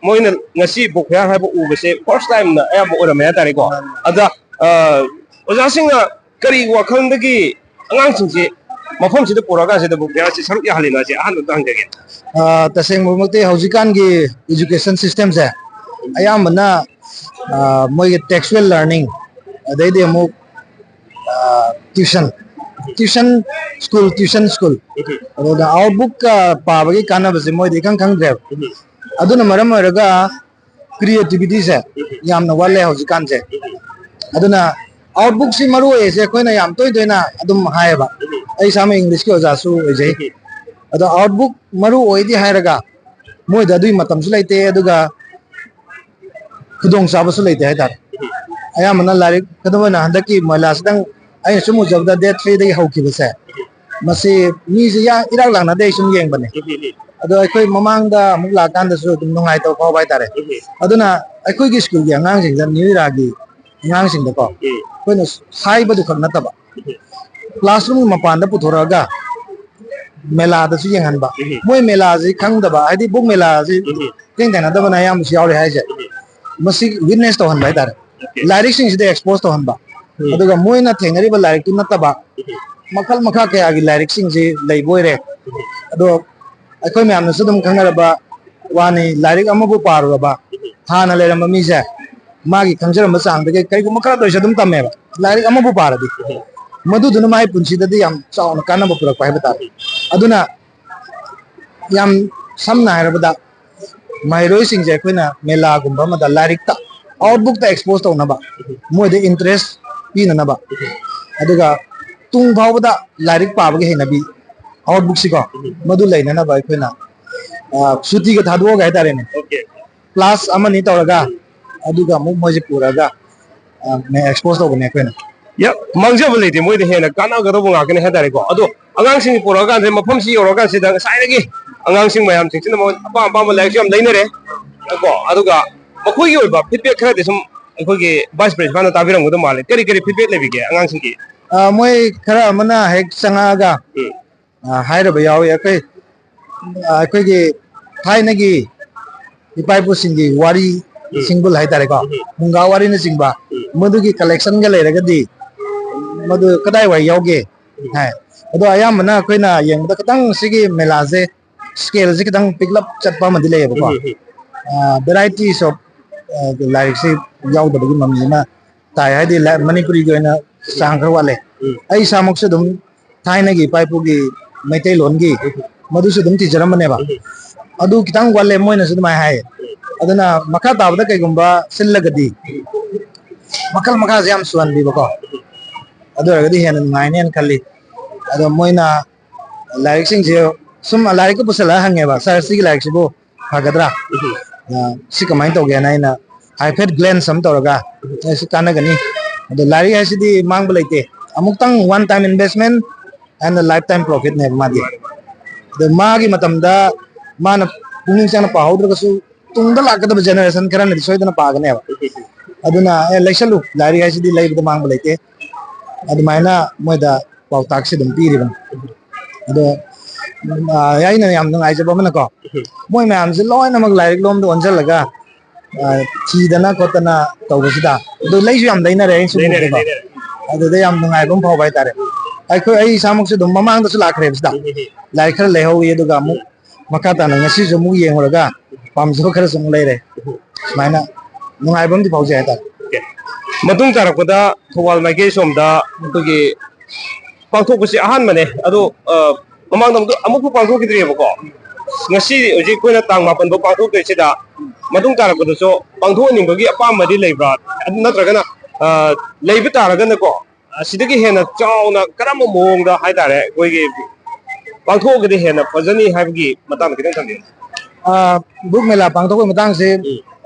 ꯃꯣꯏꯅ ꯉꯁꯤ ꯕꯨꯛ ꯐꯤꯌꯥꯔ ꯍꯥꯏꯕ ꯎꯕꯁꯦ ꯐꯥꯔꯁ ꯇꯥꯏꯝꯅ ꯑꯌꯥꯝꯕ ꯑꯣꯏꯔꯝꯃꯦ ꯍꯥꯏꯇꯥꯔꯦꯀꯣ꯫ ꯑꯗ, ꯑ, ꯑꯣꯖꯥꯁꯤꯡꯅ ꯀꯔꯤ ꯋꯥꯈꯜꯗꯒꯤ ꯑꯉꯥꯡꯁꯤꯡꯁꯤ ꯃꯐꯝꯁꯤꯗ ꯄꯨꯔꯛꯑꯀꯥꯟꯁꯤꯗ ꯕꯨꯛ ꯐꯤꯌꯥꯔꯁꯤ ꯁꯔꯨꯛ ꯌꯥꯍꯜꯂꯤꯅꯣ ꯍꯥꯏꯁꯦ ꯑꯍꯥꯟꯕꯗ ꯍꯪꯖꯒꯦ꯫ ꯑ, ꯇꯁꯦꯡꯕꯃꯛꯇꯤ ꯍꯧꯖꯤꯛꯀꯥꯟꯒꯤ education system ꯁꯦ ꯑꯌꯥꯝꯕꯅ, ꯑ, ꯃꯣꯏꯒꯤ textual learning, ꯑꯗꯩꯗꯤ ꯑꯃꯨꯛ, ꯑ, tuition, tuition school, tuition school, ꯑꯗꯨꯒ outbook ꯀ ꯄꯥꯕꯒꯤ ꯀꯥꯟꯅꯕꯁꯦ ꯃꯣꯏꯗꯤ ꯏꯈꯪ ꯈꯪꯗ꯭ꯔꯦꯕ꯫ ꯑꯗꯨꯅ ꯃꯔꯝ ꯑꯣꯏꯔꯒ creativity ꯁꯦ ꯌꯥꯝꯅ ꯋꯥꯠꯂꯦ ꯍꯧꯖꯤꯛꯀꯥꯟꯁꯦ꯫ ꯑꯗꯨꯅ outbook ꯁꯤ ꯃꯔꯨ ꯑꯣꯏꯌꯦꯁꯦ ꯑꯩꯈꯣꯏꯅ ꯌꯥꯝ ꯇꯣꯏ ꯇꯣꯏꯅ ꯑꯗꯨꯝ ꯍꯥꯏꯌꯦꯕ꯫ ꯑꯩ ꯏꯁꯥꯃꯛ English ꯀꯤ ꯑꯣꯖꯥꯁꯨ ꯑꯣꯏꯖꯩ꯫ ꯑꯗꯣ outbook ꯃꯔꯨ ꯑꯣꯏꯗꯤ ꯍꯥꯏꯔꯒ ꯃꯣꯏꯗ ꯑꯗꯨꯒꯤ ꯃꯇꯝꯁꯨ ꯂꯩꯇꯦ, ꯑꯗꯨꯒ ꯈꯨꯗꯣꯡꯆꯥꯕꯁꯨ ꯂꯩꯇꯦ ꯍꯥꯏꯇꯥꯔꯦ꯫ ꯑꯌꯥꯝꯕꯅ ꯂꯥꯏꯔꯤꯛ, ꯈꯨꯗꯝ ꯑꯣꯏꯅ ꯍꯟꯗꯛꯀꯤ ꯃꯦꯂꯥꯁꯤꯗꯪ ꯑꯩꯅ ꯁꯨꯝ ꯎꯖꯕꯗ date three ꯗꯒꯤ ꯍꯧꯈꯤꯕꯁꯦ, ꯃꯁꯤ ꯃꯤꯁꯦ ꯌꯥ-, ꯏꯔꯥꯛ ꯂꯥꯛꯅꯗꯦ, ꯑꯩ ꯁꯨꯝ ꯌꯦꯡꯕꯅꯦ꯫ ꯑꯗꯣ ꯑꯩꯈꯣꯏ ꯃꯃꯥꯡꯗ ꯑꯃꯨꯛ ꯂꯥꯛꯀꯥꯟꯗꯁꯨ ꯑꯗꯨꯝ ꯅꯨꯡꯉꯥꯏꯇꯕ ꯐꯥꯎꯕ ꯍꯥꯏꯇꯥꯔꯦ꯫ ꯑꯗꯨꯅ ꯑꯩꯈꯣꯏꯒꯤ ꯁ꯭ꯀꯨꯜꯒꯤ ꯑꯉꯥꯡꯁꯤꯡꯗ, ꯅ꯭ꯌꯨ ꯏꯔꯥꯒꯤ ꯑꯉꯥꯡꯁꯤꯡꯗꯀꯣ, ꯑꯩꯈꯣꯏꯅ ꯍꯥꯏꯕꯗꯨ ꯈꯛ ꯅꯠꯇꯕ, classroom ꯒꯤ ꯃꯄꯥꯟꯗ ꯄꯨꯊꯣꯔꯛꯑꯒ ꯃꯦꯂꯥꯗꯁꯨ ꯌꯦꯡꯍꯟꯕ꯫ ꯃꯣꯏ ꯃꯦꯂꯥꯁꯤ ꯈꯪꯗꯕ, ꯍꯥꯏꯗꯤ book ꯃꯦꯂꯥꯁꯤ ꯊꯦꯡ ꯊꯦꯡꯅꯗꯕꯅ ꯑꯌꯥꯝꯕꯁꯨ ꯌꯥꯎꯔꯤ ꯍꯥꯏꯁꯦ꯫ ꯃꯁꯤ witness ꯇꯧꯍꯟꯕ ꯍꯥꯏꯇꯥꯔꯦ꯫ ꯂꯥꯏꯔꯤꯛꯁꯤꯡꯁꯤꯗ expose ꯇꯧꯍꯟꯕ꯫ ꯑꯗꯨꯒ ꯃꯣꯏꯅ ꯊꯦꯡꯅꯔꯤꯕ ꯂꯥꯏꯔꯤꯛꯇꯨ ꯅꯠꯇꯕ ꯃꯈꯜ ꯃꯈꯥ ꯀꯌꯥꯒꯤ ꯂꯥꯏꯔꯤꯛꯁꯤꯡꯁꯤ ꯂꯩꯕ ꯑꯣꯏꯔꯦ꯫ ꯑꯗꯣ ꯑꯩꯈꯣꯏ ꯃꯌꯥꯝꯅꯁꯨ ꯑꯗꯨꯝ ꯈꯪꯅꯔꯕ ꯋꯥꯅꯤ, ꯂꯥꯏꯔꯤꯛ ꯑꯃꯕꯨ ꯄꯥꯔꯨꯔꯕ, ꯍꯥꯟꯅ ꯂꯩꯔꯝꯕ ꯃꯤꯁꯦ ꯃꯥꯒꯤ ꯈꯪꯖꯔꯝꯕ ꯆꯥꯡꯗꯒꯤ ꯀꯔꯤꯒꯨꯝꯕ ꯈꯔꯗ ꯑꯣꯏꯔꯁꯨ ꯑꯗꯨꯝ ꯇꯝꯃꯦꯕ, ꯂꯥꯏꯔꯤꯛ ꯑꯃꯕꯨ ꯄꯥꯔꯗꯤ꯫ ꯃꯗꯨꯗꯨꯅ ꯃꯥꯒꯤ ꯄꯨꯟꯁꯤꯗꯗꯤ ꯌꯥꯝ ꯆꯥꯎꯅ ꯀꯥꯟꯅꯕ ꯄꯨꯔꯛꯄ ꯍꯥꯏꯕ ꯇꯥꯔꯦ꯫ ꯑꯗꯨꯅ ꯌꯥꯝ ꯁꯝꯅ ꯍꯥꯏꯔꯕꯗ, ꯃꯍꯩꯔꯣꯏꯁꯤꯡꯁꯦ ꯑꯩꯈꯣꯏꯅ ꯃꯦꯂꯥꯒꯨꯝꯕ ꯑꯃꯗ ꯂꯥꯏꯔꯤꯛꯇ, ꯑꯥꯎꯠꯕꯨꯛꯇ ꯑꯦꯛꯁꯄꯣꯖ ꯇꯧꯅꯕ, ꯃꯣꯏꯗ ꯏꯟꯇꯔꯦꯁ ꯄꯤꯅꯅꯕ, ꯑꯗꯨꯒ ꯇꯨꯡ ꯐꯥꯎꯕꯗ ꯂꯥꯏꯔꯤꯛ ꯄꯥꯕꯒꯤ ꯍꯩꯅꯕꯤ, ꯑꯥꯎꯠꯕꯨꯛꯁꯤꯀꯣ, ꯃꯗꯨ ꯂꯩꯅꯅꯕ ꯑꯩꯈꯣꯏꯅ, ꯑ, ꯁꯨꯇꯤꯒ ꯊꯥꯗꯣꯛꯑꯒ ꯍꯥꯏꯇꯥꯔꯦꯅꯦ, ꯀ꯭ꯂꯥꯁ ꯑꯃꯅꯤ ꯇꯧꯔꯒ, ꯑꯗꯨꯒ ꯑꯃꯨꯛ ꯃꯣꯏꯁꯦ ꯄꯨꯔꯒ, ꯑ, ꯑꯦꯛꯁꯄꯣꯖ ꯇꯧꯕꯅꯦ ꯑꯩꯈꯣꯏꯅ꯫ ꯌꯥ, ꯃꯥꯡꯖꯕ ꯂꯩꯇꯦ, ꯃꯣꯏꯗ ꯍꯦꯟꯅ ꯀꯥꯟꯅꯒꯗꯧꯕ ꯉꯥꯛꯇꯅꯦ ꯍꯥꯏꯇꯥꯔꯦꯀꯣ꯫ ꯑꯗꯣ ꯑꯉꯥꯡꯁꯤꯡ ꯄꯨꯔꯛꯑꯀꯥꯟꯁꯤꯗ, ꯃꯐꯝꯁꯤ ꯌꯧꯔꯀꯥꯟꯁꯤꯗ ꯉꯁꯥꯏꯗꯒꯤ ꯑꯉꯥꯡꯁꯤꯡ ꯃꯌꯥꯝꯁꯤꯡꯁꯤꯅ ꯃꯣꯏ ꯑꯄꯥꯝ ꯑꯄꯥꯝꯕ ꯂꯥꯏꯔꯤꯛꯁꯨ ꯌꯥꯝ ꯂꯩꯅꯔꯦ ꯀꯣ꯫ ꯑꯗꯨꯒ ꯃꯈꯣꯏꯒꯤ ꯑꯣꯏꯕ ꯐꯤꯗꯕꯦꯛ ꯈꯔꯗꯤ ꯁꯨꯝ ꯑꯩꯈꯣꯏꯒꯤ ꯚꯥꯏꯁ ꯄ꯭ꯔꯤꯟꯁꯤꯄꯥꯜꯅ ꯇꯥꯕꯤꯔꯝꯒꯗꯧ ꯃꯥꯜꯂꯦ꯫ ꯀꯔꯤ ꯀꯔꯤ ꯐꯤꯗꯕꯦꯛ ꯂꯩꯕꯤꯒꯦ ꯑꯉꯥꯡꯁꯤꯡꯒꯤ? ꯑ, ꯃꯣꯏ ꯈꯔ ꯑꯃꯅ ꯍꯦꯛ ꯆꯪꯉꯛꯑꯒ, ꯎꯝ꯫ ꯑ, ꯍꯥꯏꯔꯕ ꯌꯥꯎꯏ꯫ ꯑꯩꯈꯣꯏ, ꯑ, ꯑꯩꯈꯣꯏꯒꯤ ꯊꯥꯏꯅꯒꯤ ꯏꯄꯥ ꯏꯄꯨꯁꯤꯡꯒꯤ ꯋꯥꯔꯤ, ꯎꯝ꯫ ꯁꯤꯡꯕꯨꯜ ꯍꯥꯏꯇꯥꯔꯦꯀꯣ, ꯎꯝ꯫ ꯐꯨꯡꯒꯥ ꯋꯥꯔꯤꯅꯆꯤꯡꯕ, ꯎꯝ꯫ ꯃꯗꯨꯒꯤ ꯀꯂꯦꯛꯁꯟꯒ ꯂꯩꯔꯒꯗꯤ ꯃꯗꯨ ꯀꯗꯥꯏꯋꯥꯏ ꯌꯥꯎꯒꯦ ꯍꯥꯏ꯫ ꯑꯗꯣ ꯑꯌꯥꯝꯕꯅ ꯑꯩꯈꯣꯏꯅ ꯌꯦꯡꯕꯗ ꯈꯤꯇꯪ ꯁꯤꯒꯤ ꯃꯦꯂꯥꯁꯦ ꯁ꯭ꯀꯦꯜꯁꯦ ꯈꯤꯇꯪ ꯄꯤꯛꯂꯞ ꯆꯠꯄ ꯑꯃꯗꯤ ꯂꯩꯌꯦꯕꯀꯣ꯫ ꯎꯝ, ꯎꯝ, ꯎꯝ꯫ ꯑ, varieties of, ꯑ, ꯂꯥꯏꯔꯤꯛꯁꯤ ꯌꯥꯎꯗꯕꯒꯤ ꯃꯃꯤ ꯑꯃ ꯇꯥꯏ꯫ ꯍꯥꯏꯗꯤ ꯂꯥꯏ-, ꯃꯅꯤꯄꯨꯔꯤꯒꯤ ꯑꯣꯏꯅ ꯆꯥꯡ ꯈꯔ ꯋꯥꯠꯂꯦ꯫ ꯎꯝ꯫ ꯑꯩ ꯏꯁꯥꯃꯛꯁꯨ ꯑꯗꯨꯝ ꯊꯥꯏꯅꯒꯤ ꯏꯄꯥ ꯏꯄꯨꯒꯤ ꯃꯩꯇꯩꯂꯣꯟꯒꯤ ꯃꯗꯨꯁꯨ ꯑꯗꯨꯝ ꯊꯤꯖꯔꯝꯕꯅꯦꯕ꯫ ꯎꯝ꯫ ꯑꯗꯨ ꯈꯤꯇꯪ ꯋꯥꯠꯂꯦ, ꯃꯣꯏꯅꯁꯨ ꯑꯗꯨꯃꯥꯏꯅ ꯍꯥꯏꯌꯦ꯫ ꯎꯝ꯫ ꯑꯗꯨꯅ ꯃꯈꯥ ꯇꯥꯕꯗ ꯀꯩꯒꯨꯝꯕ ꯁꯤꯜꯂꯒꯗꯤ ꯃꯈꯜ ꯃꯈꯥꯁꯦ ꯌꯥꯝ ꯁꯨꯍꯟꯕꯤꯕꯀꯣ꯫ ꯑꯗꯨ ꯑꯣꯏꯔꯒꯗꯤ ꯍꯦꯟꯅ ꯅꯨꯡꯉꯥꯏꯅꯦꯅ ꯈꯜꯂꯤ꯫ ꯑꯗꯣ ꯃꯣꯏꯅ ꯂꯥꯏꯔꯤꯛꯁꯤꯡꯁꯦ ꯁꯨꯝ ꯂꯥꯏꯔꯤꯛꯀ ꯄꯨꯁꯜꯂꯒ ꯍꯪꯉꯦꯕ, "ꯁꯥꯔ, ꯁꯤꯒꯤ ꯂꯥꯏꯔꯤꯛꯁꯤꯕꯨ ꯐꯒꯗ꯭ꯔꯥ? ꯎꯝ꯫ ꯑ, ꯁꯤ ꯀꯃꯥꯏꯅ ꯇꯧꯒꯦꯅ?" ꯑꯩꯅ ꯍꯥꯏꯐꯦꯠ ꯒ꯭ꯂꯦꯟꯁ ꯑꯃ ꯇꯧꯔꯒ, "ꯑꯦ, ꯁꯤ ꯀꯥꯟꯅꯒꯅꯤ꯫ ꯑꯗꯣ ꯂꯥꯏꯔꯤꯛ ꯍꯥꯏꯁꯤꯗꯤ ꯃꯥꯡꯕ ꯂꯩꯇꯦ꯫ ꯑꯃꯨꯛꯇꯪ one time investment and lifetime profit ꯅꯦꯕ ꯃꯥꯗꯤ꯫ ꯑꯗꯣ ꯃꯥꯒꯤ ꯃꯇꯝꯗ ꯃꯥꯅ ꯄꯨꯛꯅꯤꯡ ꯆꯪꯅ ꯄꯥꯍꯧꯗ꯭ꯔꯒꯁꯨ ꯇꯨꯡꯗ ꯂꯥꯛꯀꯗꯕ ꯖꯦꯅꯦꯔꯦꯁꯟ ꯈꯔꯅꯗꯤ ꯁꯣꯏꯗꯅ ꯄꯥꯒꯅꯦꯕ꯫ ꯑꯗꯨꯅ, "ꯑꯦ, ꯂꯩꯁꯜꯂꯨ, ꯂꯥꯏꯔꯤꯛ ꯍꯥꯏꯁꯤꯗꯤ ꯂꯩꯕꯗ ꯃꯥꯡꯕ ꯂꯩꯇꯦ"꯫ ꯑꯗꯨꯃꯥꯏꯅ ꯃꯣꯏꯗ ꯄꯥꯎꯇꯥꯛꯁꯦ ꯑꯗꯨꯝ ꯄꯤꯔꯤꯕꯅꯤ꯫ ꯑꯗꯣ, ꯎꯝ, ꯑ, ꯑꯩꯅ ꯌꯥꯝ ꯅꯨꯡꯉꯥꯏꯖꯕ ꯑꯃꯅꯀꯣ, ꯎꯝ꯫ ꯃꯣꯏ ꯃꯌꯥꯝꯁꯦ ꯂꯣꯏꯅꯃꯛ ꯂꯥꯏꯔꯤꯛ ꯂꯣꯝꯗ ꯑꯣꯟꯁꯤꯜꯂꯒ, ꯑ, ꯊꯤꯗꯅ ꯈꯣꯠꯇꯅ ꯇꯧꯕꯁꯤꯗ, ꯑꯗꯨ ꯂꯩꯁꯨ ꯌꯥꯝ ꯂꯩꯅꯔꯦ, ꯑꯩꯅ ꯁꯨꯝ ꯂꯩꯅꯔꯦ, ꯎꯕꯗꯀꯣ꯫ ꯂꯩꯅꯔꯦ꯫ ꯑꯗꯨꯗ ꯌꯥꯝ ꯅꯨꯡꯉꯥꯏꯕ ꯑꯃ ꯐꯥꯎꯕ ꯍꯥꯏꯇꯥꯔꯦ꯫ ꯑꯩꯈꯣꯏ, ꯑꯩ ꯏꯁꯥꯃꯛꯁꯨ ꯑꯗꯨꯝ ꯃꯃꯥꯡꯗꯁꯨ ꯂꯥꯛꯈ꯭ꯔꯦꯕ ꯁꯤꯗ꯫ ꯎꯝ, ꯎꯝ, ꯎꯝ꯫ ꯂꯥꯏꯔꯤꯛ ꯈꯔ ꯂꯩꯍꯧꯋꯤ, ꯑꯗꯨꯒ ꯑꯃꯨꯛ ꯃꯈꯥ ꯇꯥꯅ ꯉꯁꯤꯁꯨ ꯑꯃꯨꯛ ꯌꯦꯡꯉꯨꯔꯒ ꯄꯥꯝꯖꯕ ꯈꯔꯁꯨ ꯑꯃꯨꯛ ꯂꯩꯔꯦ꯫ ꯁꯨꯃꯥꯏꯅ ꯅꯨꯡꯉꯥꯏꯕ ꯑꯃꯗꯤ ꯐꯥꯎꯖꯩ ꯍꯥꯏꯇꯥꯔꯦ꯫ ꯑꯣꯀꯦ꯫ ꯃꯇꯨꯡ ꯇꯥꯔꯛꯄꯗ ꯊꯧꯕꯥꯜ ꯃꯥꯏꯀꯩ ꯁꯣꯝꯗ ꯑꯩꯈꯣꯏꯒꯤ ꯄꯥꯡꯊꯣꯛꯄꯁꯤ ꯑꯍꯥꯟꯕꯅꯦ꯫ ꯑꯗꯣ, ꯑ, ꯃꯃꯥꯡꯗ ꯑꯃꯨꯛ, ꯑꯃꯨꯛꯐꯥꯎ ꯄꯥꯡꯊꯣꯛꯈꯤꯗ꯭ꯔꯤꯑꯕꯀꯣ꯫ ꯉꯁꯤ ꯍꯧꯖꯤꯛ ꯑꯩꯈꯣꯏꯅ ꯇꯥꯡ ꯃꯥꯄꯟ ꯐꯥꯎ ꯄꯥꯡꯊꯣꯛꯇꯣꯏꯁꯤꯗ, ꯃꯇꯨꯡ ꯇꯥꯔꯛꯄꯗꯁꯨ ꯄꯥꯡꯊꯣꯛꯍꯟꯅꯤꯡꯕꯒꯤ ꯑꯄꯥꯝꯕꯗꯤ ꯂꯩꯕ꯭ꯔꯥ? ꯅꯠꯇ꯭ꯔꯒꯅ, ꯑ, ꯂꯩꯕ ꯇꯥꯔꯒꯅꯀꯣ, ꯑꯁꯤꯗꯒꯤ ꯍꯦꯟꯅ ꯆꯥꯎꯅ ꯀꯔꯝꯕ ꯃꯑꯣꯡꯗ ꯍꯥꯏꯇꯥꯔꯦ, ꯑꯩꯈꯣꯏꯒꯤ ꯄꯥꯡꯊꯣꯛꯑꯒꯗꯤ ꯍꯦꯟꯅ ꯐꯖꯅꯤ ꯍꯥꯏꯕꯒꯤ ꯃꯇꯥꯡꯗ ꯈꯤꯇꯪ ꯊꯝꯕꯤꯌꯨ꯫ ꯑ, ꯕꯨꯛ ꯃꯦꯂꯥ ꯄꯥꯡꯊꯣꯛꯄꯒꯤ ꯃꯇꯥꯡꯁꯦ ꯎꯝ꯫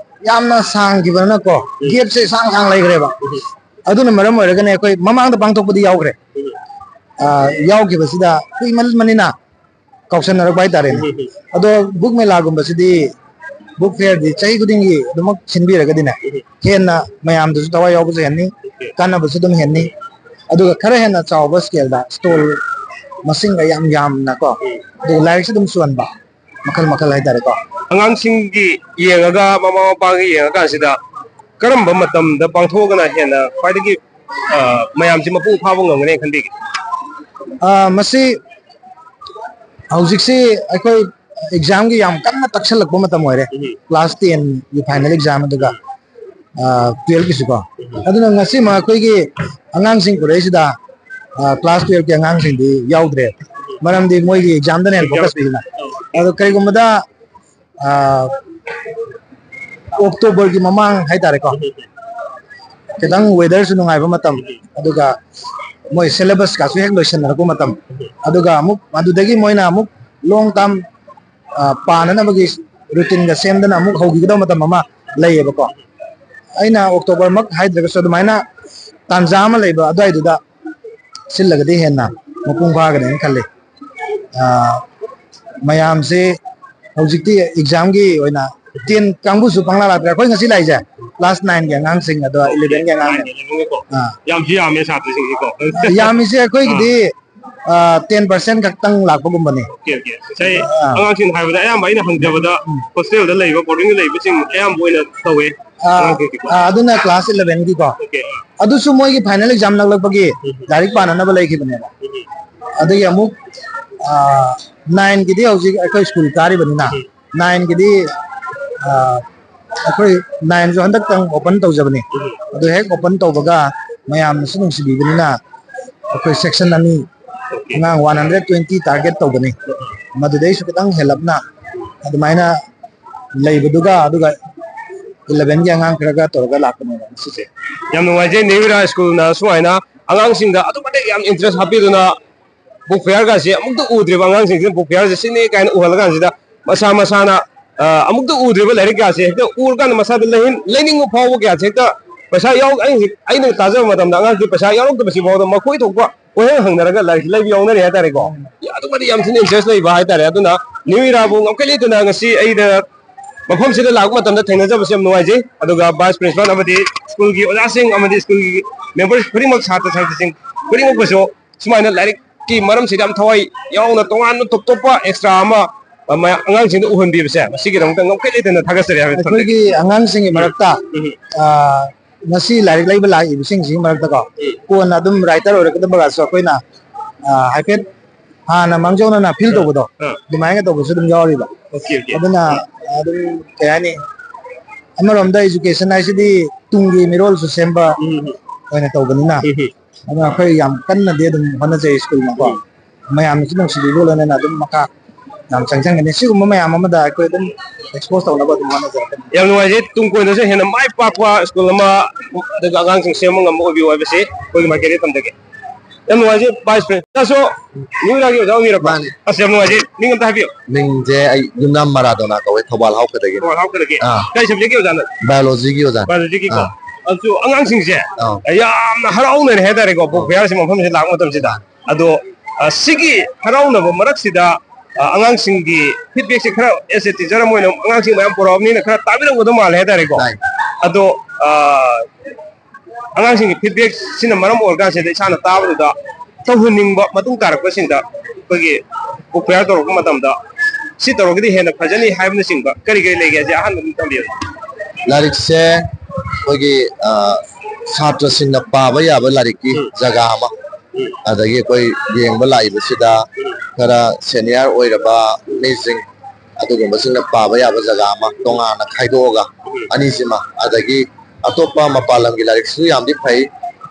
ꯌꯥꯝꯅ ꯁꯥꯡꯈꯤꯕꯅꯀꯣ, ꯎꯝ꯫ ꯒꯦꯞꯁꯦ ꯁꯥꯡ ꯁꯥꯡ ꯂꯩꯈ꯭ꯔꯦꯕ꯫ ꯎꯝ꯫ ꯑꯗꯨꯅ ꯃꯔꯝ ꯑꯣꯏꯔꯒꯅꯦ, ꯑꯩꯈꯣꯏ ꯃꯃꯥꯡꯗ ꯄꯥꯡꯊꯣꯛꯄꯗꯤ ꯌꯥꯎꯈ꯭ꯔꯦ꯫ ꯎꯝ꯫ ꯑ, ꯌꯥꯎꯈꯤꯕꯁꯤꯗ ꯀꯨꯏꯃꯟꯕꯅꯤꯅ ꯀꯥꯎꯁꯟꯅꯔꯛꯄ ꯍꯥꯏꯇꯥꯔꯦꯅꯦ꯫ ꯎꯝ꯫ ꯑꯗꯣ ꯕꯨꯛ ꯃꯦꯂꯥꯒꯨꯝꯕꯁꯤꯗꯤ, ꯕꯨꯛ ꯐꯤꯌꯔꯗꯤ ꯆꯍꯤ ꯈꯨꯗꯤꯡꯒꯤ ꯑꯗꯨꯃꯛ ꯁꯤꯟꯕꯤꯔꯒꯗꯤꯅꯦ, ꯎꯝ꯫ ꯍꯦꯟꯅ ꯃꯌꯥꯝꯗꯁꯨ ꯊꯋꯥꯏ ꯌꯥꯎꯕꯁꯨ ꯍꯦꯟꯅꯤ, ꯎꯝ꯫ ꯀꯥꯟꯅꯕꯁꯨ ꯑꯗꯨꯝ ꯍꯦꯟꯅꯤ꯫ ꯑꯗꯨꯒ ꯈꯔ ꯍꯦꯟꯅ ꯆꯥꯎꯕ ꯁ꯭ꯀꯦꯜꯗ ꯁ꯭ꯇꯣꯜ ꯃꯁꯤꯡꯒ ꯌꯥꯝ ꯌꯥꯝꯅꯀꯣ, ꯎꯝ꯫ ꯑꯗꯨꯒ ꯂꯥꯏꯔꯤꯛꯁꯨ ꯑꯗꯨꯝ ꯁꯨꯍꯟꯕ, ꯃꯈꯜ ꯃꯈꯜ ꯍꯥꯏꯇꯥꯔꯦꯀꯣ꯫ ꯑꯉꯥꯡꯁꯤꯡꯒꯤ ꯌꯦꯡꯉꯒ, ꯃꯃꯥ ꯃꯄꯥꯒꯤ ꯌꯦꯡꯉꯀꯥꯟꯁꯤꯗ ꯀꯔꯝꯕ ꯃꯇꯝꯗ ꯄꯥꯡꯊꯣꯛꯑꯒꯅ ꯍꯦꯟꯅ ꯈ꯭ꯋꯥꯏꯗꯒꯤ, ꯑ, ꯃꯌꯥꯝꯁꯤ ꯃꯄꯨꯡ ꯐꯥꯕ ꯉꯝꯒꯅꯤ ꯈꯟꯕꯤꯒꯦ? ꯑ, ꯃꯁꯤ ꯍꯧꯖꯤꯛꯁꯤ ꯑꯩꯈꯣꯏ ꯑꯦꯛꯖꯥꯝꯒꯤ ꯌꯥꯝ ꯀꯟꯅ ꯇꯛꯁꯜꯂꯛꯄ ꯃꯇꯝ ꯑꯣꯏꯔꯦ꯫ ꯎꯝ꯫ ꯀ꯭ꯂꯥꯁ ꯇꯦꯟꯒꯤ ꯐꯥꯏꯅꯦꯜ ꯑꯦꯛꯖꯥꯝ, ꯑꯗꯨꯒ, ꯎꯝ꯫ ꯑ, ꯇꯨꯌꯦꯜꯐꯀꯤꯁꯨꯀꯣ꯫ ꯎꯝ꯫ ꯑꯗꯨꯅ ꯉꯁꯤꯃꯛ ꯑꯩꯈꯣꯏꯒꯤ ꯑꯉꯥꯡꯁꯤꯡ ꯄꯨꯔꯛꯏꯁꯤꯗ, ꯑ, ꯀ꯭ꯂꯥꯁ ꯇꯨꯌꯦꯜꯐꯀꯤ ꯑꯉꯥꯡꯁꯤꯡꯗꯤ ꯌꯥꯎꯗ꯭ꯔꯦ, ꯃꯔꯝꯗꯤ ꯃꯣꯏꯒꯤ ꯑꯦꯛꯖꯥꯝꯗꯅ ꯍꯦꯟꯅ ꯐꯣꯀꯁ ꯄꯤꯗꯅ꯫ ꯑꯗꯣ ꯀꯔꯤꯒꯨꯝꯕꯗ, ꯑ, ꯑꯣꯛꯇꯣꯕꯔꯒꯤ ꯃꯃꯥꯡ ꯍꯥꯏꯇꯥꯔꯦꯀꯣ, ꯈꯤꯇꯪ ꯋꯦꯗꯔꯁꯨ ꯅꯨꯡꯉꯥꯏꯕ ꯃꯇꯝ, ꯑꯗꯨꯒ ꯃꯣꯏ ꯁꯤꯂꯦꯕꯁꯀꯁꯨ ꯍꯦꯛ ꯂꯣꯏꯁꯤꯟꯅꯔꯛꯄ ꯃꯇꯝ, ꯑꯗꯨꯒ ꯑꯃꯨꯛ ꯑꯗꯨꯗꯒꯤ ꯃꯣꯏꯅ ꯑꯃꯨꯛ ꯂꯣꯡ ꯇꯥꯝ, ꯑ, ꯄꯥꯅꯅꯕꯒꯤ ꯔꯨꯇꯤꯟꯒ ꯁꯦꯝꯗꯅ ꯑꯃꯨꯛ ꯍꯧꯈꯤꯒꯗꯕ ꯃꯇꯝ ꯑꯃ ꯂꯩꯌꯦꯕꯀꯣ꯫ ꯑꯩꯅ ꯑꯣꯛꯇꯣꯕꯔꯃꯛ ꯍꯥꯏꯗ꯭ꯔꯒꯁꯨ ꯑꯗꯨꯃꯥꯏꯅ ꯇꯥꯟꯖꯥ ꯑꯃ ꯂꯩꯕ ꯑꯗꯨꯋꯥꯏꯗꯨꯗ ꯁꯤꯜꯂꯒꯗꯤ ꯍꯦꯟꯅ ꯃꯄꯨꯡ ꯐꯥꯒꯅꯦꯅ ꯈꯜꯂꯤ꯫ ꯑ, ꯃꯌꯥꯝꯁꯦ ꯍꯧꯖꯤꯛꯇꯤ ꯑꯦꯛꯖꯥꯝꯒꯤ ꯑꯣꯏꯅ ꯇꯦꯟ ꯀꯥꯡꯕꯨꯁꯨ ꯄꯪꯂꯥ ꯂꯥꯛꯇ꯭ꯔꯦ꯫ ꯑꯩꯈꯣꯏ ꯉꯁꯤ ꯂꯥꯛꯏꯁꯦ ꯀ꯭ꯂꯥꯁ ꯅꯥꯏꯟꯒꯤ ꯑꯉꯥꯡꯁꯤꯡ, ꯑꯗꯣ ꯏꯂꯦꯚꯦꯟꯒꯤ ꯑꯉꯥꯡꯁꯤꯡ꯫ ꯅꯥꯏꯟꯒꯤ ꯑꯉꯥꯡꯁꯤꯡꯀꯣ꯫ ꯑꯥ꯫ ꯌꯥꯝꯁꯨ ꯌꯥꯝꯃꯦ ꯁꯥꯇ꯭ꯔꯁꯤꯡꯁꯤꯀꯣ꯫ ꯌꯥꯝꯃꯤꯁꯦ ꯑꯩꯈꯣꯏꯒꯤꯗꯤ, ꯑꯥ꯫ ꯑꯥ, ꯇꯦꯟ ꯄꯥꯔꯁꯦꯟ ꯈꯛꯇꯪ ꯂꯥꯛꯄꯒꯨꯝꯕꯅꯤ꯫ Okay, okay. ꯉꯁꯥꯏ ꯑꯥ꯫ ꯑꯉꯥꯡꯁꯤꯡꯅ ꯍꯥꯏꯕꯗ ꯑꯌꯥꯝꯕ ꯑꯩꯅ ꯍꯪꯖꯕꯗ ꯎꯝ꯫ ꯍꯣꯁꯇꯦꯜꯗ ꯂꯩꯕ, ꯕꯣꯔꯗꯤꯡꯗ ꯂꯩꯕꯁꯤꯡ ꯑꯌꯥꯝꯕ ꯑꯣꯏꯅ ꯇꯧꯋꯦ꯫ ꯑꯥ, ꯑꯉꯥꯡꯁꯤꯡꯁꯤꯀꯣ꯫ ꯑꯥ, ꯑꯗꯨꯅ ꯀ꯭ꯂꯥꯁ ꯏꯂꯦꯚꯦꯟꯒꯤꯀꯣ꯫ ꯑꯣꯀꯦ, ꯑꯥ꯫ ꯑꯗꯨꯁꯨ ꯃꯣꯏꯒꯤ ꯐꯥꯏꯅꯦꯜ ꯑꯦꯛꯖꯥꯝ ꯅꯛꯂꯛꯄꯒꯤ ꯎꯝ꯫ ꯂꯥꯏꯔꯤꯛ ꯄꯥꯅꯅꯕ ꯂꯩꯈꯤꯕꯅꯦꯕ꯫ ꯎꯝ꯫ ꯑꯗꯒꯤ ꯑꯃꯨꯛ, ꯑꯥ, ꯅꯥꯏꯟꯒꯤꯗꯤ ꯍꯧꯖꯤꯛ ꯑꯩꯈꯣꯏ ꯁ꯭ꯀꯨꯜ ꯀꯥꯔꯤꯕꯅꯤꯅ, ꯎꯝ꯫ ꯅꯥꯏꯟꯒꯤꯗꯤ, ꯑꯥ, ꯑꯩꯈꯣꯏ ꯅꯥꯏꯟꯁꯨ ꯍꯟꯗꯛꯇꯪ ꯑꯣꯄꯟ ꯇꯧꯖꯕꯅꯤ꯫ ꯎꯝ꯫ ꯑꯗꯨ ꯍꯦꯛ ꯑꯣꯄꯟ ꯇꯧꯕꯒ ꯃꯌꯥꯝꯅꯁꯨ ꯅꯨꯡꯁꯤꯕꯤꯕꯅꯤꯅ ꯑꯩꯈꯣꯏ ꯁꯦꯛꯁꯟ ꯑꯅꯤ, ꯑꯣꯀꯦ꯫ ꯑꯉꯥꯡ ꯋꯥꯟ ꯍꯟꯗ꯭ꯔꯦꯠ ꯇ꯭ꯋꯦꯟꯇꯤ ꯇꯥꯔꯒꯦꯠ ꯇꯧꯒꯅꯤ꯫ ꯃꯗꯨꯗꯩꯁꯨ ꯈꯤꯇꯪ ꯍꯦꯜꯂꯞꯅ ꯑꯗꯨꯃꯥꯏꯅ ꯂꯩꯕꯗꯨꯒ, ꯑꯗꯨꯒ elevenꯒꯤ ꯑꯉꯥꯡ ꯈꯔꯒ ꯇꯧꯔꯒ ꯂꯥꯛꯄꯅꯦꯕ ꯉꯁꯤꯁꯦ꯫ ꯌꯥꯝ ꯅꯨꯡꯉꯥꯏꯖꯩ, ꯅ꯭ꯌꯨ ꯏꯔꯥ ꯁ꯭ꯀꯨꯜꯅ ꯁꯨꯃꯥꯏꯅ ꯑꯉꯥꯡꯁꯤꯡꯗ ꯑꯗꯨꯛ ꯃꯇꯤꯛ ꯌꯥꯝ interest ꯍꯥꯞꯄꯤꯗꯨꯅ, book fairꯒꯁꯦ ꯑꯃꯨꯛꯇ ꯎꯗ꯭ꯔꯤꯕ ꯑꯉꯥꯡꯁꯤꯡꯁꯤꯅ book fairꯁꯦ ꯁꯤꯅꯤ ꯀꯥꯏꯅ ꯎꯍꯜꯂꯀꯥꯟꯁꯤꯗ, ꯃꯁꯥ ꯃꯁꯥꯅ, ꯑ, ꯑꯃꯨꯛꯇ ꯎꯗ꯭ꯔꯤꯕ ꯂꯥꯏꯔꯤꯛꯀꯥꯁꯦ ꯍꯦꯛꯇ ꯎꯔꯀꯥꯟꯗ ꯃꯁꯥꯗ ꯂꯩꯍꯟ-, ꯂꯩꯅꯤꯡꯕ ꯐꯥꯎꯕ ꯀꯌꯥꯁꯦ ꯍꯦꯛꯇ ꯄꯩꯁꯥ ꯌꯥꯎ-, ꯑꯩ ꯍꯧꯖꯤꯛ ꯑꯩꯅ ꯇꯥꯖꯕ ꯃꯇꯝꯗ ꯑꯉꯥꯡꯁꯤ ꯄꯩꯁꯥ ꯌꯥꯎꯔꯛꯇꯕꯁꯤ ꯐꯥꯎꯗ ꯃꯈꯣꯏ ꯊꯣꯛꯄ ꯀꯣꯏꯍꯪ ꯍꯪꯅꯔꯒ ꯂꯥꯏꯔꯤꯛ ꯂꯩꯕ ꯌꯥꯎꯅꯔꯤ ꯍꯥꯏꯇꯥꯔꯦꯀꯣ꯫ ꯑꯗꯨꯛ ꯃꯇꯤꯛ ꯌꯥꯝ ꯊꯤꯅ interest ꯂꯩꯕ ꯍꯥꯏꯇꯥꯔꯦ꯫ ꯑꯗꯨꯅ ꯅ꯭ꯌꯨ ꯏꯔꯥꯕꯨ ꯉꯝꯈꯩ ꯂꯩꯇꯅ ꯉꯁꯤ ꯑꯩꯅ ꯃꯐꯝꯁꯤꯗ ꯂꯥꯛꯄ ꯃꯇꯝꯗ ꯊꯦꯡꯅꯖꯕꯁꯦ ꯌꯥꯝ ꯅꯨꯡꯉꯥꯏꯖꯩ꯫ ꯑꯗꯨꯒ vice principal ꯑꯃꯗꯤ ꯁ꯭ꯀꯨꯜꯒꯤ ꯑꯣꯖꯥꯁꯤꯡ ꯑꯃꯗꯤ ꯁ꯭ꯀꯨꯜꯒꯤ members ꯈꯨꯗꯤꯡꯃꯛ, ꯁꯥꯇ꯭ꯔ ꯁꯥꯇ꯭ꯔꯤꯁꯤꯡ ꯈꯨꯗꯤꯡꯃꯛꯄꯨꯁꯨ ꯁꯨꯃꯥꯏꯅ ꯂꯥꯏꯔꯤꯛꯀꯤ ꯃꯔꯝꯁꯤꯗ ꯌꯥꯝ ꯊꯋꯥꯏ ꯌꯥꯎꯅ ꯇꯣꯉꯥꯟꯕ top ꯇꯣꯞꯄ extra ꯑꯃ, ꯑ, ꯃꯌꯥꯝ ꯑꯉꯥꯡꯁꯤꯡꯗ ꯎꯍꯟꯕꯤꯕꯁꯦ, ꯃꯁꯤꯒꯤꯗꯃꯛꯇ ꯉꯝꯈꯩ ꯂꯩꯇꯅ ꯊꯥꯒꯠꯆꯔꯤ ꯍꯥꯏꯕ ꯊꯝꯖꯒꯦ꯫ ꯑꯩꯈꯣꯏꯒꯤ ꯑꯉꯥꯡꯁꯤꯡꯒꯤ ꯃꯔꯛꯇ, ꯎꯝ꯫ ꯑ, ꯉꯁꯤ ꯂꯥꯏꯔꯤꯛ ꯂꯩꯕ ꯂꯥꯛꯏꯕꯁꯤꯡꯁꯤꯒꯤ ꯃꯔꯛꯇꯀꯣ, ꯎꯝ꯫ ꯀꯣꯟꯅ ꯑꯗꯨꯝ writer ꯑꯣꯏꯔꯛꯀꯗꯕꯒꯁꯨ ꯑꯩꯈꯣꯏꯅ, ꯑ, ꯍꯥꯏꯐꯦꯠ ꯍꯥꯟꯅ ꯃꯥꯡꯖꯧꯅꯅ feel ꯑ, ꯇꯧꯕꯗꯣ, ꯑ꯫ ꯑꯗꯨꯃꯥꯏꯅ ꯇꯧꯕꯁꯨ ꯑꯗꯨꯝ ꯌꯥꯎꯔꯤꯕ꯫ Okay, okay. ꯑꯗꯨꯅ ꯑ꯫ ꯑꯗꯨꯝ, ꯀꯩ ꯍꯥꯏꯅꯤ, ꯑꯃꯔꯣꯝꯗ education ꯍꯥꯏꯁꯤꯗꯤ ꯇꯨꯡꯒꯤ ꯃꯤꯔꯣꯜꯁꯨ ꯁꯦꯝꯕ ꯎꯝ, ꯎꯝ꯫ ꯑꯣꯏꯅ ꯇꯧꯕꯅꯤꯅ, ꯎꯝ, ꯎꯝ꯫ ꯑꯗꯨꯅ ꯑꯩꯈꯣꯏ ꯌꯥꯝ ꯀꯟꯅꯗꯤ ꯑꯗꯨꯝ ꯍꯣꯠꯅꯖꯩ ꯁ꯭ꯀꯨꯜꯅꯀꯣ꯫ ꯎꯝ꯫ ꯃꯌꯥꯝꯅꯁꯨ ꯅꯨꯡꯁꯤꯕꯤꯕ ꯂꯣꯏꯅꯅ ꯑꯗꯨꯝ ꯃꯈꯥ ꯌꯥꯝ ꯆꯪꯁꯤꯟꯒꯅꯤ꯫ ꯁꯤꯒꯨꯝꯕ ꯃꯌꯥꯝ ꯑꯃꯗ ꯑꯩꯈꯣꯏ ꯑꯗꯨꯝ expose ꯇꯧꯅꯕ ꯑꯗꯨꯝ ꯍꯣꯠꯅꯖꯔꯛꯀꯅꯤ꯫ ꯌꯥꯝ ꯅꯨꯡꯉꯥꯏꯖꯩ꯫ ꯇꯨꯡ ꯀꯣꯏꯅꯁꯨ ꯍꯦꯟꯅ ꯃꯥꯏ ꯄꯥꯛꯄ ꯁ꯭ꯀꯨꯜ ꯑꯃ, ꯑꯗꯨꯒ ꯑꯉꯥꯡꯁꯤꯡ ꯁꯦꯝꯕ ꯉꯝꯕ ꯑꯣꯏꯕꯤꯌꯨ ꯍꯥꯏꯕꯁꯤ ꯑꯩꯈꯣꯏꯒꯤ ꯃꯥꯏꯀꯩꯗꯒꯤ ꯊꯝꯖꯒꯦ꯫ ꯌꯥꯝ ꯅꯨꯡꯉꯥꯏꯖꯩ, vice principal꯫ ꯁꯤꯁꯨ ꯅ꯭ꯌꯨ ꯏꯔꯥꯒꯤ ꯑꯣꯖꯥ ꯑꯣꯏꯕꯤꯔꯕ? ꯃꯥꯅꯤ꯫ ꯑꯁ, ꯌꯥꯝ ꯅꯨꯡꯉꯥꯏꯖꯩ꯫ ꯃꯤꯡ ꯑꯝꯇ ꯍꯥꯏꯕꯤꯌꯨ꯫ ꯃꯤꯡꯁꯦ ꯑꯩ ꯌꯨꯝꯅꯥꯝ ꯃꯔꯥꯗꯣꯅꯥ ꯀꯧꯋꯦ, ꯊꯧꯕꯥꯜ ꯍꯥꯎꯈꯗꯒꯤ꯫ ꯊꯧꯕꯥꯜ ꯍꯥꯎꯈꯗꯒꯤ꯫ ꯑꯥ꯫ ꯀꯔꯤ subjectꯀꯤ ꯑꯣꯖꯥꯅꯣ? Biologyꯒꯤ ꯑꯣꯖꯥ꯫ Biologyꯒꯤꯀꯣ? ꯑꯥ꯫ ꯑꯗꯨ ꯑꯉꯥꯡꯁꯤꯡꯁꯦ ꯑꯥ꯫ ꯌꯥꯝꯅ ꯍꯔꯥꯎꯅꯔꯦ ꯍꯥꯏꯇꯥꯔꯦꯀꯣ, book ꯑꯥ꯫ Fairꯁꯤ ꯃꯐꯝꯁꯤꯗ ꯂꯥꯛꯄ ꯃꯇꯝꯁꯤꯗ꯫ ꯑꯗꯣ, ꯑ, ꯁꯤꯒꯤ ꯍꯔꯥꯎꯅꯕ ꯃꯔꯛꯁꯤꯗ, ꯑ, ꯑꯉꯥꯡꯁꯤꯡꯒꯤ feedbackꯁꯦ ꯈꯔ, as a teacher ꯑꯃ ꯑꯣꯏꯅ ꯑꯉꯥꯡꯁꯤꯡ ꯃꯌꯥꯝ ꯄꯨꯔꯛꯑꯕꯅꯤꯅ ꯈꯔ ꯇꯥꯕꯤꯔꯝꯒꯗꯧ ꯃꯥꯜꯂꯦ ꯍꯥꯏꯇꯥꯔꯦꯀꯣ꯫ ꯇꯥꯏ꯫ ꯑꯗꯣ, ꯑ, ꯑꯉꯥꯡꯁꯤꯡꯒꯤ feedbackꯁꯤꯅ ꯃꯔꯝ ꯑꯣꯏꯔꯀꯥꯟꯁꯤꯗ ꯏꯁꯥꯅ ꯇꯥꯕꯗꯨꯗ ꯇꯧꯍꯟꯅꯤꯡꯕ ꯃꯇꯨꯡ ꯇꯥꯔꯛꯄꯁꯤꯡꯗ ꯑꯩꯈꯣꯏꯒꯤ book fair ꯇꯧꯔꯛꯄ ꯃꯇꯝꯗ ꯁꯤ ꯇꯧꯔꯒꯗꯤ ꯍꯦꯟꯅ ꯐꯖꯅꯤ ꯍꯥꯏꯕꯅꯆꯤꯡꯕ ꯀꯔꯤ ꯀꯔꯤ ꯂꯩꯒꯦ ꯍꯥꯏꯁꯦ ꯑꯍꯥꯟꯕ ꯑꯗꯨꯝ ꯊꯝꯕꯤꯌꯨ꯫ ꯂꯥꯏꯔꯤꯛꯁꯦ ꯑꯩꯈꯣꯏꯒꯤ, ꯑ, ꯁꯥꯇ꯭ꯔꯁꯤꯡꯅ ꯄꯥꯕ ꯌꯥꯕ ꯂꯥꯏꯔꯤꯛꯀꯤ ꯎꯝ꯫ ꯖꯒꯥ ꯑꯃ, ꯎꯝ꯫ ꯑꯗꯒꯤ ꯑꯩꯈꯣꯏ ꯌꯦꯡꯕ ꯂꯥꯛꯏꯕꯁꯤꯗ ꯎꯝ꯫ ꯈꯔ senior ꯑꯣꯏꯔꯕ ꯃꯤꯁꯤꯡ, ꯑꯗꯨꯒꯨꯝꯕꯁꯤꯡꯅ ꯄꯥꯕ ꯌꯥꯕ ꯖꯒꯥ ꯑꯃ ꯇꯣꯉꯥꯟꯅ ꯈꯥꯏꯗꯣꯛꯑꯒ ꯎꯝ꯫ ꯑꯅꯤꯁꯤꯃ, ꯑꯗꯒꯤ ꯑꯇꯣꯞꯄ ꯃꯄꯥꯟ ꯂꯝꯒꯤ ꯂꯥꯏꯔꯤꯛꯁꯨ ꯌꯥꯝꯗꯤ ꯐꯩ,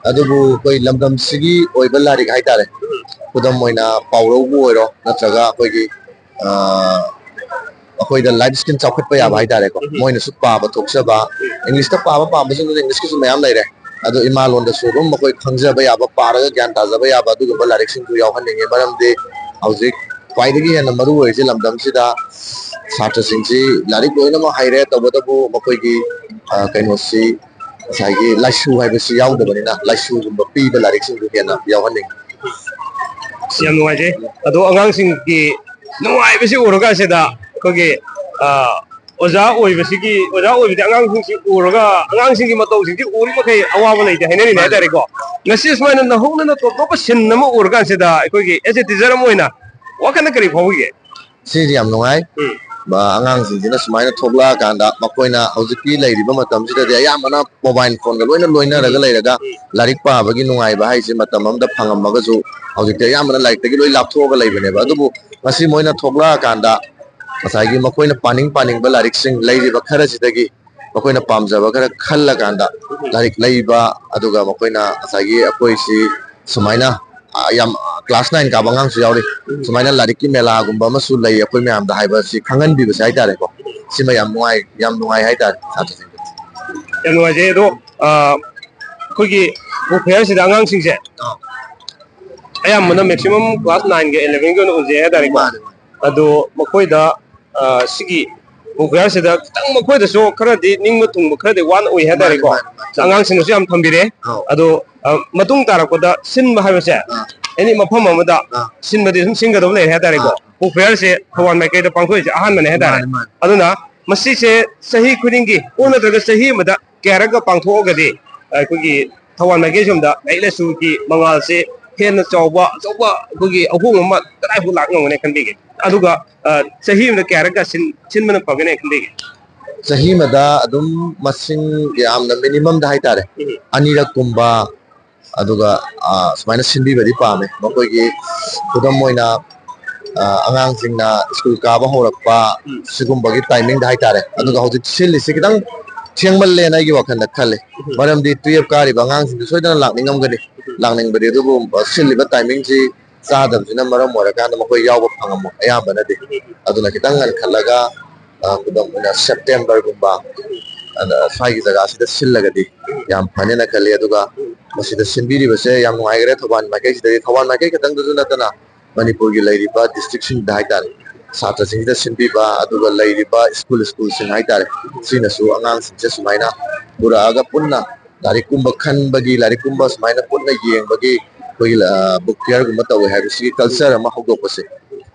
ꯑꯗꯨꯕꯨ ꯑꯩꯈꯣꯏ ꯂꯝꯗꯝꯁꯤꯒꯤ ꯑꯣꯏꯕ ꯂꯥꯏꯔꯤꯛ ꯍꯥꯏꯇꯥꯔꯦ, ꯎꯝ꯫ ꯈꯨꯗꯝ ꯑꯣꯏꯅ ꯄꯥꯎꯔꯧꯕꯨ ꯑꯣꯏꯔꯣ, ꯅꯠꯇ꯭ꯔꯒ ꯑꯩꯈꯣꯏꯒꯤ ꯑ, ꯑꯩꯈꯣꯏꯗ ꯂꯥꯏꯐ ꯁ꯭ꯀꯤꯜ ꯆꯥꯎꯈꯠꯄ ꯌꯥꯕ ꯍꯥꯏꯇꯥꯔꯦꯀꯣ꯫ ꯎꯝ꯫ ꯃꯣꯏꯅꯁꯨ ꯄꯥꯕ ꯊꯣꯛꯆꯕ, ꯏꯪꯂꯤꯁꯇ ꯄꯥꯕ ꯄꯥꯝꯕꯁꯤꯡꯗꯨꯅ ꯏꯪꯂꯤꯁꯀꯤꯁꯨ ꯃꯌꯥꯝ ꯂꯩꯔꯦ꯫ ꯑꯗꯣ ꯏꯃꯥ ꯂꯣꯟꯗꯁꯨ ꯑꯗꯨꯝ ꯃꯈꯣꯏ ꯈꯪꯖꯕ ꯌꯥꯕ, ꯄꯥꯔꯒ ꯒ꯭ꯌꯥꯟ ꯇꯥꯖꯕ ꯌꯥꯕ ꯑꯗꯨꯒꯨꯝꯕ ꯂꯥꯏꯔꯤꯛꯁꯤꯡꯁꯨ ꯌꯥꯎꯍꯟꯅꯤꯡꯉꯤ꯫ ꯃꯔꯝꯗꯤ ꯍꯧꯖꯤꯛ ꯈ꯭ꯋꯥꯏꯗꯒꯤ ꯍꯦꯟꯅ ꯃꯔꯨ ꯑꯣꯏꯔꯤꯁꯦ ꯂꯝꯗꯝꯁꯤꯗ ꯁꯥꯇ꯭ꯔꯁꯤꯡꯁꯤ ꯂꯥꯏꯔꯤꯛ ꯂꯣꯏꯅꯃꯛ ꯍꯩꯔꯦ, ꯇꯧꯕꯇꯕꯨ ꯃꯈꯣꯏꯒꯤ, ꯑ, ꯀꯩꯅꯣꯁꯤ, ꯉꯁꯥꯏꯒꯤ ꯂꯥꯏꯁꯨ ꯍꯥꯏꯕꯁꯤ ꯌꯥꯎꯗꯕꯅꯤꯅ, ꯂꯥꯏꯁꯨꯒꯨꯝꯕ ꯄꯤꯕ ꯂꯥꯏꯔꯤꯛꯁꯤꯡꯗꯨ ꯍꯦꯟꯅ ꯌꯥꯎꯍꯟꯅꯤꯡꯉꯤ꯫ ꯌꯥꯝ ꯅꯨꯡꯉꯥꯏꯖꯩ꯫ ꯑꯗꯣ ꯑꯉꯥꯡꯁꯤꯡꯒꯤ ꯅꯨꯡꯉꯥꯏꯕꯁꯤ ꯎꯔꯀꯥꯟꯁꯤꯗ ꯑꯩꯈꯣꯏꯒꯤ, ꯑ, ꯑꯣꯖꯥ ꯑꯣꯏꯕꯁꯤꯒꯤ, ꯑꯣꯖꯥ ꯑꯣꯏꯕꯗꯤ ꯑꯉꯥꯡꯁꯤꯡꯁꯤ ꯎꯔꯒ, ꯑꯉꯥꯡꯁꯤꯡꯒꯤ ꯃꯇꯧꯁꯤꯡꯁꯤ ꯎꯔꯤ ꯃꯈꯩ ꯑꯋꯥꯕ ꯂꯩꯇꯦ ꯍꯥꯏꯅꯔꯤꯅꯦ ꯍꯥꯏꯇꯥꯔꯦꯀꯣ꯫ ꯉꯁꯤ ꯁꯨꯃꯥꯏꯅ ꯅꯧꯍꯧꯅꯅ ꯇꯣꯞ ꯇꯣꯞꯄ ꯁꯤꯟ ꯑꯃ ꯎꯔꯀꯥꯟꯁꯤꯗ ꯑꯩꯈꯣꯏꯒꯤ as a teacher ꯑꯃ ꯑꯣꯏꯅ ꯋꯥꯈꯜꯗ ꯀꯔꯤ ꯐꯥꯎꯕꯤꯒꯦ? ꯁꯤꯗꯤ ꯌꯥꯝ ꯅꯨꯡꯉꯥꯏ꯫ ꯎꯝ꯫ ꯑ, ꯑꯉꯥꯡꯁꯤꯡꯁꯤꯅ ꯁꯨꯃꯥꯏꯅ ꯊꯣꯛꯂꯛꯑꯀꯥꯟꯗ ꯃꯈꯣꯏꯅ ꯍꯧꯖꯤꯛꯀꯤ ꯂꯩꯔꯤꯕ ꯃꯇꯝꯁꯤꯗꯗꯤ ꯑꯌꯥꯝꯕꯅ ꯃꯣꯕꯥꯏꯜ ꯐꯣꯟꯒ ꯂꯣꯏꯅ ꯂꯣꯏꯅꯔꯒ ꯎꯝ꯫ ꯂꯩꯔꯒ ꯎꯝ꯫ ꯂꯥꯏꯔꯤꯛ ꯄꯥꯕꯒꯤ ꯅꯨꯡꯉꯥꯏꯕ ꯍꯥꯏꯁꯦ ꯃꯇꯝ ꯑꯃꯗ ꯐꯪꯉꯝꯃꯒꯁꯨ ꯍꯧꯖꯤꯛꯇꯤ ꯑꯌꯥꯝꯕꯅ ꯂꯥꯏꯔꯤꯛꯇꯒꯤ ꯂꯣꯏ ꯂꯥꯞꯊꯣꯛꯑꯒ ꯂꯩꯕꯅꯦꯕ꯫ ꯎꯝ꯫ ꯑꯗꯨꯕꯨ ꯉꯁꯤ ꯃꯣꯏꯅ ꯊꯣꯛꯂꯛꯑꯀꯥꯟꯗ ꯉꯁꯥꯏꯒꯤ ꯃꯈꯣꯏꯅ ꯄꯥꯅꯤꯡ ꯄꯥꯅꯤꯡꯕ ꯂꯥꯏꯔꯤꯛꯁꯤꯡ ꯂꯩꯔꯤꯕ ꯈꯔꯁꯤꯗꯒꯤ ꯃꯈꯣꯏꯅ ꯄꯥꯝꯖꯕ ꯈꯔ ꯈꯜꯂꯀꯥꯟꯗ ꯎꯝ꯫ ꯂꯥꯏꯔꯤꯛ ꯂꯩꯕ, ꯑꯗꯨꯒ ꯃꯈꯣꯏꯅ ꯉꯁꯥꯏꯒꯤ ꯑꯩꯈꯣꯏꯁꯤ ꯁꯨꯃꯥꯏꯅ, ꯑ, ꯌꯥꯝ, class nine ꯀꯥꯕ ꯑꯉꯥꯡꯁꯨ ꯌꯥꯎꯔꯤ꯫ ꯎꯝ꯫ ꯁꯨꯃꯥꯏꯅ ꯂꯥꯏꯔꯤꯛꯀꯤ ꯃꯦꯂꯥꯒꯨꯝꯕ ꯑꯃꯁꯨ ꯂꯩ ꯑꯩꯈꯣꯏ ꯃꯌꯥꯝꯗ ꯍꯥꯏꯕꯁꯤ ꯈꯪꯍꯟꯕꯤꯕꯁꯦ ꯍꯥꯏꯇꯥꯔꯦꯀꯣ꯫ ꯁꯤꯃ ꯌꯥꯝ ꯅꯨꯡꯉꯥꯏ, ꯌꯥꯝ ꯅꯨꯡꯉꯥꯏ ꯍꯥꯏꯇꯥꯔꯦ ꯁꯥꯇ꯭ꯔꯁꯤꯡꯗ꯫ ꯌꯥꯝ ꯅꯨꯡꯉꯥꯏꯖꯩ꯫ ꯑꯗꯣ, ꯑ, ꯑꯩꯈꯣꯏꯒꯤ book fair ꯁꯤꯗ ꯑꯉꯥꯡꯁꯤꯡꯁꯦ ꯑꯥ꯫ ꯑꯌꯥꯝꯕꯅ maximum class nine ꯒ eleven ꯒ ꯑꯣꯏꯅ ꯎꯖꯩ ꯍꯥꯏꯇꯥꯔꯦꯀꯣ꯫ ꯃꯥꯅꯦ, ꯃꯥꯅꯦ꯫ ꯑꯗꯣ ꯃꯈꯣꯏꯗ, ꯑ, ꯁꯤꯒꯤ book fair ꯁꯤꯗ ꯈꯤꯇꯪ ꯃꯈꯣꯏꯗꯁꯨ ꯈꯔꯗꯤ ꯅꯤꯡꯕ ꯊꯨꯡꯕ ꯈꯔꯗꯤ ꯋꯥꯅ ꯎꯏ ꯍꯥꯏꯇꯥꯔꯦꯀꯣ꯫ ꯃꯥꯅꯦ, ꯃꯥꯅꯦ, ꯃꯥꯅꯦ꯫ ꯑꯉꯥꯡꯁꯤꯡꯅꯁꯨ ꯌꯥꯝ ꯊꯝꯕꯤꯔꯦ꯫ ꯑꯧ꯫ ꯑꯗꯣ, ꯑ, ꯃꯇꯨꯡ ꯇꯥꯔꯛꯄꯗ ꯁꯤꯟꯕ ꯍꯥꯏꯕꯁꯦ ꯑꯥ꯫ Any ꯃꯐꯝ ꯑꯃꯗ ꯑꯥ꯫ ꯁꯤꯟꯕꯗꯤ ꯑꯗꯨꯝ ꯁꯤꯟꯒꯗꯕ ꯂꯩꯔꯦ ꯍꯥꯏꯇꯥꯔꯦꯀꯣ꯫ ꯑꯥ꯫ Book fair ꯁꯦ ꯊꯧꯕꯥꯜ ꯃꯥꯏꯀꯩꯗ ꯄꯥꯡꯊꯣꯛꯏꯁꯦ ꯑꯍꯥꯟꯕꯅꯦ ꯍꯥꯏꯇꯥꯔꯦ꯫ ꯃꯥꯅꯦ, ꯃꯥꯅꯦ꯫ ꯑꯗꯨꯅ ꯃꯁꯤꯁꯦ ꯆꯍꯤ ꯈꯨꯗꯤꯡꯒꯤ ꯑꯣꯔ ꯅꯠꯇ꯭ꯔꯒ ꯆꯍꯤ ꯑꯃꯗ ꯀꯌꯥꯔꯛꯀ ꯄꯥꯡꯊꯣꯛꯑꯒꯗꯤ ꯑꯩꯈꯣꯏꯒꯤ ꯊꯧꯕꯥꯜ ꯃꯥꯏꯀꯩꯁꯣꯝꯗ ꯂꯥꯏꯔꯤꯛ ꯂꯥꯏꯁꯨꯒꯤ ꯃꯉꯥꯜꯁꯦ ꯍꯦꯟꯅ ꯆꯥꯎꯕ, ꯑꯆꯧꯕ ꯑꯩꯈꯣꯏꯒꯤ ꯑꯍꯣꯡꯕ ꯑꯃ ꯀꯗꯥꯏꯐꯥꯎ ꯂꯥꯛ ꯉꯝꯒꯅꯤ ꯈꯟꯕꯤꯒꯦ? ꯑꯗꯨꯒ, ꯑ, ꯆꯍꯤ ꯑꯃꯗ ꯀꯌꯥꯔꯛꯀ ꯁꯤꯟ-, ꯁꯤꯟꯕꯅ ꯐꯒꯅꯤ ꯈꯟꯕꯤꯒꯦ? ꯆꯍꯤ ꯑꯃꯗ ꯑꯗꯨꯝ ꯃꯁꯤꯡ ꯌꯥꯝꯅ minimum ꯗ ꯍꯥꯏꯇꯥꯔꯦ, ꯎꯝ꯫ ꯑꯅꯤꯔꯛꯀꯨꯝꯕ, ꯑꯗꯨꯒ, ꯑ, ꯁꯨꯃꯥꯏꯅ ꯁꯤꯟꯕꯤꯕꯗꯤ ꯄꯥꯝꯃꯦ꯫ ꯃꯈꯣꯏꯒꯤ ꯈꯨꯗꯝ ꯑꯣꯏꯅ, ꯑ, ꯑꯉꯥꯡꯁꯤꯡꯅ ꯁ꯭ꯀꯨꯜ ꯀꯥꯕ ꯍꯧꯔꯛꯄ ꯎꯝ꯫ ꯁꯤꯒꯨꯝꯕꯒꯤ timing ꯗ ꯍꯥꯏꯇꯥꯔꯦ, ꯎꯝ꯫ ꯑꯗꯨꯒ ꯍꯧꯖꯤꯛ ꯁꯤꯜꯂꯤꯁꯤ ꯈꯤꯇꯪ ꯊꯦꯡꯃꯜꯂꯦꯅ ꯑꯩꯒꯤ ꯋꯥꯈꯜꯗ ꯈꯜꯂꯦ꯫ ꯎꯝ꯫ ꯃꯔꯝꯗꯤ twelve ꯀꯥꯔꯤꯕ ꯑꯉꯥꯡꯁꯤꯡꯁꯨ ꯁꯣꯏꯗꯅ ꯂꯥꯛꯅꯤꯡꯉꯝꯒꯅꯤ, ꯎꯝ꯫ ꯂꯥꯛꯅꯤꯡꯕꯗꯤ, ꯑꯗꯨꯕꯨ ꯁꯤꯜꯂꯤꯕ timing ꯁꯤ ꯆꯥꯗꯕꯁꯤꯅ ꯃꯔꯝ ꯑꯣꯏꯔꯀꯥꯟꯗ ꯃꯈꯣꯏ ꯌꯥꯎꯕ ꯐꯪꯉꯝꯃꯣꯏ ꯑꯌꯥꯝꯕꯅꯗꯤ꯫ ꯑꯗꯨꯅ ꯈꯤꯇꯪ ꯉꯟꯈꯠꯂꯒ, ꯑ, ꯈꯨꯗꯝ ꯑꯣꯏꯅ ꯁꯦꯞꯇꯦꯝꯕꯔꯒꯨꯝꯕ, ꯑꯗ ꯁ꯭ꯋꯥꯏꯒꯤ ꯖꯒꯥꯁꯤꯗ ꯁꯤꯜꯂꯒꯗꯤ ꯌꯥꯝ ꯐꯅꯦꯅ ꯈꯜꯂꯤ꯫ ꯑꯗꯨꯒ ꯃꯁꯤꯗ ꯁꯤꯟꯕꯤꯔꯤꯕꯁꯦ ꯌꯥꯝ ꯅꯨꯡꯉꯥꯏꯈꯔꯦ꯫ ꯊꯧꯕꯥꯜ ꯃꯥꯏꯀꯩꯁꯤꯗꯒꯤ, ꯊꯧꯕꯥꯜ ꯃꯥꯏꯀꯩ ꯈꯛꯇꯪꯗꯁꯨ ꯅꯠꯇꯅ ꯃꯅꯤꯄꯨꯔꯒꯤ ꯂꯩꯔꯤꯕ ꯗꯤꯁꯇ꯭ꯔꯤꯛꯁꯤꯡꯗ ꯍꯥꯏꯇꯥꯔꯦ, ꯁꯥꯇ꯭ꯔꯁꯤꯡꯁꯤꯗ ꯁꯤꯟꯕꯤꯕ, ꯑꯗꯨꯒ ꯂꯩꯔꯤꯕ ꯁ꯭ꯀꯨꯜ, ꯁ꯭ꯀꯨꯜꯁꯤꯡ ꯍꯥꯏꯇꯥꯔꯦ, ꯁꯤꯅꯁꯨ ꯑꯉꯥꯡꯁꯤꯡꯁꯦ ꯁꯨꯃꯥꯏꯅ ꯄꯨꯔꯛꯑꯒ ꯄꯨꯟꯅ ꯂꯥꯏꯔꯤꯛ ꯀꯨꯝꯕ ꯈꯟꯕꯒꯤ, ꯂꯥꯏꯔꯤꯛ ꯀꯨꯝꯕ ꯁꯨꯃꯥꯏꯅ ꯄꯨꯟꯅ ꯌꯦꯡꯕꯒꯤ ꯑꯩꯈꯣꯏꯒꯤ, ꯑ, ꯕꯨꯛ ꯐꯤꯌꯔꯒꯨꯝꯕ ꯇꯧꯋꯦ ꯍꯥꯏꯕꯁꯤꯒꯤ ꯀꯜꯆꯔ ꯑꯃ ꯍꯧꯗꯣꯛꯄꯁꯦ,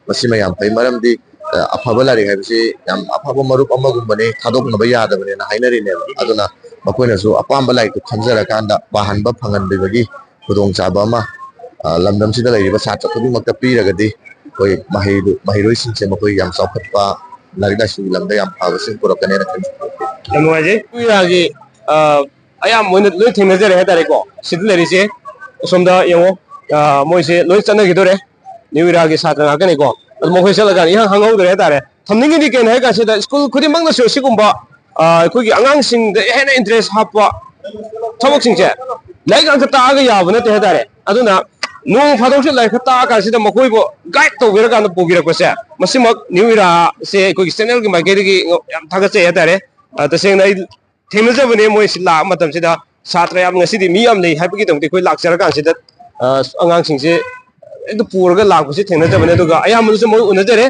ꯃꯁꯤꯃ ꯌꯥꯝ ꯐꯩ꯫ ꯃꯔꯝꯗꯤ, ꯑ, ꯑꯐꯕ ꯂꯥꯏꯔꯤꯛ ꯍꯥꯏꯕꯁꯤ ꯌꯥꯝ ꯑꯐꯕ ꯃꯔꯨꯞ ꯑꯃꯒꯨꯝꯕꯅꯤ, ꯊꯥꯗꯣꯛꯅꯕ ꯌꯥꯗꯕꯅꯦꯅ ꯍꯥꯏꯅꯔꯤꯅꯦꯕ꯫ ꯑꯗꯨꯅ ꯃꯈꯣꯏꯅꯁꯨ ꯑꯄꯥꯝꯕ ꯂꯥꯏꯔꯤꯛꯇꯨ ꯈꯟꯖꯔꯀꯥꯟꯗ ꯄꯥꯍꯟꯕ ꯐꯪꯍꯟꯕꯤꯕꯒꯤ ꯈꯨꯗꯣꯡꯆꯥꯕ ꯑꯃ, ꯑ, ꯂꯝꯗꯝꯁꯤꯗ ꯂꯩꯔꯤꯕ ꯁꯥꯇ꯭ꯔ ꯈꯨꯗꯤꯡꯃꯛꯇ ꯄꯤꯔꯒꯗꯤ ꯑꯩꯈꯣꯏ ꯃꯍꯩꯗꯨ, ꯃꯍꯩꯔꯣꯏꯁꯤꯡꯁꯦ ꯃꯈꯣꯏ ꯌꯥꯝ ꯆꯥꯎꯈꯠꯄ, ꯂꯥꯏꯔꯤꯛ ꯂꯥꯏꯁꯨꯒꯤ ꯂꯝꯗ ꯌꯥꯝ ꯐꯕꯁꯤꯡ ꯄꯨꯔꯛꯀꯅꯦꯅ ꯈꯟꯖꯩ꯫ ꯌꯥꯝ ꯅꯨꯡꯉꯥꯏꯖꯩ꯫ ꯀꯨꯏꯔꯥꯒꯤ, ꯑ, ꯑꯌꯥꯝꯕ ꯑꯣꯏꯅ ꯂꯣꯏ ꯊꯦꯡꯅꯖꯔꯦ ꯍꯥꯏꯇꯥꯔꯦꯀꯣ꯫ ꯁꯤꯗ ꯂꯩꯔꯤꯁꯦ, ꯑꯁꯣꯝꯗ ꯌꯦꯡꯉꯣ, ꯑ, ꯃꯣꯏꯁꯦ ꯂꯣꯏ ꯆꯠꯅꯈꯤꯗꯣꯔꯦ꯫ ꯅ꯭ꯌꯨ ꯏꯔꯥꯒꯤ ꯁꯥꯇ꯭ꯔ ꯉꯥꯛꯇꯅꯤꯀꯣ꯫ ꯑꯗꯨ ꯃꯈꯣꯏ ꯆꯠꯂꯀꯥꯟꯗ ꯏꯍꯪ ꯍꯪꯍꯧꯗ꯭ꯔꯦ ꯍꯥꯏꯇꯥꯔꯦ꯫ ꯊꯝꯅꯤꯡꯉꯤꯗꯤ ꯀꯩꯅꯣ ꯍꯥꯏ ꯀꯥꯟꯁꯤꯗ ꯁ꯭ꯀꯨꯜ ꯈꯨꯗꯤꯡꯃꯛꯅꯁꯨ ꯁꯤꯒꯨꯝꯕ, ꯑ, ꯑꯩꯈꯣꯏꯒꯤ ꯑꯉꯥꯡꯁꯤꯡꯗ ꯍꯦꯟꯅ ꯏꯟꯇꯔꯦꯁ ꯍꯥꯞꯄ ꯊꯕꯛꯁꯤꯡꯁꯦ ꯂꯥꯏꯔꯤꯛ ꯉꯥꯛꯇ ꯇꯥꯛꯑꯒ ꯌꯥꯕ ꯅꯠꯇꯦ ꯍꯥꯏꯇꯥꯔꯦ꯫ ꯑꯗꯨꯅ ꯅꯣꯡ ꯐꯥꯗꯣꯛꯁꯨ ꯂꯥꯏꯔꯤꯛ ꯈꯔ ꯇꯥꯛꯑ ꯀꯥꯟꯁꯤꯗ ꯃꯈꯣꯏꯕꯨ ꯒꯥꯏꯗ ꯇꯧꯕꯤꯔꯀꯥꯟꯗ ꯄꯨꯕꯤꯔꯛꯄꯁꯦ, ꯃꯁꯤꯃꯛ ꯅ꯭ꯌꯨ ꯏꯔꯥꯁꯦ ꯑꯩꯈꯣꯏꯒꯤ ꯆꯦꯅꯦꯜꯒꯤ ꯃꯥꯏꯀꯩꯗꯒꯤ ꯌꯥꯝ ꯊꯥꯒꯠꯆꯩ ꯍꯥꯏꯇꯥꯔꯦ꯫ ꯑ, ꯇꯁꯦꯡꯅ ꯑꯩ ꯊꯦꯡꯅꯖꯕꯅꯦ꯫ ꯃꯣꯏꯁꯤ ꯂꯥꯛꯄ ꯃꯇꯝꯁꯤꯗ ꯁꯥꯇ꯭ꯔ ꯌꯥꯝ, ꯉꯁꯤꯗꯤ ꯃꯤ ꯌꯥꯝ ꯂꯩ ꯍꯥꯏꯕꯒꯤꯗꯃꯛꯇ ꯑꯩꯈꯣꯏ ꯂꯥꯛꯆꯔꯀꯥꯟꯁꯤꯗ, ꯑ, ꯑꯉꯥꯡꯁꯤꯡꯁꯦ ꯍꯦꯛꯇ ꯄꯨꯔꯒ ꯂꯥꯛꯄꯁꯤ ꯊꯦꯡꯅꯖꯕꯅꯦ꯫ ꯑꯗꯨꯒ ꯑꯌꯥꯝꯕꯅꯁꯨ ꯃꯣꯏ ꯎꯅꯖꯔꯦ꯫